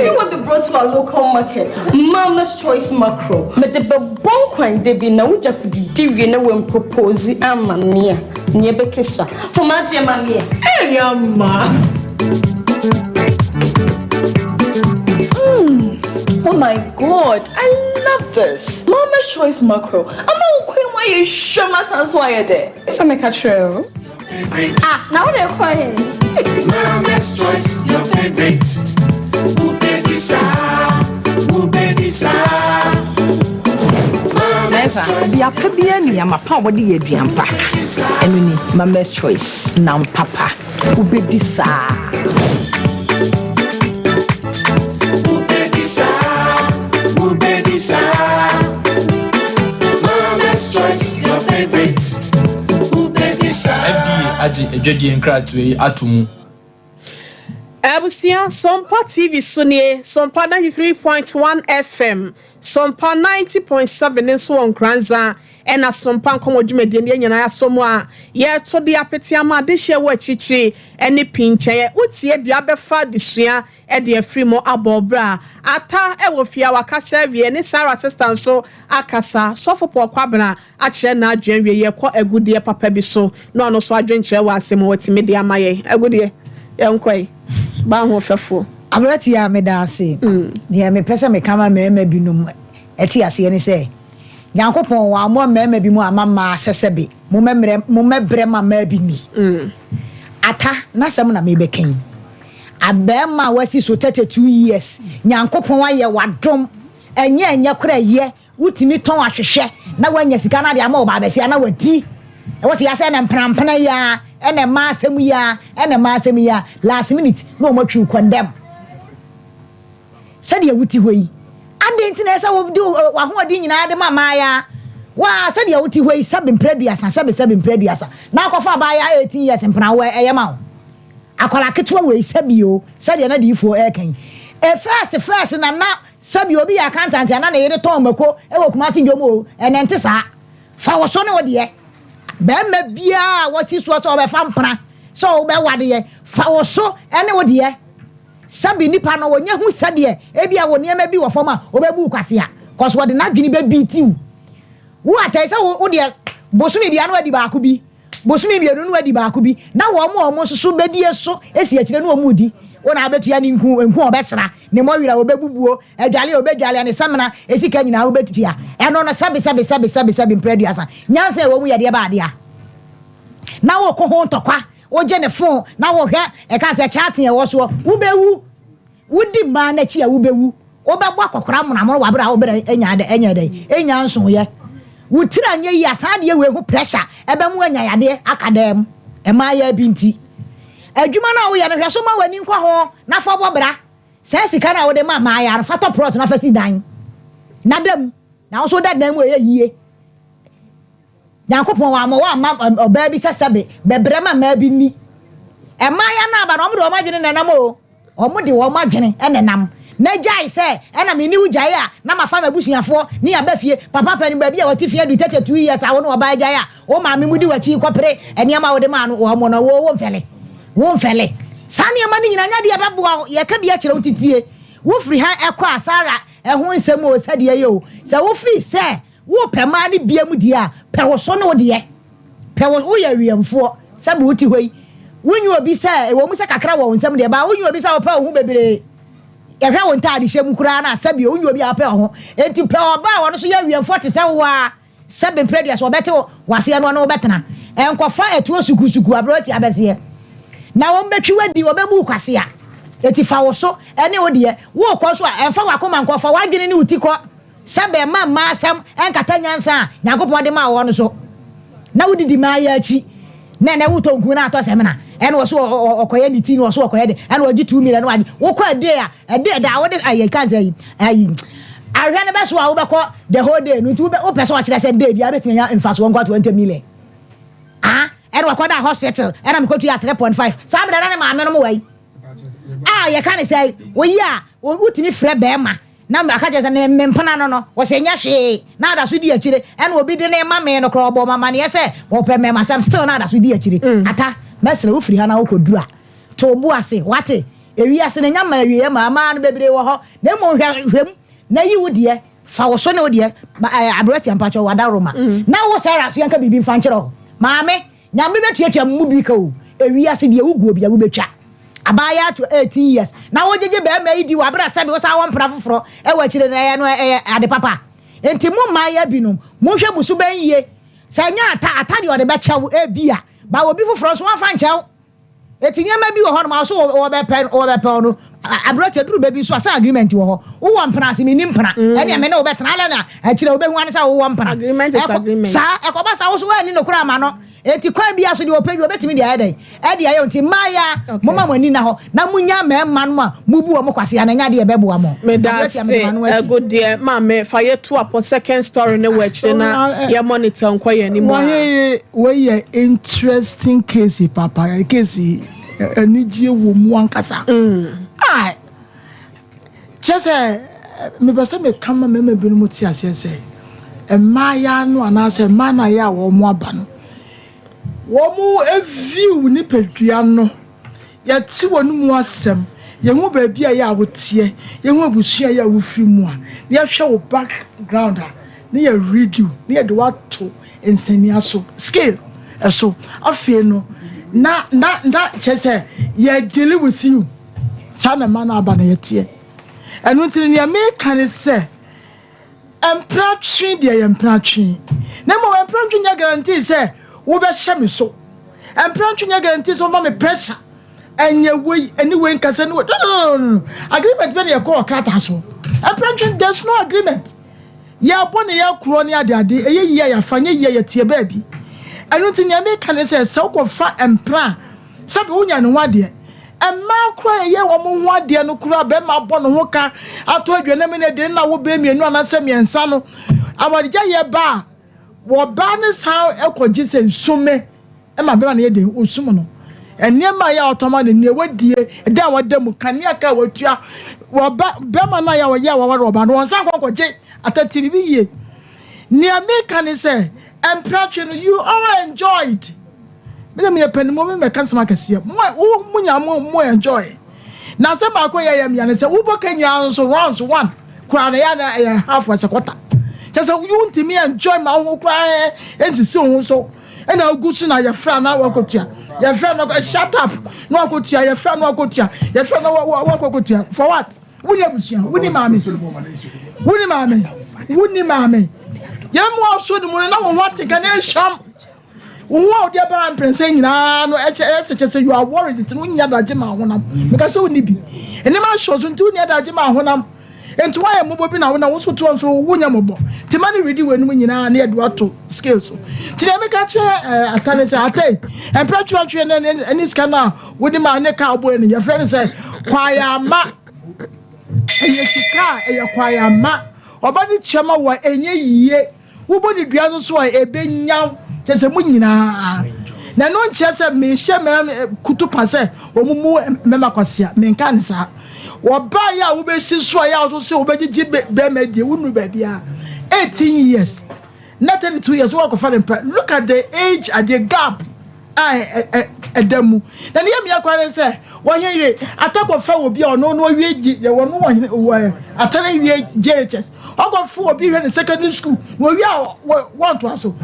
[SPEAKER 13] what they brought to our local market. Mama's Choice Macro. Me de be bon kwan de bi na wogya fididi wie na wen propose ama me a. Ne be kesha. For ma dear mami.
[SPEAKER 14] Hey, amma.
[SPEAKER 13] Oh my god, I love this. Mama's Choice Macro. Ama wo kwan mu ayɛ hwam asan so ayɛ dɛ. Sɛ meka kyerɛ wo. Ah, na wo de kɔ he?
[SPEAKER 25] Mama's choice, your favorite. Wobɛdi saa, wobɛdi saa.
[SPEAKER 26] Mɛsa, ɔbea pa biara nni ama pa a wɔde yɛ aduan pa. Ɛno ni, Mama's Choice, nam papa. Wobɛdi saa.
[SPEAKER 25] Wobɛdi saa, wobɛdi saa. Mama's choice, your favorite. Wobɛdi saa.
[SPEAKER 27] FDA agye adwadie nkratoɔ yi ato mu.
[SPEAKER 1] Abusua, Sompa TV so nie, Sompa 93.1 FM, Sompa 90.7 nso wɔ Nkoranza, ɛna Sompa nkɔmmɔ dwumadie no yɛn nyinaa asɔ mu a yɛreto de apete ama adehyeɛ wɔ akyirikyiri ne pinkyɛeɛ. Wotie bia bɛfa adesua de afiri mu abɔ bra. Ata wɔ fie a wakasa awie ne Sarah sister nso akasa. Sɔfo Paul Kwabena akyerɛ n'adwene awie. Yɛkɔ agudeɛ papa bi so na ɔno nso adwenkyerɛ wɔ asɛm mu watumi de ama yɛn. Agudeɛ, yɛnkɔ yi. Ba ahoɔfɛfoɔ.
[SPEAKER 2] Aberanteɛ a meda ase. Deɛ mepɛ sɛ meka ma mmarima binom te aseɛ ne sɛ, Nyankopɔn wammɔ mmarima bi mu amma mmaa sɛ sɛbe mommɛmmerɛ mommɛbrɛ ma mmaa bi nni. Ata, n'asɛm na merebɛka yi. Abarima a wasi so 32 years, Nyankopɔn ayɛ wo adom, ɛnyɛ ɛnyɛ koraa ɛyɛ, wotumi tɔn ahwehwɛ na woanya sika no ade ama wo baabasia na wadi. Ɛwɔ te asɛ ɛna mpenampena yi ara, ɛna mmaa asɛm yi ara, ɛna mmaa asɛm yi ara, last minute na wɔn atwi wo condemn. Sɛdeɛ wote hɔ yi, adɛn nti na ɛsɛ sɛ wode w'ahoɔden nyinaa de ma mmaayaa? Waa, sɛdeɛ wote hɔ yi, sɛbe mprɛ aduasa, sɛbe sɛbe mprɛ aduasa, na akɔfa abaayaa 18 years mpena wo, ɛyɛ ma wo? Akwadaa ketewa wei, sɛbe o, sɛdeɛ na diyifoɔ reka yi, e first first na na sɛbe obi yɛ accountant a na ne yere tɔn mako wɔ Kumasi dwom o, ɛnɛ nte saa. Fa wo so ne wo deɛ. Barima biara a wasi soɔ sɛ ɔbɛfa mpena, sɛ wobɛwadeɛ, fa wo so ne wo deɛ. Sɛbe nipa no ɔnya hu sɛdeɛ ebia wo nneɛma bi wɔ fam a, ɔbɛbu wo kwasea. Cause wɔde n'adwene bɛ beat wo. Wo atɛe sɛ wo deɛ bosome biara na wadi baako bi, bosome mmienu na wadi baako bi, na wɔn a wɔn nso so bɛdie so si akyire na wɔn redi. Wo na wobɛtua ne nku, nku a ɔbɛsra, ne mmɔwerɛ a ɔbɛbubuo, adwale a ɔbɛdwale, ne samina, sika nyinaa wobɛtua. Ɛno no sɛbe sɛbe sɛbe sɛbe sɛbe mprɛ aduasa. Nyansa a ɛwɔ mu yɛ deɛ ba adeɛ a na woko ho ntɔkwa, wogye ne fon na wohwɛ ɛka sɛ chatting a ɛwɔ soɔ, wobɛwu. Wodi mmaa no akyi a wobɛwu. Wobɛbɔ akɔkora amonamono wɔ aberɛ a wo berɛ nya dɛ ɛnyɛ dɛn ɛnya nsoeɛ. Wo tiri anyɛ yie a saa adeɛ wei ho pressure ɛbɛma woanya yadeɛ aka dɛm. Mmaayaa bi nti. Adwuma no a woyɛ no hwɛ so ma w'ani nkɔ ho na fa bɔ bra. Saa sika no a wode ma mmaayaa no fa tɔ plot na fa si dan na da mu. Na wo nso woda dan mu a ɛyɛ yie. Nyankopɔn wammɔ wo amma ɔbaa bi sɛ sɛbe bɛbrɛ ma mmaa bi nni. Mmaayaa no aba no wɔn de wɔn adwene na ɛnam o. Wɔn de wɔn adwene na ɛnam. Na gyae sɛ ɛna me ne wo gyae a na mafa m'abusuafoɔ ne yɛaba fie. Papa panin baabi a wate fie adu 32 years a wo ne ɔbaa agyae a wo maame mu di w'akyi kɔpere nneɛma a wode maa no wɔn no wo wo mfɛle. Wo mfɛle. Saa nneɛma no nyinaa nyɛ adeɛ a ɛbɛboa wo. Yɛka bi akyerɛ wo nti tie. Wofiri ha kɔ a Sarah ɛho nsɛm o sɛdeɛ ɛyɛ o sɛ wofiri sɛ Wopɛ mmaa no bia mu deɛ a, pɛ wo so ne wo deɛ. Pɛ wo, woyɛ awiɛmfoɔ, sɛbe wote hɔ yi. Wonyɛ obi sɛ, ɛwɔ mu sɛ kakra wɔ wo nsam deɛ, but wonyɛ obi sɛ wopɛ wo ho bebree. Yɛhwɛ wo ntaadehyɛ mu koraa no a, sɛbe wonyɛ obi a wopɛ wo ho. Enti pɛ ɔbaa a ɔno nso yɛ awiɛmfoɔ te sɛ wo ara, sɛbe mprɛ dua so ɔbɛte w'aseɛ no ɔne wo bɛtena. Nkɔfa atuo sukusuku aberɛ wote abɛseɛ. Na wɔbɛtwi wo adi, wɔbɛbu wo kwasea. Enti fa wo so ne wo deɛ. Worekɔ nso a, mfa w'akoma nkɔ, fa w'adwene ne wo ti kɔ. Sɛ bɛmma mmaa asɛm nkata nyansa a Nyankopɔn de maa wɔn no so, na wodidi mmaa yi akyi, na ɛnɛ wotɔ nku na atɔ sɛmina, ɛna ɔso ɔkɔyɛ ne ti na ɔso ɔkɔyɛ de, ɛna ɔgye 2 million na wagye, wokɔ a day a, ɛde da a wode ayi kan sɛ ayi, ayi, ahwɛ no bɛso a wobɛkɔ the whole day no, nti wopɛ sɛ ɔkyerɛ sɛ day biara bɛtumi anya mfasoɔ nkɔ 20 million. Ah, ɛna ɔkɔda hospital, ɛna mekɔtua 3.5, saa berɛ na ne maame nom wɔ yi, a yɛka ne sɛ, woyi a, wotumi frɛ bɛrima, na aka kyerɛ sɛ ne mpena no, wɔsɛ nyɛ hwee na ada so di akyire, ɛna obi de ne ma me no koraa ɔbɔ mamaneɛ sɛ wɔpɛ mmɛmasɛm still na ada so di akyire. Ata mɛsrɛ wofiri ha na wokɔduru a to bo ase wate. Ewiase no nya ma awieɛ ma amaa no bebree wɔ hɔ, na mmom hwɛ hwɛm na yi wo deɛ fa wo so ne wo deɛ aberɛtia mpakyɛ wada roma na wo Sarah so yɛnka biribi mfa nkyerɛ wo maame. Nyame bɛtuatua mo mu bi ka o. Ewiase deɛ woguo bia wobɛtwa. Abaayaa to 18 years na wogyegye bɛrima yi di wɔ abere a sɛbe wosan wɔ mpena foforɔ ɛwɔ akyire no, ɛyɛ no ɛyɛ ade papa? Nti mo mmaayɛ binom monhwɛ mo suban yie. Sɛ ɛnyɛ ata ata deɛ ɔde bɛkyɛ wo ebia, ba obi foforɔ nso wamfa nkyɛ wo. Eti nneɛma bi wɔ hɔnom a ɔso wɔbɛpɛ wɔbɛpɛ wo no aberɛkyɛ duru baabi nso a sɛ agreement wɔ hɔ. Wowɔ mpena ase menni mpena ɛnneɛ me ne wo bɛtena alɛ na akyire wobɛhu ane sɛ wowɔ mpena.
[SPEAKER 1] Agreement is agreement.
[SPEAKER 2] Saa ɛkɔba saa wo so woanni nokorɛ ama no. Eti kwan biara so deɛ ɔpɛ bi ɔbɛtumi de ayɛ dɛn ɛde ayɛ wo. Nti mmaayɛ momma mo ani nna hɔ na monya mmarima nom a mobu wɔn kwasea no ɛnyɛ adeɛ ɛbɛboa mo.
[SPEAKER 1] Meda
[SPEAKER 2] Aberɛkyɛ
[SPEAKER 1] ase
[SPEAKER 2] mede m'ano asi.
[SPEAKER 1] Agudeɛ maame fa yɛ tu apɔ second story ne wɔ akyire na yɛ monitor nkɔ yɛn anim a.
[SPEAKER 3] Wayɛ wei yɛ interesting case papa, case yi anigye wɔ mu ankasa. Ah, kyerɛ sɛ mepɛ sɛ meka ma mmarima binom te aseɛ sɛ mmaayaa no anaasɛ mmaa no a yɛ a wɔn aba no, wɔn view nipadua no, yɛte wɔn mu asɛm, yɛhu baabi a yɛ a woteɛ, yɛhu abusua a yɛ a wofiri mu a, na yɛhwɛ wo background a, na yɛ read you, na yɛde wato nsania so scale ɛso. Afei no na kyerɛ sɛ yɛ deal with you saa na mmaa no aba na yɛteɛ. Ɛno nti no nea meka ne sɛ mpratwe deɛ yɛ mpratwe, na mmom mpratwe nyɛ guarantee sɛ wobɛhyɛ me so. Mpratwe nyɛ guarantee sɛ woma me pressure ɛnyɛ wei ɛne wei nkasa ne wei. No, no, no, no, agreement bɛ ne yɛkɔ wɔ krataa so. Mpratwe, there's no agreement. Yɛbɔ ne yɛkorɔ ne adeade, ɛyɛ yie a yɛafa, nyɛ yie a yɛteɛ baabi. Ɛno nti nea meka ne sɛ sɛ wokɔfa mpra a sɛbe wonya ne ho adeɛ, mmaa koraa yɛyɛ wɔn ho adeɛ no koraa, bɛrima abɔ ne ho ka atɔ aduane ne de na wo bɛɛ mmienu anaasɛ mmiɛnsa no, awaregya yɛ ba a wɔbaa ne san kɔgye sɛ nsume ɛma bɛrima no yɛ den osum no nneɛma a yɛ a ɔtɔn ma no, nea wadie, ɛdan a wada mu, kanea ka a watua, wɔba bɛrima no a yɛ a wɔyɛ a wɔware ɔbaa no, wɔn nsa nkɔ nkɔgye atati bibi yie. Nea meka ne sɛ mpratwe no, you all enjoyed. Me na meyɛ panimu, me mɛka nsɛm akɛseɛ. Mo a wo mo nya mo enjoy. Na asɛm baako yɛ yɛ mmea ne sɛ wobɔ ka nyinaa nso rounds one. koraa no ɛyɛ na ɛyɛ half ɛsɛ kɔta kyɛ sɛ wontumi enjoy ma wo ho koraa ɛnsisi wo ho so ɛna ogu so na yɛfrɛ na wakɔtua yɛfrɛ na shut up na wakɔtua yɛfrɛ na wakɔtua yɛfrɛ na wakɔtua for what? Woni abusua, woni maame, woni maame, woni maame. Yɛn mu aso ne mu no na wɔn ho ate ka na ehwam. Wo ho a wode abara mprɛnsa nyinaa no ɛkyɛ ɛsɛ kyɛ sɛ you are worried nti no wonya adagye ma ahonam. Meka sɛ wonni bi. Nneɛma ahyɛ so nti wonni adagye ma ahonam. Nti woayɛ mmɔbɔ bi na wonam wo so toɔ nso wonyɛ mmɔbɔ. Nti ma no redi w'anim nyinaa na yɛde wato scale so. Nti deɛ meka kyerɛ eh, ata ne sɛ ata yi mpɛ twerɛtwerɛ ne ne sika no a wode ma ne ka wobɔɛ no yɛfrɛ no sɛ kwayama. Ɛyɛ sika a ɛyɛ kwayama. Ɔba no kyɛ ma wɔ ɛnyɛ yie. Wobɔ ne dua no so a, ɛbɛnya wo, kyerɛ sɛ mo nyinaa. Na ɛno nkyerɛ sɛ mehyɛ mmarima kutupa sɛ wɔn mu mmarima kwasea, menka ne saa. Wɔbaa yɛ a wobɛsi so a yɛ a wɔso sɛ wobɛgyegye bɛrima die, wonuru baabiara. 18 years na 32 years wɔakɔfa ne mpra. Look at the age at the gap. a ɛda mu. Na ne yamyɛ koraa ne sɛ wɔhene yere Ata kɔfa obi a ɔno no ɔwie gye yɛ wɔn wɔhene wɔ Ata no wie JHS ɔkɔfo obi hwɛ ne secondary school na owie a wɔntoa so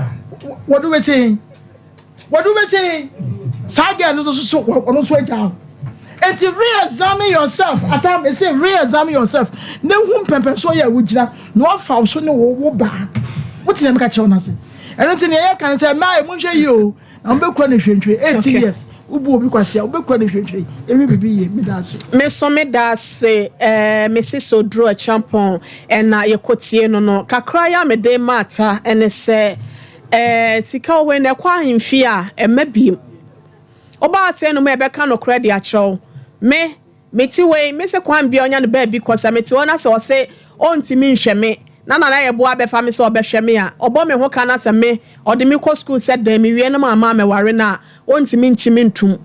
[SPEAKER 3] wɔde bɛsɛ wɔde bɛsɛ saa girl no nso so ɔno nso agya ho. Nti re-examine yourself ata me say re-examine yourself na hu mpɛmpɛnsoɔ yɛ a wogyina na wafa wo so ne wo wo baa wote na meka kyerɛ wo no ase. Ɛno nti nea yɛka ne sɛ mmaa emu nhwɛ yie o na wɔbɛkura no hwentwere 18 years wobu obi kwasea wobɛkura no hwentwere ɛhwɛ biribi yie meda ase.
[SPEAKER 1] Me nso meda ase eh, me sis Oduro Acheampong ɛna yɛkɔtie no no. Kakra yi a mede ma Atta ɛne sɛ eh, sika wɔ hɔ yi na ɛkɔ ahemfie a ɛmma biem. Wobaa sɛn no mu a yɛbɛka nokorɛ de akyerɛ wo. Me, Mete wei, mese kwan bia ɔnya no baabi kɔ, sɛ mete hɔ na sɛ ɔse ɔntimi nhwɛ me, na Nana Yeboah bɛfa me sɛ ɔbɛhwɛ me a, ɔbɔ me ho ka na sɛ me, ɔde me kɔ school sɛ dɛn, mewie no mamma ammɛware no a, ɔntimi nkyi me ntom.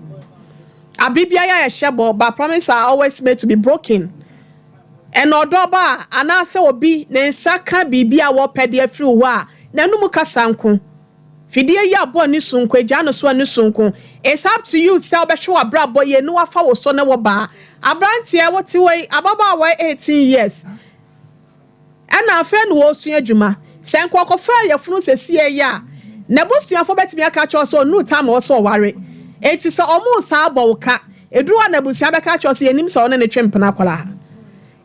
[SPEAKER 1] Abere biara yɛhyɛ bɔ, but promise are always made to be broken. Ɛna ɔdɔ ba a, anaasɛ obi ne nsa ka biribi a wɔpɛ de afiri wo hɔ a, n'anum kasa nko. Fidie yi abɔ ani sononko, agyaa no so ani sononko. It's up to you sɛ wobɛhwɛ w'abrabɔ yie na wafa wo so ne wo baa. Abranteɛ wote hɔ yi, ababaawa yi 18 years ɛna afei na ɔresua adwuma. Sɛ nka ɔkɔfaa yafunu sɛsiɛ yi a, n'abusuafoɔ bɛtumi aka akyerɛ wo sɛ ɔnnuru time a ɛwɔ sɛ ɔware. Enti sɛ wɔresan abɔ wo ka, ɛduru hɔ a n'abusua bɛka akyerɛ wo sɛ yɛnnim sɛ wo ne no twe mpena koraa.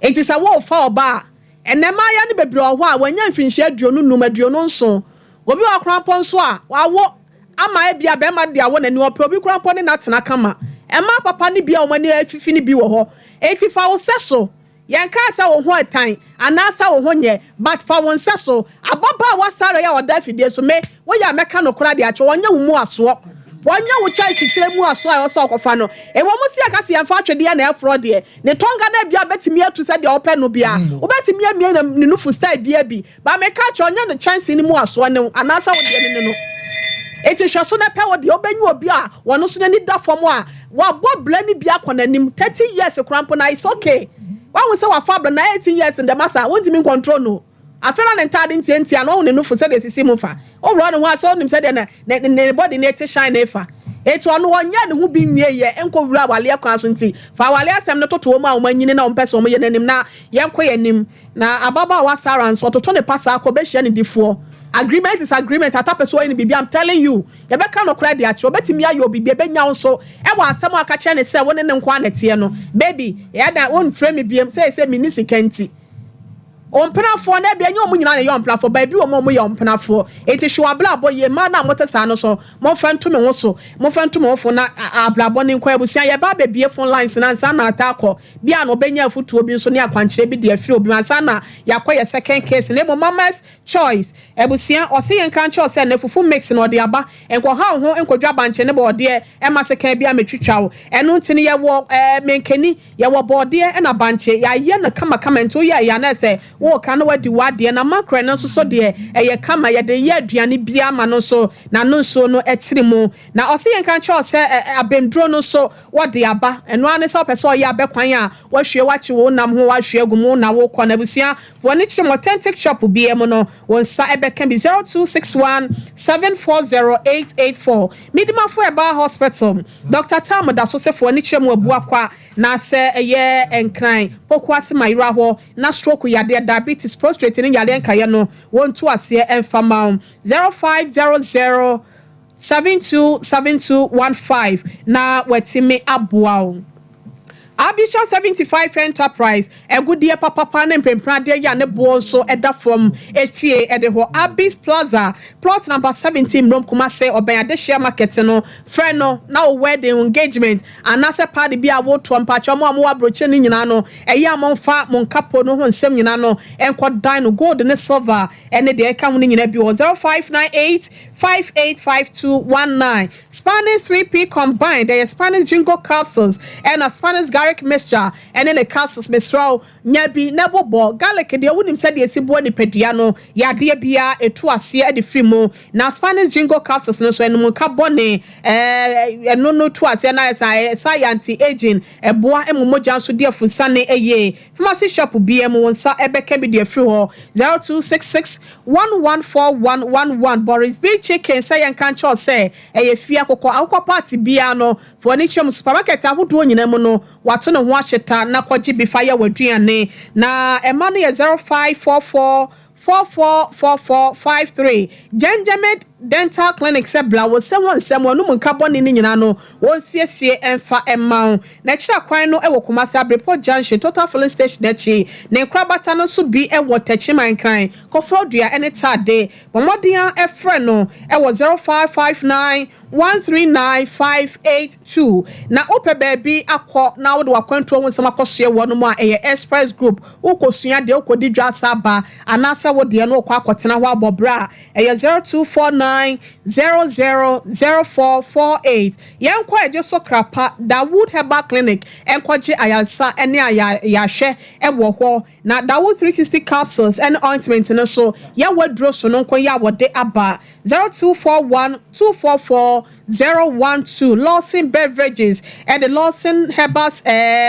[SPEAKER 1] Enti sɛ worefa ɔbaa a, ɛnnɛ mmaayewa no bebree wɔ hɔ a wɔanya mfinhyia 25, 27, Obi wɔ hɔ koraa mpo nso a, wawo ama ebia barima de awo n'ani, ɔpɛ obi koraa mpo ne no atena kama. Mmaa papa no bi a wɔn ani afifi no bi wɔ hɔ. Enti fa wo sɛso. Yɛnkaa sɛ wo ho ɛtan anaasɛ wo ho nyɛ, but fa wo nsɛso. Ababaawa Sarah yi a ɔda afidie so, me, woyɛ a mɛka nokorɛ de akyerɛ wo, ɔnyɛ wo mu asoɔ. Wɔnyɛ wo kyɛnse tire mu asoɔ a ɛwɔ sɛ ɔkɔfa no. Ɛwɔ mu sɛ yɛka sɛ yɛmfa atwedeɛ na ɛforɔ deɛ, ne tɔnga no ebia bɛtumi atu sɛdeɛ wopɛ no biara. Wobɛtumi amia ne nufu style biara bi, Ba meka kyerɛ wo, nyɛ no kyɛnsee no mu asoɔ ne wo, anaasɛ wo deɛ no ne no. Enti hwɛ so na pɛ wo deɛ, wobɛnya obi a ɔno nso n'ani da fam a wabɔ bra no bi akɔ n'anim, 30 years koraa mpo no a, it's okay. Wahu sɛ wafa abra na 18 years no dɛm asa, wontumi ncontrol no. Afei na ne ntaade ntiantia no, wahu ne nufu sɛdeɛ esisi mu fa. Woworɔ ne ho a, sɛ wonim sɛdeɛ ne, ne, ne body no te shine no fa. Enti ɔno ɔnyɛɛ ne ho bi nwieeɛ nkɔwura awaleɛ kwan so nti, fa awaleɛ asɛm no toto wɔn a wɔanyini na wɔmpɛ sɛ wɔyɛ no anim na yɛnkɔ yɛn anim. Na ababaawa Sarah nso ɔtoto ne pasaa kɔ bɛhyia ne difoɔ. Agreement is agreement, Atta pɛ sɛ ɔyɛ no biribi, I'm telling you, yɛbɛka nokorɛ de akyerɛ, ɔbɛtumi ayɛ wo biribi, ɛbɛnya wo nso wɔ asɛm a ɔka kyerɛ no sɛ wo ne no nko ara na ɛteɛ no, baby, ɛyɛ dɛn wonfrɛ me biom, seesei menni sika nti. Ompenafoɔ no, ebia ɛnyɛ wɔn nyinaa na ɛyɛ ɔmpenafoɔ, but ebi wɔ mu a wɔyɛ ɔmpenafoɔ, enti hwɛ w'abrabɔ yie, mmaa no a mote saa no nso, momfa nto me ho so, momfa nto mo ho fo na abrabɔ no nkɔ, abusua, yɛreba abɛbue phone lines no ansa na Atta akɔ. Bi a na ɔbɛnya afutuo bi nso ne akwankyerɛ bi de afiri obi hɔ ansa na yɛakɔ yɛ second case na mmom mama's choice abusua ɔse yɛnka nkyerɛ wo sɛ nnɛ fufu mix na ɔde aba nkɔha wo ho nkɔdwa bankye ne bɔɔdeɛ ɛma sekan bi amɛtwitwa wo ɛno nti no yɛwɔ ɛɛ menkani yɛwɔ bɔɔdeɛ ɛna bankye yɛayɛ no kama kama nti woyɛ ɛyɛ a na ɛsɛ woka na wadi w'adeɛ na makorɛ no nso so deɛ ɛyɛ kama yɛde yɛ aduane biara ma no nso n'ano nsuo no ɛtiri mu na ɔse yɛnka nkyerɛ wo sɛ ɛɛ abɛnduro no nso Wɔde aba. Ɛno ara ne sɛ wopɛ sɛ ɔyɛ abɛ kwan a woahwie woakye wo nam ho woahwie agu mu na wokɔ no abusua wɔ ne kyerɛ mu authentic shop biara mu no wo nsa ɛbɛka bi 0261 740 884 Midimafo Herbal Hospital Doctor Tam da so sɛ fa w'ani kyerɛ mu abua kwa na sɛ ɛyɛ Nkran Pokuase Mayera hɔ na stroke yadeɛ da. diabetes, prostrate ne yareɛ nkaeɛ no, wɔntu aseɛ mfa ma wo. 0500 727215 na watumi aboa wo. Abisha 75 Enterprise, agudeɛ papapa ne mprempradeɛ yi a ne boɔ nso da fam efie de hɔ. Abis Plaza, plot number 17, Mmrom, Kumase, ɔbɛn Adehyeɛ Market no. Frɛ no na wo wedding, engagement anaasɛ party bi a wotoɔ. Mpakyɛw mo a mowɔ aburokyire no nyinaa no, ɛyɛ a momfa mo nkapo no ho nsɛm nyinaa no nkɔ dan no, gold ne silver ne deɛ ɛka ho no nyinaa bi wɔ 0598 585219. Spanish 3P combined, ɛyɛ Spanish Jingo capsules ɛna Spanish garlic mixture ɛne ne capsules. Mesrɛ wo, nya bi na bobɔ. Garlic deɛ, wonim sɛdeɛ ɛsi boa nipadua no, yadeɛ biara ɛtu aseɛ de firi mu, na Spanish Jingo capsules no nso, ɛnom nka bɔne ɛno no tu aseɛ na ɛsa ɛsa yɛ anti aging, ɛboa mu mogya nso di afusane. Ɛyie pharmacy shop biara mu, wɔn nsa ɛbɛka bi de afiri hɔ. 0266 114111. Boris B Chicken sɛ yɛn ka nkyɛw sɛ ɛyɛ fie akokɔ, akokɔ party biara no fo ani kyerɛ mu. Supermarket ahodoɔ nyinaa mu no, wato ne ho ahyeta na kɔgye bi fa yɛ w'aduane. Na ɛma no yɛ 0544 444453. Genjamed Dental Clinic sɛ bla wɔ sɛ wɔn nsɛm wɔn anum nka bɔne ne nyinaa no, wɔnsiesie mfa mma wo. Na akyire kwan no wɔ Kumasi Abrepo Junction, Total filling station akyi. Ne nkorabata no nso bi wɔ Techiman, Nkran, Kɔfɔdua ne Taade. Bɔ mmɔden a ɛfrɛ no wɔ 0559 139582. Na wopɛ baabi akɔ na wode wakwantuo ho nsɛm akɔsoɛ wɔ no mu a, ɛyɛ Express Group. Wokɔsua deɛ, wokɔdi dwa asa aba, anaasɛ wodeɛ no wokɔ akɔtena hɔ abɔ berɛ a, ɛyɛ 0249 000448. Yɛnkɔ ɛgye so krapa Dawood Herbal Clinic, ɛnkɔgye ayaresa ne ayahwɛ ɛwɔ hɔ. Na Dawood 360 capsules ɛne ointment no so, yɛwɔ aduro so no nko yɛ a wɔde aba. 0241 244 012. Lawson Beverages ɛde Lawson Herbals,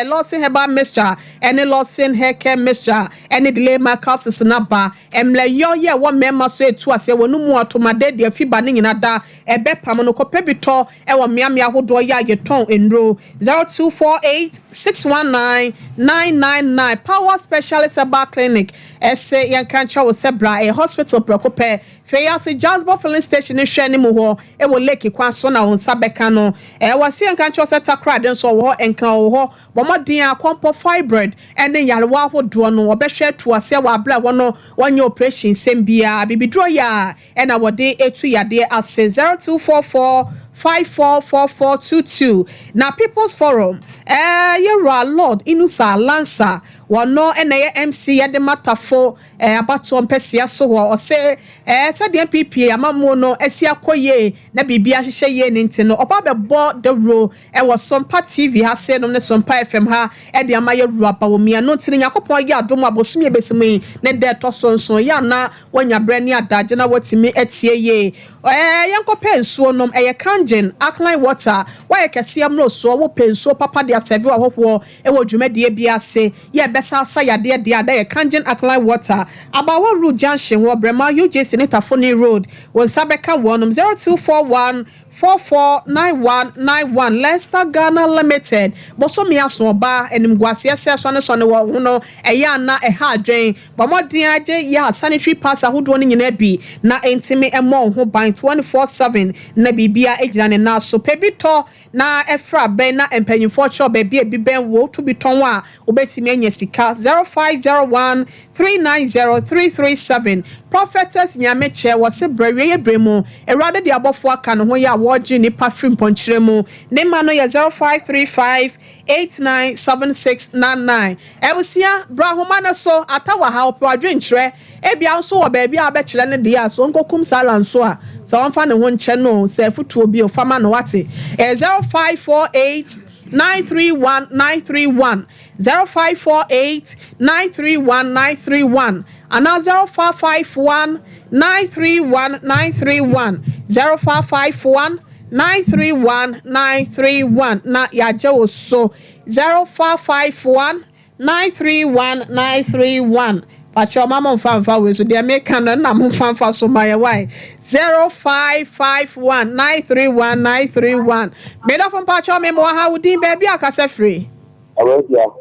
[SPEAKER 1] Lawson Herbal mixture ɛne Lawson hair care mixture ɛne Delema capsules naba. Mmerɛyɔ yɛ ɛwɔ mmarima so, etu aseɛ wɔn mu atomade deɛ fiba ne nyinaa da ɛbɛ pam no. Kɔpɛ bi tɔ ɛwɔ mmeammea ahodoɔ yɛ a yɛtɔn nnuro. 0248 619 999. Power Specialist Herbal Clinic ɛsɛ yɛn ka nkyɛn wɔ sɛ bra, ɛyɛ hospital prɛko pɛ. Fei ase Jasbo filling station ne hwɛ ne mu hɔ ɛwɔ Lake kwan so na wɔn nsa bɛka no. Ɛwɔ se yɛn ka nkyɛn sɛ Takoradi nso wɔ hɔ, Nkran wɔ hɔ. Bɔ mmɔden a kɔmpɔ fibroid ɛne nyarewa ahodoɔ no, wɔbɛhwɛ atu aseɛ wɔ abere a wɔn wɔnyɛ operation nsɛm biara. Bibiduro yɛ a ɛna wɔde etu yadeɛ ase. 0244 544422. Na People's Forum, yɛwura Lord Inusa Lansa, wɔno ɛna ɛyɛ MC yɛde matafo abatoɔ mpɛsia so hɔ. Ɔsɛ sɛdeɛ NPP amammuo no asi akɔ yie na biribi ahyehyɛ yie ne nti no, ɔba bɛbɔ dawuro ɛwɔ Sompa TV ha se nom ne Sompa FM ha ɛde ama yɛwura Bawumia no. Nti no, Nyankopɔn yɛ adom abosom yɛ bɛsi mu yi ne dɛ ɛtɔ so nso yɛ ana wɔnya berɛ ne adagye na wɔtumi atie yie. Yɛnkɔpɛ nsuo nom, ɛyɛ Kangen alkaline water. Wɔyɛ kɛseɛ mmoro soɔ. Wopɛ nsuo papa de asɛve ahɔhoɔ ɛwɔ dwumadie bi ase yɛ bɛsa asa yadeɛ deɛ ada, yɛ Kangen alkaline water. Abawa Road Junction wɔ Brɛma UJC ne Tafoni Road, wɔn nsa bɛka wɔnom. 0241 449191. Leicester Ghana Limited, bɔsɔmi aso ɔbaa animguaseɛ sɛ sɔne wɔ ho no, ɛyɛ ana ɛha adwen. Bɔmmɔden agye yɛ a sanitary pads ahodoɔ no nyinaa bi na ntumi ɛmmɔ wo ho ban 24/7 na biribia gyina ne nan so. Pɛ bi tɔ na ɛfra bɛn na mpanyinfoɔ kyerɛ baabi a ebi bɛn wɔ to bi tɔn a wobɛtumi anya sika. 0501 390 337. Prophetess Nyamekyɛ wɔse brɛ wie yɛ brɛ mu, Awurade de abɔfoɔ aka ne ho yɛ a wɔregye nipa firi mpɔnkyerɛ mu. Ne ma no yɛ 0535 897699. Abusua, bra ahoma no so. Ata wɔ ha, ɔpɛ adwenkyerɛ. Ebia nso wɔ baabi a wabɛkyerɛ no deɛ a so nkokum sala nso a sɛ wɔmfa ne ho nkyɛ no sɛ afutuo bi ofama no wate. Ɛyɛ 0548 931 931, 0548 931 931 anaa 0551 931 931, 0551 931 931 na yɛagye wo so. 0551 931 931. Pakyɛ ɔma mo mfa mfa wei so deɛ meka no na mo mfa mfa so ma yɛ wae. 0551 931 931. Medɔfo, mpakyɛ me mmoa ha, wo din, baabi a kasa firi?
[SPEAKER 4] Awurabia.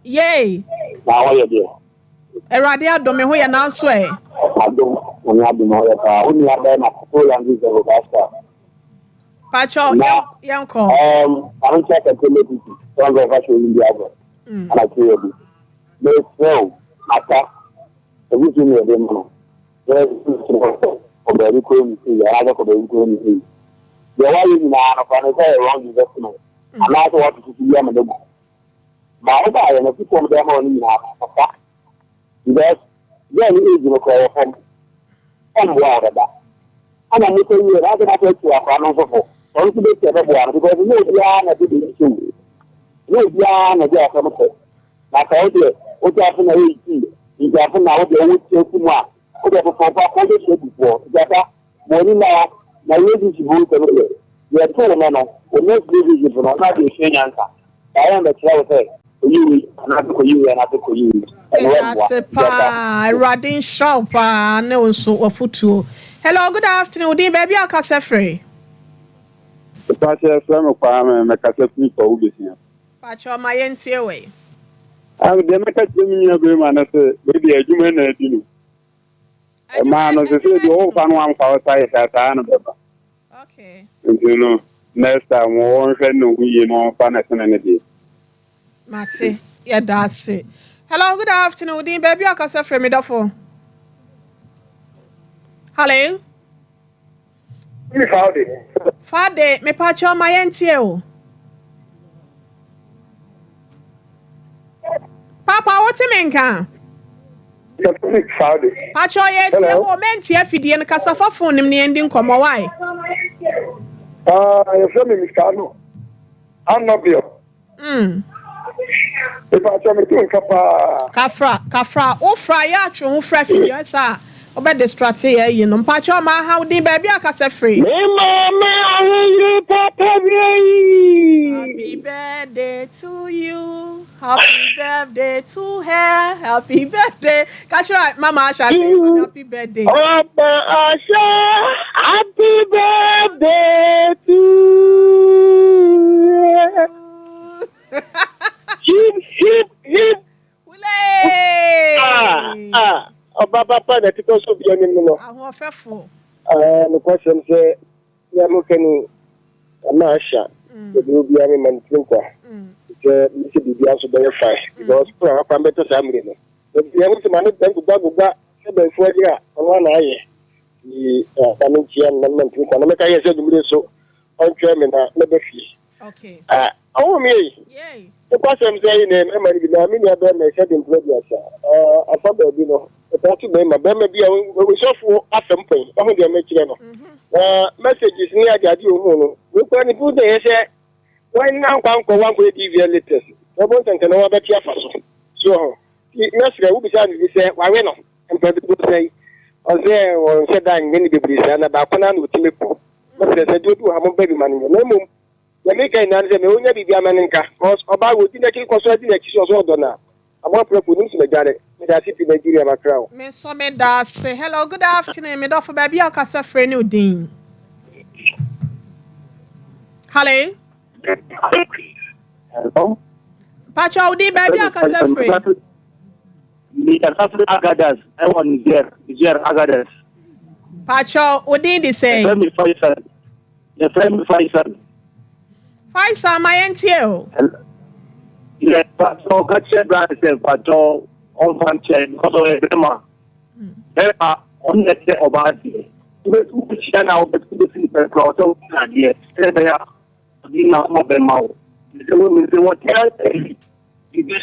[SPEAKER 1] Yei.
[SPEAKER 4] Na wɔyɛ deɛ.
[SPEAKER 1] Awurade adom me ho yɛ nanso ɛ.
[SPEAKER 4] Adom, Nyame adom ho yɛ paa. Wo nua bɛrima Kofi Landry Zero Pastor.
[SPEAKER 1] Pakyɛ
[SPEAKER 4] Na
[SPEAKER 1] yɛnkɔ.
[SPEAKER 4] Maame nkyɛn kɛkɛ lady bi sɛ ɔnkɔ fa hyɛ oyi bi agorɔ. Ana kyerɛ bi. Mesrɛ wo, mata. Ebi so ne yɛde ma no. Sɛ kɔ baabi kɔ ne sei, anaasɛ kɔ baabi kɔ ne sei. Deɛ woayɛ nyinaa no, fa no sɛ ɛyɛ wrong investment. Anaasɛ woatoto so bi ama no agu. Ma wobaayɛ no, afotuo a mede ama wo no nyinaa no, fa. Because girl no age no koraa ɛwɔ fam. Ɔmboa wo dada. Ɛna mo sɛ wie no, asɛ na afei atu akora no nso fo. Ɔno nso bɛsi ɛbɛboa no because nyɛ obiara na ɛde biribi hyɛ mu. Nyɛ obiara na ɛde asɛm kɔ. Na sɛ wo deɛ wote ase na ɛyɛ tii, nti ase na wo deɛ wo te asi mu a, wo deɛ foforɔ pa kɔ wobɛhyia abufoɔ. Nti asa, ma w'ani nna hɔ na relationship ho nsɛm deɛ, deɛ ɛto wo nnɛ no, wo next relationship no, na ade asua nyansa. Saa yɛn bɛkyerɛ wo sɛ kɔyi wei anaasɛ kɔyi wei anaasɛ kɔyi wei. Ɛno
[SPEAKER 1] Meda
[SPEAKER 4] ɛmmoa.
[SPEAKER 1] ase
[SPEAKER 4] Nti asa.
[SPEAKER 1] paa. Awurade nhyira wo paa ne wo nso w'afotuo. Hello, good afternoon. Wo din baabi a wokasa firi?
[SPEAKER 5] Mepakyɛ yɛfrɛ me Kwame mekasa firi Kwawu Besia.
[SPEAKER 1] Pakyɛ ma yɛntie wei.
[SPEAKER 5] Ah, deɛ mɛka kyerɛ me nua barima no sɛ wei deɛ adwuma na adi no. Ɛmaa no sɛ sɛ deɛ ɔwofa no amfa wo sa yɛ saa saa no bɛba. Nti no next time wɔnhwɛ ne ho yie na ɔmfa ne sene ne deɛ.
[SPEAKER 1] Mate, yɛda ase. Hello, good afternoon. Wo din baabi a wokasa firi me dɔfo? Hello.
[SPEAKER 7] Me Faude.
[SPEAKER 1] Faude, mepakyɛw ma yɛntie o. Papa, wote me nka?
[SPEAKER 7] Faude.
[SPEAKER 1] Pakyɛw yɛtie wo, mɛntie afidie no, kasa fa phone nim ne yɛndi nkɔmmɔ, why?
[SPEAKER 7] Ah, yɛfrɛ me Mr. Ano. Anobio. Mepakyɛw me to nka paa.
[SPEAKER 1] Kafra kafra wo fra yɛ atwe ho fra fidie ɔyɛ saa a wo bɛ distracte yɛ ayi no mpakyɛw ma aha wo din baabi a kasa firi.
[SPEAKER 7] Me maame ahoyere papa berɛ yi.
[SPEAKER 1] Happy birthday to you happy birthday to her happy birthday ka kyerɛ mama Asha sɛ yɛ ma no happy birthday.
[SPEAKER 7] Mama Asha happy birthday to you. Hip hip hip. Ah ah ɔba papa na ɛtetɔ so obi anim no.
[SPEAKER 1] Ahoɔfɛfo.
[SPEAKER 7] Ah nokwasɛm sɛ nea moka ni ama Asha yɛde obiara mema ne tiri nkwa sɛ mesɛ biribiara nso bɛyɛ fine because kora wakwan bɛtɔ saa mmere no yɛhu sɛ maame bɛn gogua gogua sɛ bɛnfoɔ deɛ a ɔno ana ayɛ nti na menkyia no na mema ne tiri nkwa na mɛka yɛ sɛ anwummere so ɔntwɛn me na mɛba fie. Ah, ɔwɔ mi ei. Nokwasɛm sɛ yi na mmarima no bi na me nua bɛrima ɛhyɛ de mpena aduasa. Ah, afa baabi no, ɛtaa to bɛrima, bɛrima bi a osɔfo asɛm pɛn, ɔho deɛ mɛkyerɛ no. Na messages ne ade ade ohun no, wekura ne bu na ɛyɛ sɛ wɔn na nkwa nkɔ wɔn akɔyɛ DVL latest. Wɔbɔ nsɛntɛn na wɔabɛte afa so. So ho. Ti mɛsrɛ wobisa no bi sɛ wawe no mpɛn dodoɔ sɛn. Ɔsɛ wɔnhyɛ da nyɛ ne bebree saa na baako no ara na ɔtumi kɔ. Mɛsrɛ sɛ deɛ obi wɔ ha mompa bi ma no nyɛ na mmom deɛ meka nyinaa ne sɛ mɛ ɔnya biribi ama no nka cos ɔbaa wɔ di n'akyi kɔ so adi n'akyi sɛ ɔsɛ ɔdɔ no a aboa prɛko onim sɛ madware medase pii Nigeria makra o.
[SPEAKER 1] Me nso meda ase. Hello, good afternoon, me dɔfo, baabi a wokasa firi ne wo din. Hello.
[SPEAKER 8] Hello.
[SPEAKER 1] Pacho, wo din baabi a wokasa firi.
[SPEAKER 8] Mekasa firi Agadez ɛwɔ Niger, Niger Agadez.
[SPEAKER 1] Pacho, wo din de sɛn?
[SPEAKER 8] Yɛfrɛ me Faisal. Yɛfrɛ me Faisal.
[SPEAKER 1] Faisal, ma yɛntie o.
[SPEAKER 8] Yɛ pacho ka kyerɛ bra ne sɛ pacho ɔmfa nkyɛ because ɔyɛ bɛrima. Bɛrima ɔno na ɛkyɛ ɔbaa deɛ. Wobɛhyia na wobɛsi ne pɛ koraa ɔsɛ wosua adeɛ sɛ ɛbɛyɛ a ɔde n'akoma bɛma wo. Sɛ wonim sɛ wɔte ayi biribi.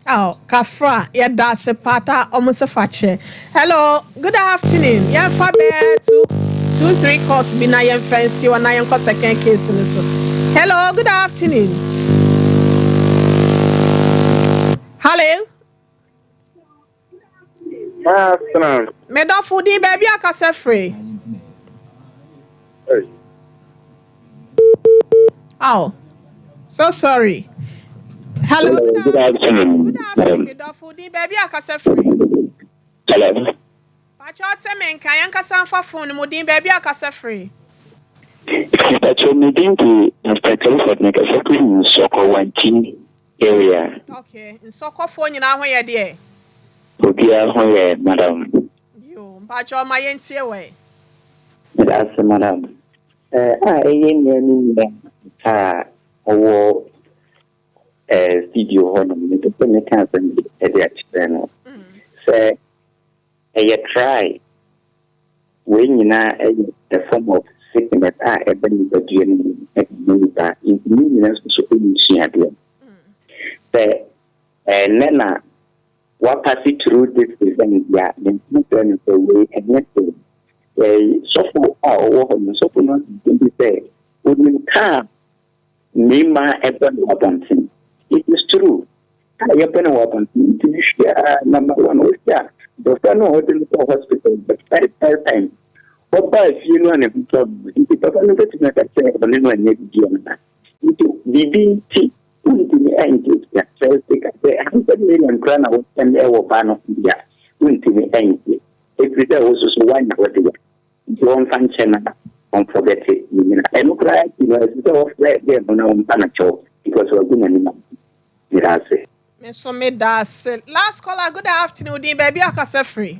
[SPEAKER 1] Oh, Kafra, yɛda ase pata ɔmo se fa kyɛ. Hello, good afternoon. Yɛmfa bɛɛ two, two, three calls bi na yɛmfa nsi hɔ na yɛnkɔ second case no so. Hello, good afternoon. Hello.
[SPEAKER 5] Afternoon.
[SPEAKER 1] Me dɔfo din baabi a kasa firi.
[SPEAKER 5] Hey.
[SPEAKER 1] Oh, so sorry. Hello,
[SPEAKER 8] Hello, good afternoon.
[SPEAKER 1] Good afternoon, me dɔfo din baabi a kasa firi.
[SPEAKER 8] Hello.
[SPEAKER 1] Pacho te me nka yɛn kasa nfa phone mu din baabi a kasa firi.
[SPEAKER 8] Pacho me din de Mr. Clifford me kasa firi Nsɔkɔ Wankyi.
[SPEAKER 9] Area.
[SPEAKER 1] Okay, nsɔkɔfoɔ nyinaa ho yɛ deɛ?
[SPEAKER 9] Obiara ho yɛ madam.
[SPEAKER 1] Yoo, mpakyɛw ma yɛntie wo ɛ.
[SPEAKER 9] Meda ase madam. Eh, a ɛyɛ nua ne nua a ɔwɔ eh, studio hɔ nom, mepɛ sɛ meka asɛm bi de akyerɛ no. Sɛ ɛyɛ try Wei nyinaa yɛ a form of sickness a ɛba nipadua no mu de ma nipa nti ne nyinaa nso so yɛ nsuadeɛ. Sɛ ɛnnɛ na wapase through this event yi a, menka nkyerɛ no sɛ wei ɛnyɛ hwee. Sɔfo a ɔwɔ hɔ no, sɔfo no aka asɛm bi sɛ onim kaa mmarima ɛbɔ no wɔ abɔnten. It is true. A yɛbɔ no wɔ abɔnten wotumi hwɛ a number one wohwɛ a abɔfra no a wɔde no kɔɔ hospital the first first time ɔbaa fie no a ne ho tɔ no nti papa no bɛtumi aka sɛ ɔne no anyɛ biribi anaa nti biribi nti wontumi ɛngye sika sɛ sika sɛ 100 million koraa na wosɛn ɛwɔ ba no ho deɛ a wontumi ɛngye ɛfiri sɛ wo soso woanya wo dea nti wɔmfa nkyɛ na ɔmfɔgɛte ne nyina ɛno koraa akyi no ɛsɛ sɛ wɔfrɛ gɛɛ no na wɔmfa no kyɛw because wagu n'anim ase. Meda ase.
[SPEAKER 1] Me nso me da ase. Last caller, good afternoon. Din baabi akasa firi.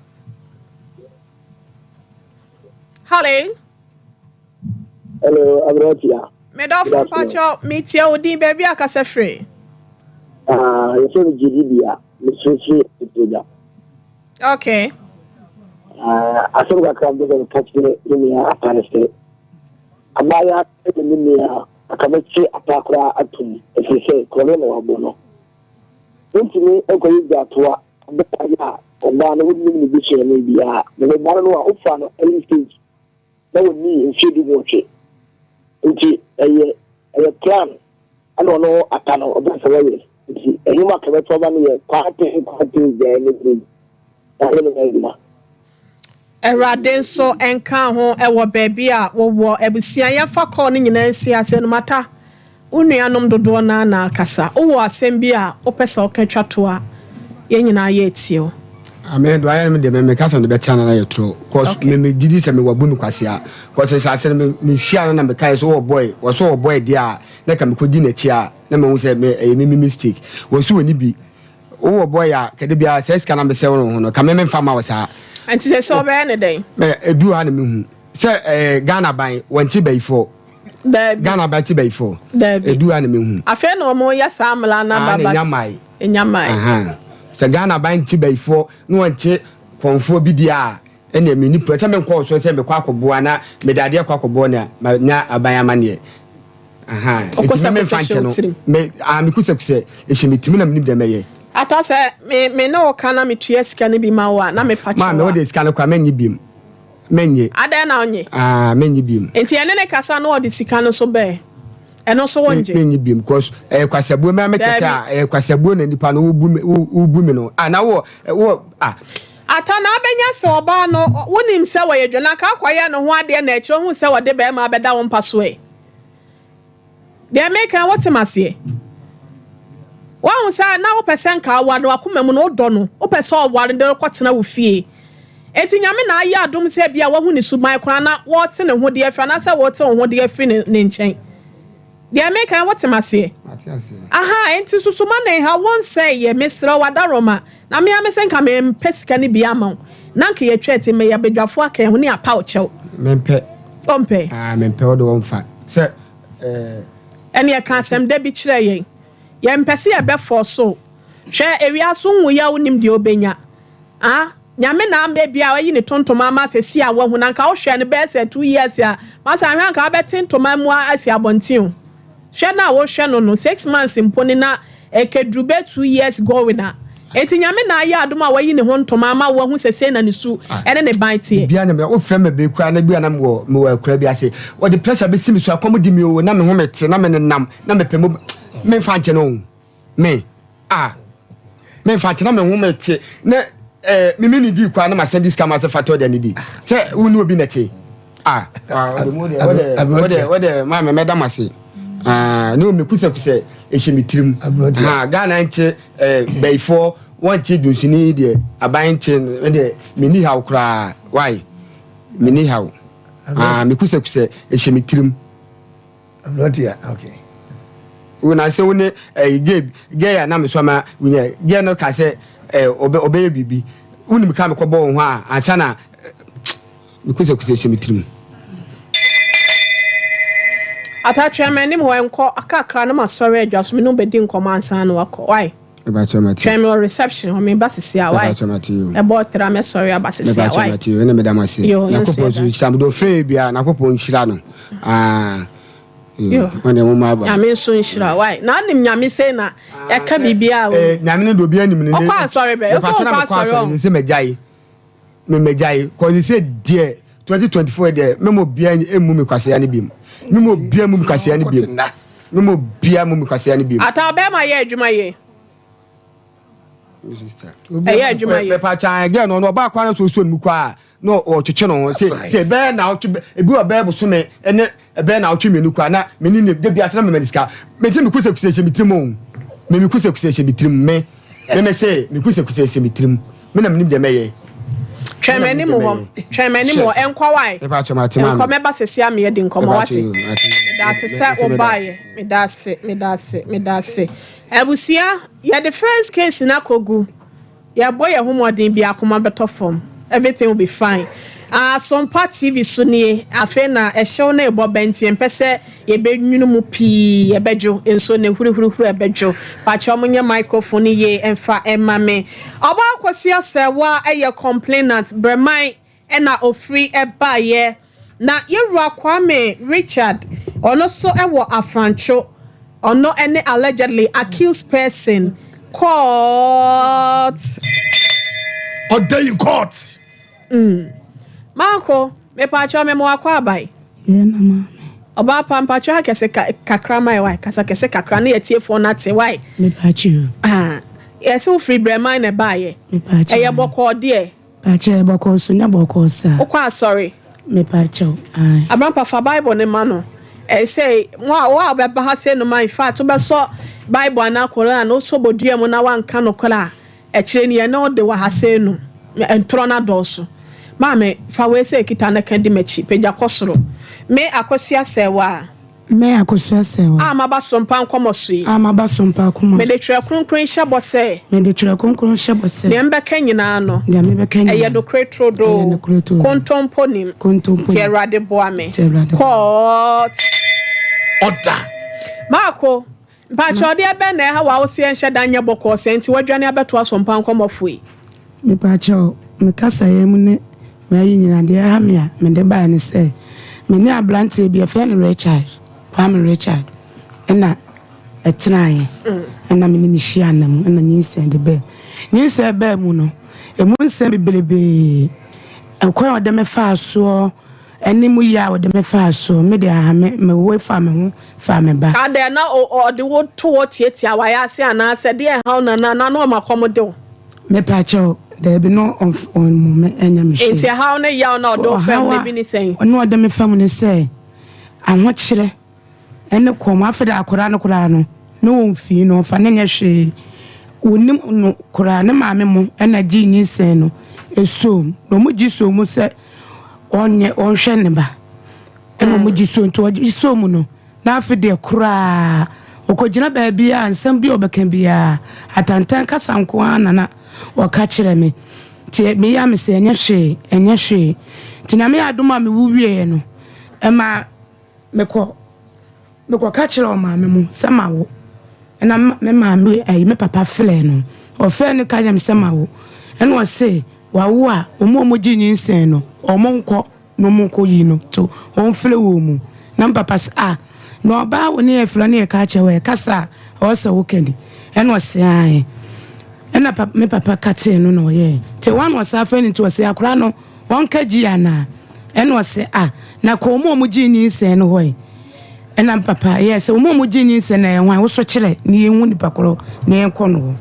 [SPEAKER 1] Hello.
[SPEAKER 7] Hello, Aberanteɛ.
[SPEAKER 1] Me dɔfo mpakyɛw, metia wo din baabi akasa firi.
[SPEAKER 7] Ah, yɛfrɛ me Jedidua, mefirifiri Atifiagya.
[SPEAKER 1] Okay.
[SPEAKER 7] Ah, asɛm kakra mpɛ sɛ meka kyerɛ me nua Apa ne sɛ, abaayewa ne me nua Anka mɛkye apa koraa atom, ɛfiri sɛ korɔno na wabɔ no. Wontumi nkɔyɛ gyaatoa berɛ a ɔbaa no wonnim ne busuani biara. Na ne ba no no a wofaa no early stage na wɔnnii mfeɛ 18 nti ɛyɛ ɛyɛ plan ɛna ɔno ata no ɔpɛ sɛ wɔyɛ nti ɛnwom a kɛbɛto aba no yɛ kwaaten kwaaten gyae ne bere na ɔne ne nyɛ adwuma.
[SPEAKER 1] Awurade nso nka ho wɔ baabi a wowɔ. Abusua yɛmfa call no nyinaa nsi ase. Numata, wo nuanom dodoɔ no ara na akasa. Wowɔ asɛm bi a wopɛ sɛ woka twa to a, yɛn nyinaa yɛretie wo.
[SPEAKER 6] Ah me do ayɛ me deɛ me me kasa no bɛkyɛ na yɛ toro cause me me gidi sɛ me wabu me kwasea cause sɛ ase no me me hyia no na me kae so wɔ boy wɔ so wɔ boy deɛ a na ka me kɔ di n'akyi a na ma hu sɛ me ɛyɛ me me mistake wɔ so wɔ ni bi Wo wɔ boy a kɛde biara saa sika na mesɛ wo ho no ka me memfa ma wo saa.
[SPEAKER 1] Nti sɛ sɛ ɔbɛyɛ ne dɛn?
[SPEAKER 6] Mɛ ebi wɔ ha na mehu sɛ ɛɛ Ghana ban wɔn kye bayifoɔ.
[SPEAKER 1] Daabi.
[SPEAKER 6] Ghana ban kye bayifoɔ.
[SPEAKER 1] Daabi.
[SPEAKER 6] Edu ha na mehu.
[SPEAKER 1] Afei na wɔn yɛ saa mmara na ba
[SPEAKER 6] but. Enya mae.
[SPEAKER 1] Enya mae.
[SPEAKER 6] Sɛ Ghana ban kye bayifoɔ na wɔn kye kɔnfoɔ bi deɛ a ɛnna me nipa sɛ menkɔ so sɛ mekɔ akɔboa na mede adeɛ kɔ akɔboa na ma nya aban amaneɛ. Ahaa, enti me memfa nkyɛ no, me, ah, me kusakusɛ, ɛhyɛ me tirim na menim deɛ mɛyɛ.
[SPEAKER 1] Ata sɛ me, me ne wo ka na metua sika no bi ma wo a, na mepa kyɛw a.
[SPEAKER 6] Maame, wode sika no kɔ a, mɛnnye biom. Mɛnnye.
[SPEAKER 1] Adɛn na wonnye?
[SPEAKER 6] Ah, mɛnnye biom.
[SPEAKER 1] Enti yɛne no kasa na ɔde sika no nso bɛɛ, ɛno nso wongye?
[SPEAKER 6] Mɛnnye biom, because ɛyɛ kwasabuo, me ara me kyɛkɛ a, ɛyɛ kwasabuo na nipa no wobu me, wo, wobu me no. Ah, na wowɔ, wowɔ, ah.
[SPEAKER 1] Ata na abɛnya sɛ ɔbaa no, wonim sɛ wɔyɛ dwa, na anka akɔyɛ ne ho adeɛ na akyire wohu sɛ wɔde barima abɛda wo mpa so ɛ? Deɛ meka yi, wote m'aseɛ? Woahu sɛ na wopɛ sɛ nka aware no, w'akoma mu no wodɔ no, wopɛ sɛ ɔware no de no kɔtena wo fie. Enti Nyame na ayɛ adom sɛ ebia woahu ne suban koraa na wɔrete ne ho de afiri anaasɛ worete wo ho de afiri ne ne nkyɛn. Deɛ meka yi, wote m'aseɛ? Aha, enti susu ma no nha wo nsɛeɛ, mesrɛ wo, Adaroma, na me ara mese nka mempɛ sika no bi ama wo, na nka yɛatwa ti, meyɛ badwafoɔ aka yɛn ho ne yɛapa wo kyɛw.
[SPEAKER 6] Mempɛ.
[SPEAKER 1] Wompɛ?
[SPEAKER 6] Ah, mempɛ, wo de wɔmfa. Sɛ eh.
[SPEAKER 1] Ɛneɛ ka asɛm da bi kyerɛ yɛn. Yɛmpɛ sɛ yɛbɛ force wo. Hwɛ ewiase wo nwuiɛ a wonim deɛ wobɛnya. Ah, Nyame na ama ebia wayi ne tontom ama sɛsi a wahu no anka wohwɛ no bɛyɛ sɛ 2 years a masa ahwɛ anka wabɛte ntoma mu asi abɔnten o. Hwɛ no a wohwɛ no no 6 months mpo ne na ɛkɛduru bɛ 2 years going a. Enti Nyame na ayɛ adom a wayi ne ho ntoma ama woahu sɛ sei na ne su ɛne ne ban teɛ.
[SPEAKER 6] Biribiara na me wofrɛ me bere koraa na bi a na mewɔ mewɔ akura bi ase wɔde pressure bɛsi me so akɔm di me o na me ho mete na me nenam na mepɛ mo memfa nkyɛ no o me a memfa nkyɛ na me ho mete na eh, me me ne di koraa na masɛn di sika ma sɛ fa tɔ deɛ ne di sɛ wo ne obi na te ah wode wode wode maame mɛda mo ase ah ne o mekusɛkusɛ ɛhyɛ me tirim ah Ghana nkye Eh bayifoɔ wɔnkye dunsini deɛ aban nkye no deɛ menni haw koraa why menni haw ah mekusɛkusɛ ɛhyɛ me tirim.
[SPEAKER 19] Aberanteɛ okay.
[SPEAKER 6] Wo na sɛ wo ne ɛyi gay gay a na me so ama wonya gay no ka sɛ ɛ ɔbɛ ɔbɛyɛ biribi. Wonim ka mekɔbɔ wo ho a ansa na mekusakusa hyɛ me tirim.
[SPEAKER 1] Ata twɛn m'anim hɔ nkɔ akakra na masɔre adwa so me ne wo bɛdi nkɔmmɔ ansa na wakɔ why?
[SPEAKER 6] Mepakyɛ mate.
[SPEAKER 1] Twɛn me wɔ reception hɔ meba sisi a why?
[SPEAKER 6] Mepakyɛ mate yo.
[SPEAKER 1] Ɛbɔ tra mɛsɔre aba sisi a
[SPEAKER 6] Mepakyɛ
[SPEAKER 1] why?
[SPEAKER 6] mate yo ɛna meda mo ase.
[SPEAKER 1] Yo, yɛn nso
[SPEAKER 6] Nyankopɔn
[SPEAKER 1] yɛda
[SPEAKER 6] nso nhyira mo. Deɛ ɔfrɛ yɛ biara Nyankopɔn nhyira no. Ah.
[SPEAKER 1] Yo.
[SPEAKER 6] Mo deɛ mo ma aba.
[SPEAKER 1] Nyame nso nhyira why? Na anim Nyame sei na ɛka biribiara o.
[SPEAKER 6] Eh, Nyame no deɛ obiara nim no.
[SPEAKER 1] Ɔkɔ asɔre bɛ? Ɔsɛ
[SPEAKER 6] Mepakyɛ na
[SPEAKER 1] ɔkɔ
[SPEAKER 6] mekɔ
[SPEAKER 1] asɔre
[SPEAKER 6] asɔre
[SPEAKER 1] ɔ.
[SPEAKER 6] sɛ magyae. Me magyae. Kɔsi sɛ deɛ 2024 deɛ mɛma obiara mmu me kwasea no biom. Mɛma obiara mmu me kwasea no biom. Mɛma obiara mmu me kwasea no biom.
[SPEAKER 1] Ata ɔbɛrima yɛ adwuma yie. Ɛyɛ adwuma yie.
[SPEAKER 6] Mepatwa gɛɛ no ɔno ɔbaa kwan no so osuo no mu kɔ a na ɔtwetwe ne ho se se ɛbɛyɛ naawɔtwe ebi wɔ bɛyɛ bosome ɛne ɛbɛyɛ naawɔtwe mmienu kɔ a na me ne ne da bi ase na mema ne sika me se me kusakusa hyɛ me tirim o me me kusakusa hyɛ me tirim me me me se me kusakusa hyɛ me tirim me na menim deɛ mɛyɛ.
[SPEAKER 1] Twɛn m'anim hɔ twɛn m'anim hɔ ɛnkɔ wae ɛnkɔ mɛba sɛsi a meyɛ di nkɔmɔ wate meda ase sɛ wobaeɛ meda ase meda ase meda ase abusua yɛde first case no akɔgu. Yɛbɔ yɛn ho mmɔden bi akoma bɛtɔ fam everything will be fine Asompa TV so nie afei na ɛhyew no rebɔ bɛ nti yɛmpɛ sɛ yɛbɛnwunu mu pii ɛbɛdwo nsuo no hurihurihuri ɛbɛdwo pakyɛw monyɛ microphone no yie mfa mma me Ɔbaa Akosua Serwaa yɛ complainant Brɛman na ɔfiri baeɛ. Na yɛwura Kwame Richard, ɔno nso wɔ Afrantwo, ɔno ne allegedly accused person, court.
[SPEAKER 20] Ɔda in court.
[SPEAKER 1] Mm. Manko, mepaakyɛw me mo akɔ aban.
[SPEAKER 10] Yɛ na maame.
[SPEAKER 1] Ɔbaa pa mpakyɛw ha kɛse kakra ma yɛ wae kasa kɛse kakra ne yɛtiefoɔ no ate wae.
[SPEAKER 10] Mepaakyɛw.
[SPEAKER 1] Ah, yɛse wo firi Brɛman na ɛbaayɛ.
[SPEAKER 10] Mepaakyɛw.
[SPEAKER 1] Ɛyɛ bɔkɔɔ deɛ.
[SPEAKER 10] Pakyɛ bɔkɔɔ so nyɛ bɔkɔɔ saa.
[SPEAKER 1] Wokɔ asɔre?
[SPEAKER 10] Mepakyɛw, ae.
[SPEAKER 1] Abrampa fa bible no ma no. Ɛsɛ wo a wo a wobɛba ha sei no ma infact wobɛsɔ bible anaa koran wosɔ bodua mu na woanka nokorɛ a akyire no yɛne wo de wɔ ha sei no ntorɔ no adɔɔso. Maame fa wei sei kita na ka di makyi pagya kɔ soro. Me Akosua Sɛɛwaa.
[SPEAKER 10] Me, Akosua Sɛwa.
[SPEAKER 1] A maba sompa nkɔmɔ so yi.
[SPEAKER 10] A maba sompa akoma.
[SPEAKER 1] Mede Twerɛ Kronkron hyɛ bɔ sɛ.
[SPEAKER 10] Mede Twerɛ Kronkron hyɛ bɔ sɛ.
[SPEAKER 1] Deɛ mebɛka nyinaa no.
[SPEAKER 10] Deɛ mebɛka nyinaa.
[SPEAKER 1] Ɛyɛ nokorɛ turodoo.
[SPEAKER 10] Ɛyɛ nokorɛ turodoo.
[SPEAKER 1] Kontompo nnim.
[SPEAKER 10] Kontompo
[SPEAKER 1] Nti
[SPEAKER 10] nnim.
[SPEAKER 1] Awurade boa me.
[SPEAKER 10] Nti Awurade boa me.
[SPEAKER 1] Court.
[SPEAKER 20] Ɔda.
[SPEAKER 1] Maako, mpakyɛw deɛ bɛn na ɛha wo a wose ɛnhyɛ da nyɛ bɔkɔɔ sɛɛ nti woadwane abɛto asompa nkɔmmɔfoɔ yi?
[SPEAKER 10] Mepakyɛw, me kasaeɛ mu ne m'ayi nyinaa, deɛ ɛha me a mede baeɛ ne sɛ, me ne aberanteɛ bi, yɛfrɛ no Richard, Kwame Richard, ɛna ɛtenaeɛ, ɛna me ne no hyiaa nna mu, ɛna nyinsɛn de baa mu. Nyinsɛn baa mu no, ɛmu nsɛm bebrebee, ɛkwan a ɔde me faa soɔ, Ɛne mu yie a ɔde me faa so. Me deɛ aha me me wo faa me ho faa me ba.
[SPEAKER 1] Adɛn, na ɔde wo to hɔ tiatia w'ayaase anaa sɛ deɛ ɛhaw no anaa na na ɔma kɔm de wo?
[SPEAKER 10] Mepakyɛw, daabi na ɔmmu me nyɛ me hwee.
[SPEAKER 1] Enti ɛhaw ne yaw no a ɔde wo faa mu no ebi ne sɛn?
[SPEAKER 10] Ɔhaw a na ɔde me fa mu ne sɛ, ahokyerɛ ne kɔm. Afei de akwadaa no koraa no, na ɔmfii no, ɔmfa no nyɛ hwee. Ɔnnim no koraa. Ne maame mo na gyee nyinsɛn no soo mu. Na wɔgye soo mu sɛ ɔnyɛ ɔnhwɛ ne ba. Ɛna wɔgye soo nti ɔgye soo mu no, na afei deɛ koraa ɔkɔgyina baabi a nsɛm bi a ɔbɛka biara, atantan kasa nko ara na na ɔka kyerɛ me. Nti meyɛ a mesɛ ɛnyɛ hwee, ɛnyɛ hwee. Nti Nyame adom a mewu wieɛ no, ɛma mekɔ mekɔka kyerɛɛ ɔmaame mo sɛ mawo. Ɛna me maame ayi me papa frɛɛ no. Ɔfrɛɛ no ka kyerɛɛ me sɛ mawo. Ɛna ɔse wawo a wɔn a wɔgye nyinsɛn no wɔn nkɔ na wɔn nkɔ yi no to wɔn frɛ wɔn mu. Na me papa se ah na ɔbaa wo ne yɛ frɛ ne yɛ ka kyerɛ wo ɛ kasa a ɛwɔ sɛ woka ni. Ɛna ɔse ae. Ɛna pa me papa katee no na ɔyɛɛ. Nti ɛhɔ a na ɔsan frɛ no nti ɔse akwadaa no Ɔnka gyi anaa? Ɛna ɔse, Ah, na kɔ wɔn a wɔgyee nyinsɛn no hɔ ɛ. Ɛna me papa yɛɛ sɛ, Wɔn a wɔgyee nyinsɛn no ɛyɛ hwan? Wo so kyerɛ na yɛnhu nipa korɔ na yɛnkɔ no hɔ.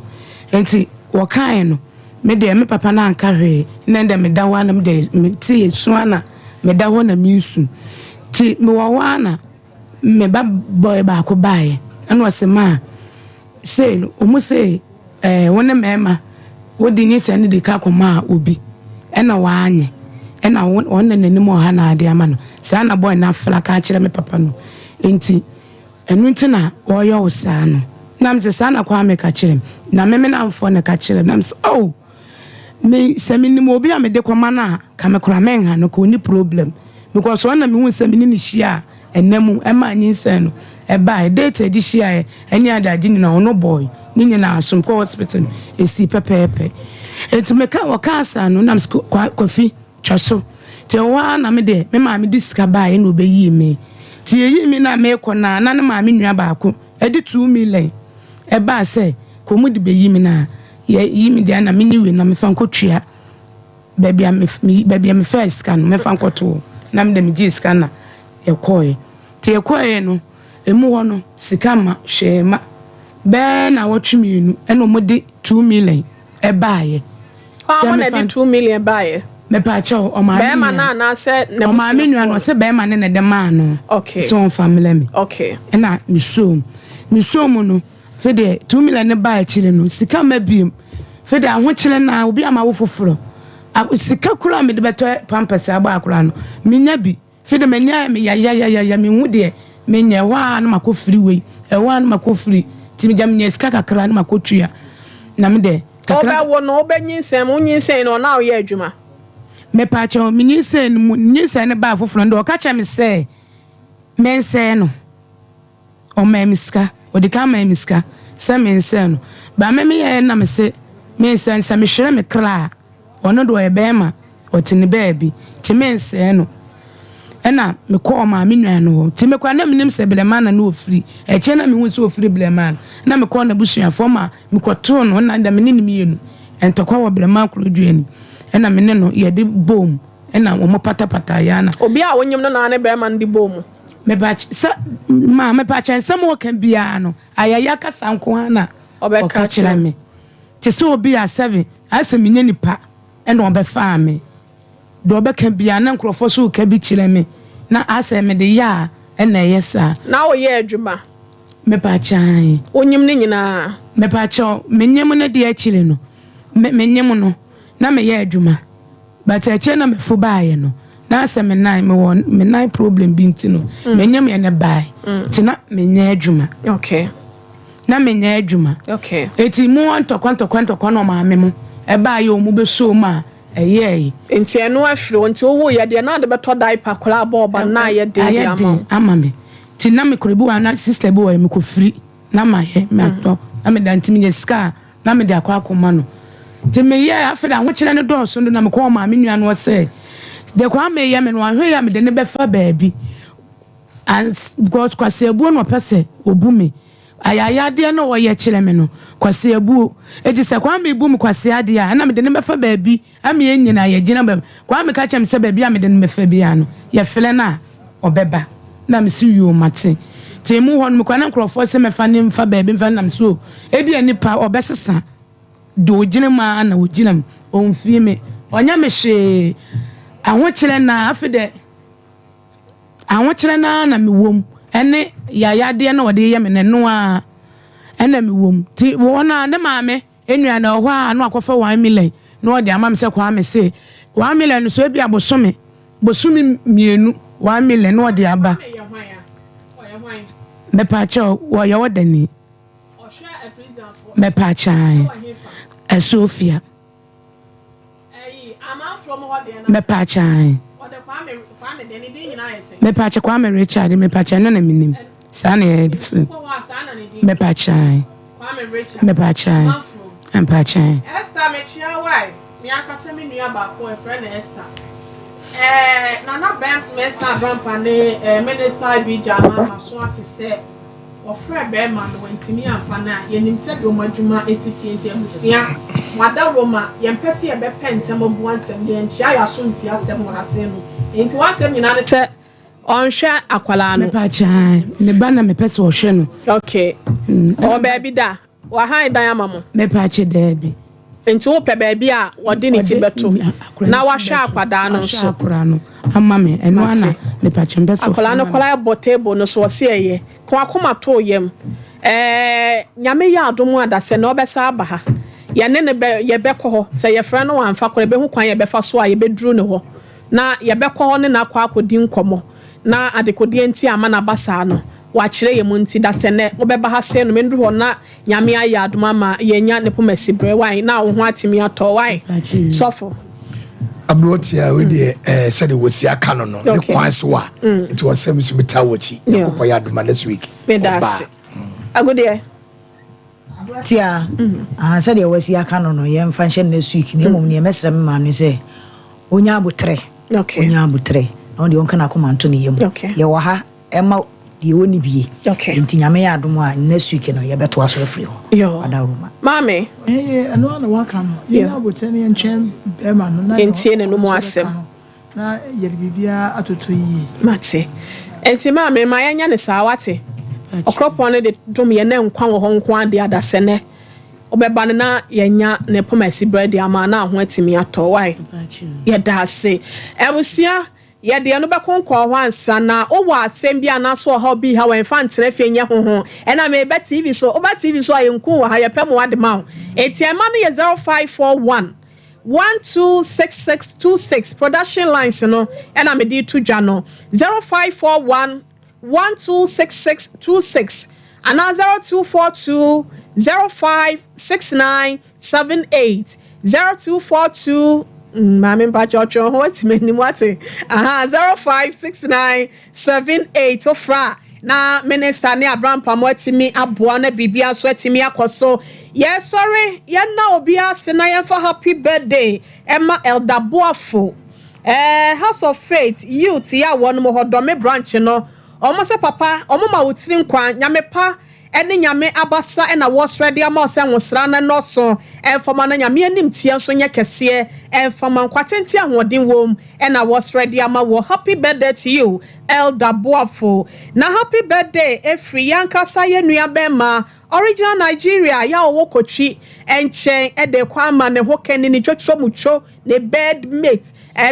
[SPEAKER 10] Enti wɔkaeɛ no, me deɛ me papa no anka hwee, na ɛnde meda hɔ ara na me deɛ mete esu ara na meda hɔ na meresu. Nti mewɔ hɔ ara na me ba boy baako baeɛ, ɛna ɔse, Maa, Sei no, wɔn se ɛɛ wo ne mmarima wode nyinsɛn no di ka kɔmaa obi ɛna wanyɛ ɛna wo ɔno na n'anim ɔha na ade ama no. Saa na boy no afra ka akyerɛ me papa no. Nti. Ɛno nti na ɔreyɛ wo saa no. Na mese, Saa na Kwame ka kyerɛɛ me. Na me me namfoɔ na ɛka kyerɛɛ me. Na mese, Oh! Me, sɛ menim obi a mede kɔma no a, ka me koraa menha no, ka ɔnni problem. Because ɔno na mehu sɛ me ne no hyia a, ɛnna mu, ɛmaa nyinsɛn no ɛbaeɛ. Date a yɛde hyiaeɛ ɛne adagye nyinaa, ɔno bɔe. Ne nyinaa so, mekɔɔ hospital no, ɛsii pɛpɛɛpɛ. Enti meka, ɔkaa saa no, na mese, Kwa, Kofi, Twa so. Nti ɛwɔ hɔ ara na me deɛ me maame de sika baeɛ na ɔbɛyii me. Nti yɛyii me no a merekɔ no a na ne maame nua baako de 2 million ɛbaa sɛ kɔ wɔn de bɛyi me na yɛyi me deɛ na menye wei na mefa nkɔtua baabi a me baabi a mefaa sika no mefa nkɔto hɔ na me deɛ megyee sika na yɛkɔeɛ. Nti yɛkɔeɛ no ɛmu hɔ no sika mma hwee mma bɛyɛ nnawɔtwe mmienu ɛna wɔde 2 million ɛbaeɛ.
[SPEAKER 1] Hwan mo na ɛde 2 million baeɛ?
[SPEAKER 10] Mepaakyɛw, ɔmaame
[SPEAKER 1] Bɛrima no anaasɛ
[SPEAKER 10] n'abusuafoɔ? Ɔmaame nua no, ɔsɛ bɛrima no na ɛde maa no.
[SPEAKER 1] Okay.
[SPEAKER 10] Sɛ ɔmfa mmrɛ me.
[SPEAKER 1] Okay.
[SPEAKER 10] Ɛna mesoo mu. Mesoo mu no, afei deɛ 2 million no baa akyire no, sika mma biom. Afei deɛ ahokyere no ara, obi ama wo foforɔ. Sika koraa a mede bɛtɔ pampers abɔ akwadaa no, mennya bi. Afei deɛ m'ani ayɛ me yayayayaya, menhu deɛ menyɛ. Ɛhɔ ara na makɔfiri wei, ɛhɔ ara na makɔfiri. Nti megya menya sika kakra na makɔtua. Na me deɛ, kakra.
[SPEAKER 1] Wobɛwo no, wobɛnyinsɛn mu, wonyinsɛn no, ɔno a woyɛ adwuma?
[SPEAKER 10] Mepaakyɛw, menyinsɛn no mu, nyinsɛn no baa foforɔ no deɛ, ɔka kyerɛɛ me sɛ mensɛe no. Ɔmaa me sika, ɔdi kan maa me sika sɛ mensɛe no. But me meyɛɛ na mese mensɛe no, sɛ mehwere me kra a, ɔno deɛ ɔyɛ bɛrima, ɔte ne baabi, nti mensɛe no. Ɛna mekɔɔ maame nua no hɔ. Nti mekɔɔ a na menim sɛ Blɛmaa na na ɔfiri. Akyire na mehu sɛ ɔfiri Blɛmaa no. Na mekɔɔ n'abusuafoɔ ma mekɔtoo no, ɛna me ne no mmienu, ntɔkwa wɔ Blɛmaa Kurodua anim. Ɛna me ne no yɛde boom, ɛna wɔn patapataeɛ ara na.
[SPEAKER 1] Obi a wonyim no na ne bɛrima no de bɔɔ mu.
[SPEAKER 10] Mepakyɛ sɛ ma mepakyɛ nsɛm a ɔka biara no ayaya kasa nko ara na ɔka kyerɛ me te sɛ obi a seven ayɛ sɛ menyɛ nipa ɛna ɔbɛfaa me deɛ ɔbɛka biara na nkurɔfoɔ so reka bi kyerɛ me na asɛ mede yɛ a ɛna ɛyɛ saa.
[SPEAKER 1] Na woyɛ adwuma?
[SPEAKER 10] Mepakyɛ ae.
[SPEAKER 1] Wonyim ne nyinaa?
[SPEAKER 10] Mepakyɛ menyim no deɛ akyire no me menyim no na meyɛ adwuma. But akyire na me fo baayɛ no na asɛ me nan me wɔ me nan problem bi nti no me nyem yɛ no bae nti na me nyɛ adwuma.
[SPEAKER 1] Okay.
[SPEAKER 10] Na me nyɛ adwuma.
[SPEAKER 1] Okay.
[SPEAKER 10] Eti mu ntɔkwa ntɔkwa ntɔkwa na ɔmaame mo ɛbaayɛ ɔmo bɛ so mu a ɛyɛɛ yi.
[SPEAKER 1] Nti ɛno afiri hɔ nti wo wo yɛ deɛ na ade bɛtɔ diaper koraa bɔ ɔba no na ayɛ den de ama wo.
[SPEAKER 10] Ayɛ den ama me nti na me kɔ ebi wɔ ha na sister bi wɔ hɔ me kɔ firi na ma yɛ ma tɔ na me da nti me nya sika a na mede akɔ akɔma no. Nti meyɛɛ, afei de ahokyerɛ no dɔɔso do na mekɔɔ maame nua no hɔ sɛ, deɛ Kwame reyɛ me no, wanhwɛ yie a mede no bɛfa baabi. Ans, because Kwasi Abuo na ɔpɛ sɛ ɔbu me. Ayaayadeɛ no a ɔyɛ kyerɛ me no, Kwasi Abuo. Enti sɛ Kwame bu me Kwasi adeɛ a, ɛna mede no bɛfa baabi ama yɛn nyinaa yɛagyina baabi. Kwame ka kyerɛɛ me sɛ baabi a mede no bɛfa biara no, yɛfrɛ no a, ɔbɛba. Na mese yoo mate. Nti emu hɔ no mekɔa na nkurɔfoɔ se mɛfa no mfa baabi mfa no na mese oo ebia nipa ɔbɛsesa deɛ ɔgyina mu ara na ɔgyina mu ɔmfii me ɔnyɛ me hwee ahokyerɛ no ara afei deɛ ahokyerɛ no ara na mewɔ mu ɛne yayadeɛ na ɔde yɛ me no ɛno ara ɛna mewɔ mu nti wɔn a ne maame Enua no ɛwɔ hɔ a na wakɔfa 1 million na ɔde ama me sɛ Kwame se 1 million no so ebia bosome bosome mmienu 1 million na ɔde aba. Mepaakyɛw wɔyɛ ɔdani. Mepaakyɛw ae Asuofia. Mepaakyɛw ae. Mepaakyɛw Kwame Richard mepaakyɛw ɛno na menim. Saa na yɛde frɛ. Mepaakyɛw ae. Mepaakyɛw ae. Mepaakyɛw ae.
[SPEAKER 1] Esther mekyea wo ae. Me ankasa me nua baako yɛfrɛ no Esther. Eh, Nana Ben Mensah Abrampa ne eh, Minister Abijah ama maso ate sɛ wɔfrɛɛ bɛrima no wantumi amfa no a, yɛnim sɛdeɛ wɔn adwuma si teɛ nti abusua, mo adaworoma, yɛmpɛ sɛ yɛbɛpɛ ntɛm abua ntɛm na yɛnkyea yɛn aso ntie asɛm wɔ ha sei no. Enti w'asɛm nyinaa ne sɛ ɔnhwɛ akwadaa no.
[SPEAKER 10] Mepaakyɛ ae, me ba na mepɛ sɛ ɔhwɛ no.
[SPEAKER 1] Okay. Ɔwɔ baabi da? Wahan dan ama mo?
[SPEAKER 10] Mepaakyɛ daabi.
[SPEAKER 1] Nti wopɛ baabi a ɔde ne ti bɛto na wahwɛ akwadaa no nso.
[SPEAKER 10] Wahwɛ akwadaa no ama me ɛno ara na mepaakyɛ mpɛ sɛ.
[SPEAKER 1] Akwadaa no koraa bɔ table no so ɔse ɛyɛ. Ka wakoma to yam. Ɛɛ Nyame yɛ adom a dasɛ na ɔbɛsa aba ha. Yɛne no bɛ yɛbɛkɔ hɔ. Sɛ yɛfrɛ no wamfa koraa yɛbɛhu kwan yɛbɛfa so a yɛbɛduru ne hɔ. Na yɛbɛkɔ hɔ ne no akɔ akɔdi nkɔmmɔ. Na adekodeɛ nti a ama no aba saa no. Wakyerɛ yɛn mu nti dasɛnɛ wobɛba ha sei no menduru hɔ na Nyame ayɛ adom ama yɛanya ne poma si berɛ wai na wo ho atumi atɔ wai sɔfo.
[SPEAKER 20] Aberanteɛ wei deɛ ɛɛ sɛdeɛ wɔsi aka no no ne kwan so a nti ɔsɛ mi so mi ta wɔ akyi Nyankopɔn yɛ adom a next week
[SPEAKER 1] Meda ase. Agodeɛ.
[SPEAKER 2] Aberanteɛ a sɛdeɛ wɔasi aka no no yɛmfa nhyɛ next week na mmom neɛ mɛsrɛ me maame sɛ ɔnya aboterɛ ɔnya aboterɛ na ɔno deɛ ɔnka n'akoma nto ne yam yɛwɔ ha Ɛma deɛ ɔnni bie.
[SPEAKER 1] Okay.
[SPEAKER 2] Nti Nyame yɛ adom a next week no yɛbɛtoa so afiri hɔ.
[SPEAKER 1] Yoo.
[SPEAKER 2] Adaworoma.
[SPEAKER 1] Maame.
[SPEAKER 3] Ɛɛ ɛno ara na waka no. Yɛnya aboterɛ na yɛntwɛn bɛɛma no na deɛ
[SPEAKER 1] Yɛntie n'anom
[SPEAKER 3] ɔno nso
[SPEAKER 1] asɛm.
[SPEAKER 3] bɛka no na yɛde biribiara atoto yie.
[SPEAKER 1] Mate. Enti maame ma yɛnyɛ no saa wate. Ɔkorɔpɔn no de dom yɛn na nkwa wɔ hɔ nko ara deɛ adasɛnɛ wobɛba no na yɛanya ne poma asi berɛ de ama na ho atumi atɔ wai. Yɛda ase. Abusua Yɛde ɛno bɛkonkɔn hɔ ansa na wowɔ asɛm bi anaasɛ ɔhaw bi reha wo a, mfa ntena fie nyɛ ho ho. Ɛna meba TV so. Woba TV so a, yɛnku wo wɔ ha. Yɛpɛ mmoa de ma wo. Enti ɛma no yɛ 0541 126626. Production lines no na mede reto dwa no. 0541 126626 anaa 0242 0569 78 0242 mm, maame mpakyɛ ɔtwe ho asi m'anim wate aha 056978 wofra na minista ne abrampam atumi aboa na biribia nso atumi akɔ so. Yɛsɔre yɛna obi ase na yɛmfa happy birthday ɛma Elder Boafo eh, House of Faith youth yɛ a wɔn hɔ Dɔme branch no. Wɔn sɛ papa wɔn ma wo tiri nkwa nyame pa ne Nyame abasa na wɔsrɛ de ama wo sɛ nwosra no nnɔso mfama na Nyame animteɛ nso nyɛ kɛseɛ mfama nkwa tenten ahoɔden wom na wɔsrɛ de ama woɔ. Happy birthday to you Elder Boafo. Na happy birthday ɛfiri yɛankasa yɛn nua bɛɛma Original Nigeria yɛ a ɔwɔ Kotwi nkyɛn de rekɔ ama ne ho kani ne twotwo mutwo ne bed mate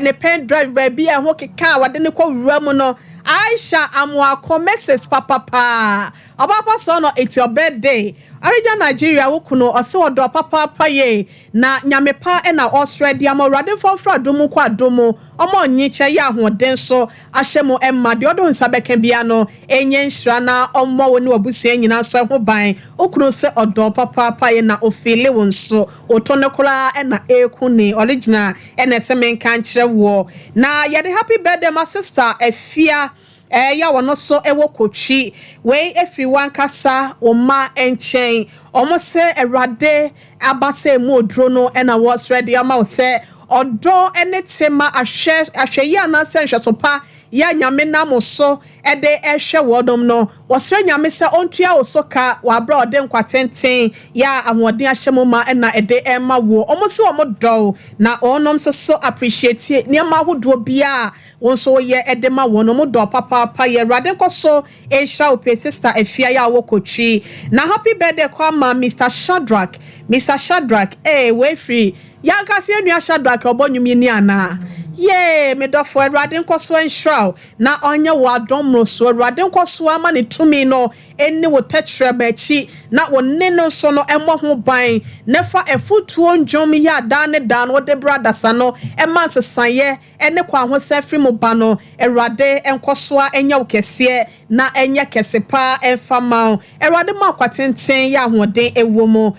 [SPEAKER 1] ne pen drive baabi a ɛho keka a wɔde no kɔ wura mu no Aisha Amoako Mrs papapaa Ɔbaapa sɔɔ no it's your birthday Ɔregya Nigeria wo kunu ɔse ɔdɔ papaapa yie na Nyame pa na ɔsrɛ de ama Awurade mfa mfra adom mu nkɔ adom mu ɔma ɔnye kyɛ yɛ ahoɔden so ahyɛ mu mma deɛ ɔde wo nsa bɛka biara no ɛnyɛ nhyira na ɔmmɔ wo ne w'abusua nyinaa nso ho ban Wo kunu se ɔdɔ papaapa yie na ɔfiili wo nso Oto no koraa na eku ne ɔregyina ɛna ɛsɛ menka nkyerɛ woɔ. Na yɛde happy birthday ma sister Afia ɛɛ ya ɔno so ɛwɔ Kotwi. Wei ɛfiri wankasa wo mma nkyɛn. Ɔmo sɛ Awurade aba sɛ emu oduro no ɛna wɔsrɛ de ama wo sɛ ɔdɔ ɛne tema ahwɛ ahwɛyie anaasɛ nhwɛso pa yɛ a Nyame nam so de rehwɛ wɔnom no, wɔsrɛ Nyame sɛ ɔntua wo so ka wɔ aberɛ a ɔde nkwa tenten yɛ a ahoɔden ahyɛ mu ma na ɛde rema woɔ. Wɔn se wɔn dɔ wo na wɔnom nso so appreciate nneɛma ahodoɔ biara a wo nso woyɛ de ma wɔn. Wɔn dɔ wo papaapa. Yɛ Awurade nkɔ so nhyira wo pii Sister Afia yɛ a wowɔ Kotwi. Na happy birthday kɔ ama Mister Shadrack, Mister Shadrack ee wei firi Yɛankasa yɛn nua Shadrack a ɔbɔ nnwom yi ni anaa? Yee, me dɔfo, Awurade nkɔ so nhyira wo na ɔnyɛ wo adom mmoroso. Awurade nkɔ so ara ma ne tumi no nni wo tɛkyerɛma akyi na wo nne no nso no mmɔ ho ban na fa afotuo nnwom yi a daa ne daa no wode brɛ adasa no ma nsesaeɛ ne kwahosan firi mu ba no. Awurade nkɔ so ara nyɛ wo kɛseɛ na ɛnyɛ kɛse paa ɛmfa mma wo. Awurade ma akwa tenten yɛ ahoɔden ɛwɔ mu.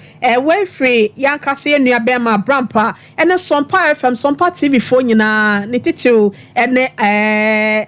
[SPEAKER 1] Wei firi yɛn ankasa yɛn nua bɛɛma Abrampa ɛne Sompa FM, Sompa TV foɔ nyinaa, ne titiriw ɛne ɛɛ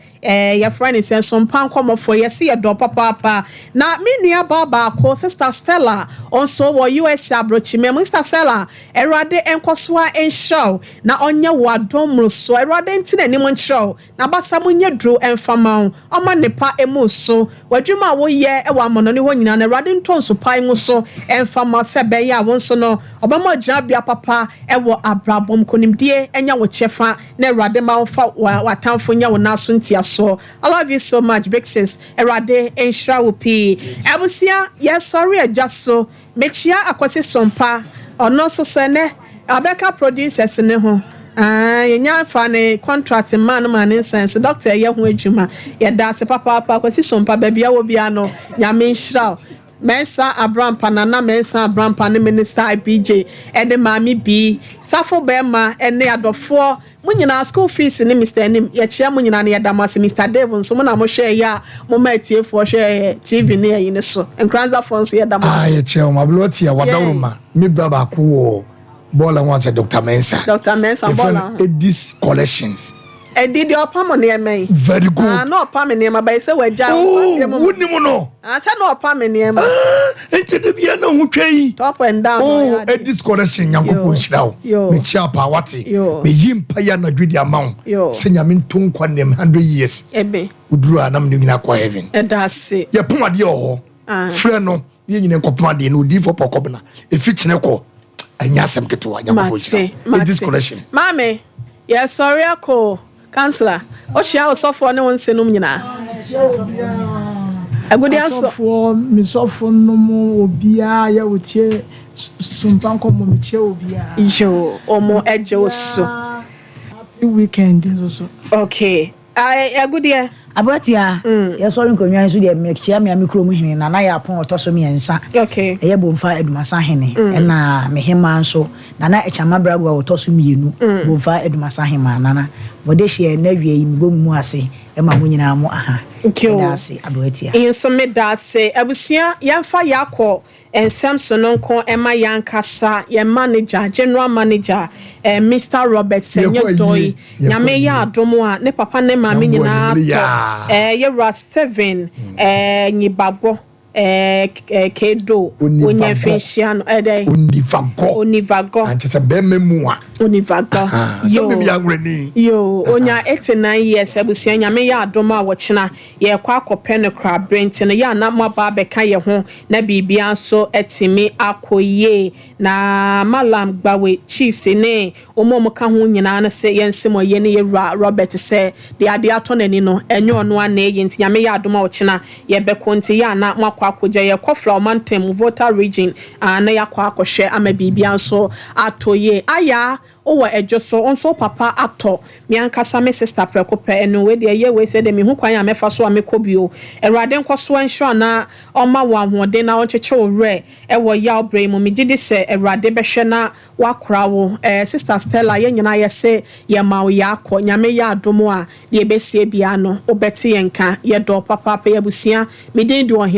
[SPEAKER 1] yɛfrɛ no sɛn Sompa nkɔmɔfoɔ, yɛse yɛdɔ papaapa. Na me nua baa baako, Sister Stella, ɔnso wɔ USA abrokyimɛ mu. Sister Stella, Awurade nkɔsoa nhyira wo na ɔnyɛ wo adom mmorosoɔ. Awurade nte n'anim nkyerɛ wo N'abasa mu nyɛ duru mfa mma wo, ɔmma nnepa mmu wo so. W'adwuma a woyɛ wɔ amannɔne hɔ nyinaa no, Awurade ntɔ nsu pa ngu so mfa mma wo sɛ ɛbɛyɛ a wo nso no, ɔbɛma wo gyinabea papa wɔ abrabɔ mu. Nkonimdie nyɛ wo kyɛfa, na Awurade mma wo mfa w'atamfo nyɛ wo nan so ntiasoɔ. I love you so much big sis. Awurade nhyira wo pii. Abusua, yɛsɔre adwa so. Mekyia Akwasi Sompa, ɔno nso so ɛnɛ ɔbɛka producers no ho. Aah yɛnya fa ne contract mmaa no maa ne nsan so, doctor ɛyɛ ho adwuma. Yɛda ase papaapa Akwasi Sompa, baabi a wɔ biara no Nyame nhyira wo. Mensah Abrampa, Nana Mensah Abrampa ne Minister IBJ ɛne Maame Bii, Safo Bɛɛma ɛne adɔfoɔ. Mo nyinaa school fees ne Mister Anim yɛkyea mo nyinaa na yɛda mo ase Mister Dave nso mo na mo hwɛɛ yɛ a mo ma atiefoɔ hwɛɛ TV ne ayi no so Nkoranzafoɔ nso yɛda mo
[SPEAKER 20] Ah
[SPEAKER 1] ase.
[SPEAKER 20] yɛkyea wɔn Aberewa Tia
[SPEAKER 1] Yay.
[SPEAKER 20] Wadaworoma me bra baako wɔ bɔɔla ho asɛ Doctor Mensah
[SPEAKER 1] Doctor Mensah
[SPEAKER 20] yɛfrɛ
[SPEAKER 1] bɔɔla
[SPEAKER 20] no
[SPEAKER 1] ho.
[SPEAKER 20] Edis Collections.
[SPEAKER 1] Ɛdi deɛ ɔpam nneɛma yi.
[SPEAKER 20] Very good.
[SPEAKER 1] Ah, na ɔpam nneɛma bɛyɛ sɛ wagya.
[SPEAKER 20] Oh, wonim no.
[SPEAKER 1] Ah, sɛ na ɔpam nneɛma.
[SPEAKER 20] Ah, nti de bia na ho twa yi.
[SPEAKER 1] Top and down.
[SPEAKER 20] Oh, Edis correction Nyankopɔn nhyira wo. Mekyia paa wate. Meyi mpa yi anadwo de ama wo. Sɛ Nyame nto nkwa nnam 100 years.
[SPEAKER 1] Ebe.
[SPEAKER 20] Woduru a na me ne nyina kɔ heaven.
[SPEAKER 1] Ɛda ase.
[SPEAKER 20] Yɛpom adeɛ wɔ hɔ.
[SPEAKER 1] Ah.
[SPEAKER 20] Frɛ no. Yɛn nyina nkɔpem adeɛ no odiyifoɔ pɔkɔbena ɛfi kyene kɔ ɛnyɛ asɛm ketewa Nyankopɔn nhyira wo Edith correction.
[SPEAKER 1] Maame, yɛsɔre akɔ o. Councilor, wohyia wo sɔfoɔ ne wo nsenom nyinaa? Agudeɛ nso.
[SPEAKER 3] Asɔfoɔ, me sɔfo nom obiara yɛ otie sumpa nkɔmmɔ mekyia obiara.
[SPEAKER 1] Yoo, wɔn gye wo so.
[SPEAKER 3] Happy weekend nso so.
[SPEAKER 1] Okay. Ae agudeɛ.
[SPEAKER 2] Aberanteɛ, yɛsɔre nkonnwa yi so deɛ, mekyea me a me kurom hene, Nana Yaapɔn ɔtɔ so mmiɛnsa, ɛyɛ Bomfa Adumasa hene, ɛna me hemaa nso, Nana Akyama Brago a ɔtɔ so mmienu, Bomfa Adumasa hemaa. Nana, mo dehyeɛ nnɛ awia yi, mebɔ mo mu ase ma mo nyinaa mo aha. Meda ase, Aberanteɛ.
[SPEAKER 1] Nso meda ase. Abusua, yɛmfa yɛakɔ Nsɛm sononko ɛma y'ankasa yɛn manager, general manager eh, Mister Robert Sɛnyɛ Doi, Nyame yɛ adom a ne papa ne maame nyinaa tɔ eh, yɛwura Stephen eh, Nyibagɔ eh, eh, Kedo, onya mfinhyia no eh, dɛn?
[SPEAKER 20] Onivagɔ.
[SPEAKER 1] Onivagɔ.
[SPEAKER 20] Ankyɛ sɛ bɛrima mu a.
[SPEAKER 1] Onivagɔ.
[SPEAKER 20] Yoo. Sɛ baabi anwerɛni.
[SPEAKER 1] Yoo, onya 89 years abusua, Nyame yɛ adom a wɔkyena Yɛrekɔ akɔpɛ no koraa-berɛ nti no, yɛ a na moaba abɛka yɛn ho na biribiara nso atumi akɔ yie. Na Mallam Gbawe Chiefs ne wɔn a wɔka ho nyinaa no se yɛnse mo ayie ne yɛn wura Robert sɛ deɛ adeɛ atɔ n'ani no, ɛnyɛ ɔno ara na ɛyɛ nti Nyame yɛ adom a ɔkyena yɛbɛkɔ nti yɛ a na moakɔ akɔgya. Yɛrekɔ Flao mantam, Volta Region, na yɛakɔ akɔhwɛ ama biribiara nso atɔ yie. Ayaa! Wowɔ ɛdwo so, wo nso wo papa atɔ me ankasa me sister prɛko pɛ, ɛno wei deɛ ɛyɛ wei sɛ deɛ menhu kwan a mɛfa so a mɛkɔ bio. Awurade nkɔso nhyira na ɔmma wo ahoɔden na ɔnkyekye wo werɛ wɔ yaw berɛ yi mu. Megye di sɛ Awurade bɛhwɛ na wakora wo. Eh, sister Stella, yɛn nyinaa yɛse yɛma wo yaakɔ. Nyame yɛ adom a, deɛ ɛbɛsie biara no, wobɛte yɛn nka. Yɛdɔ wo papaapa. Yɛn abusua, me din de Ɔhene.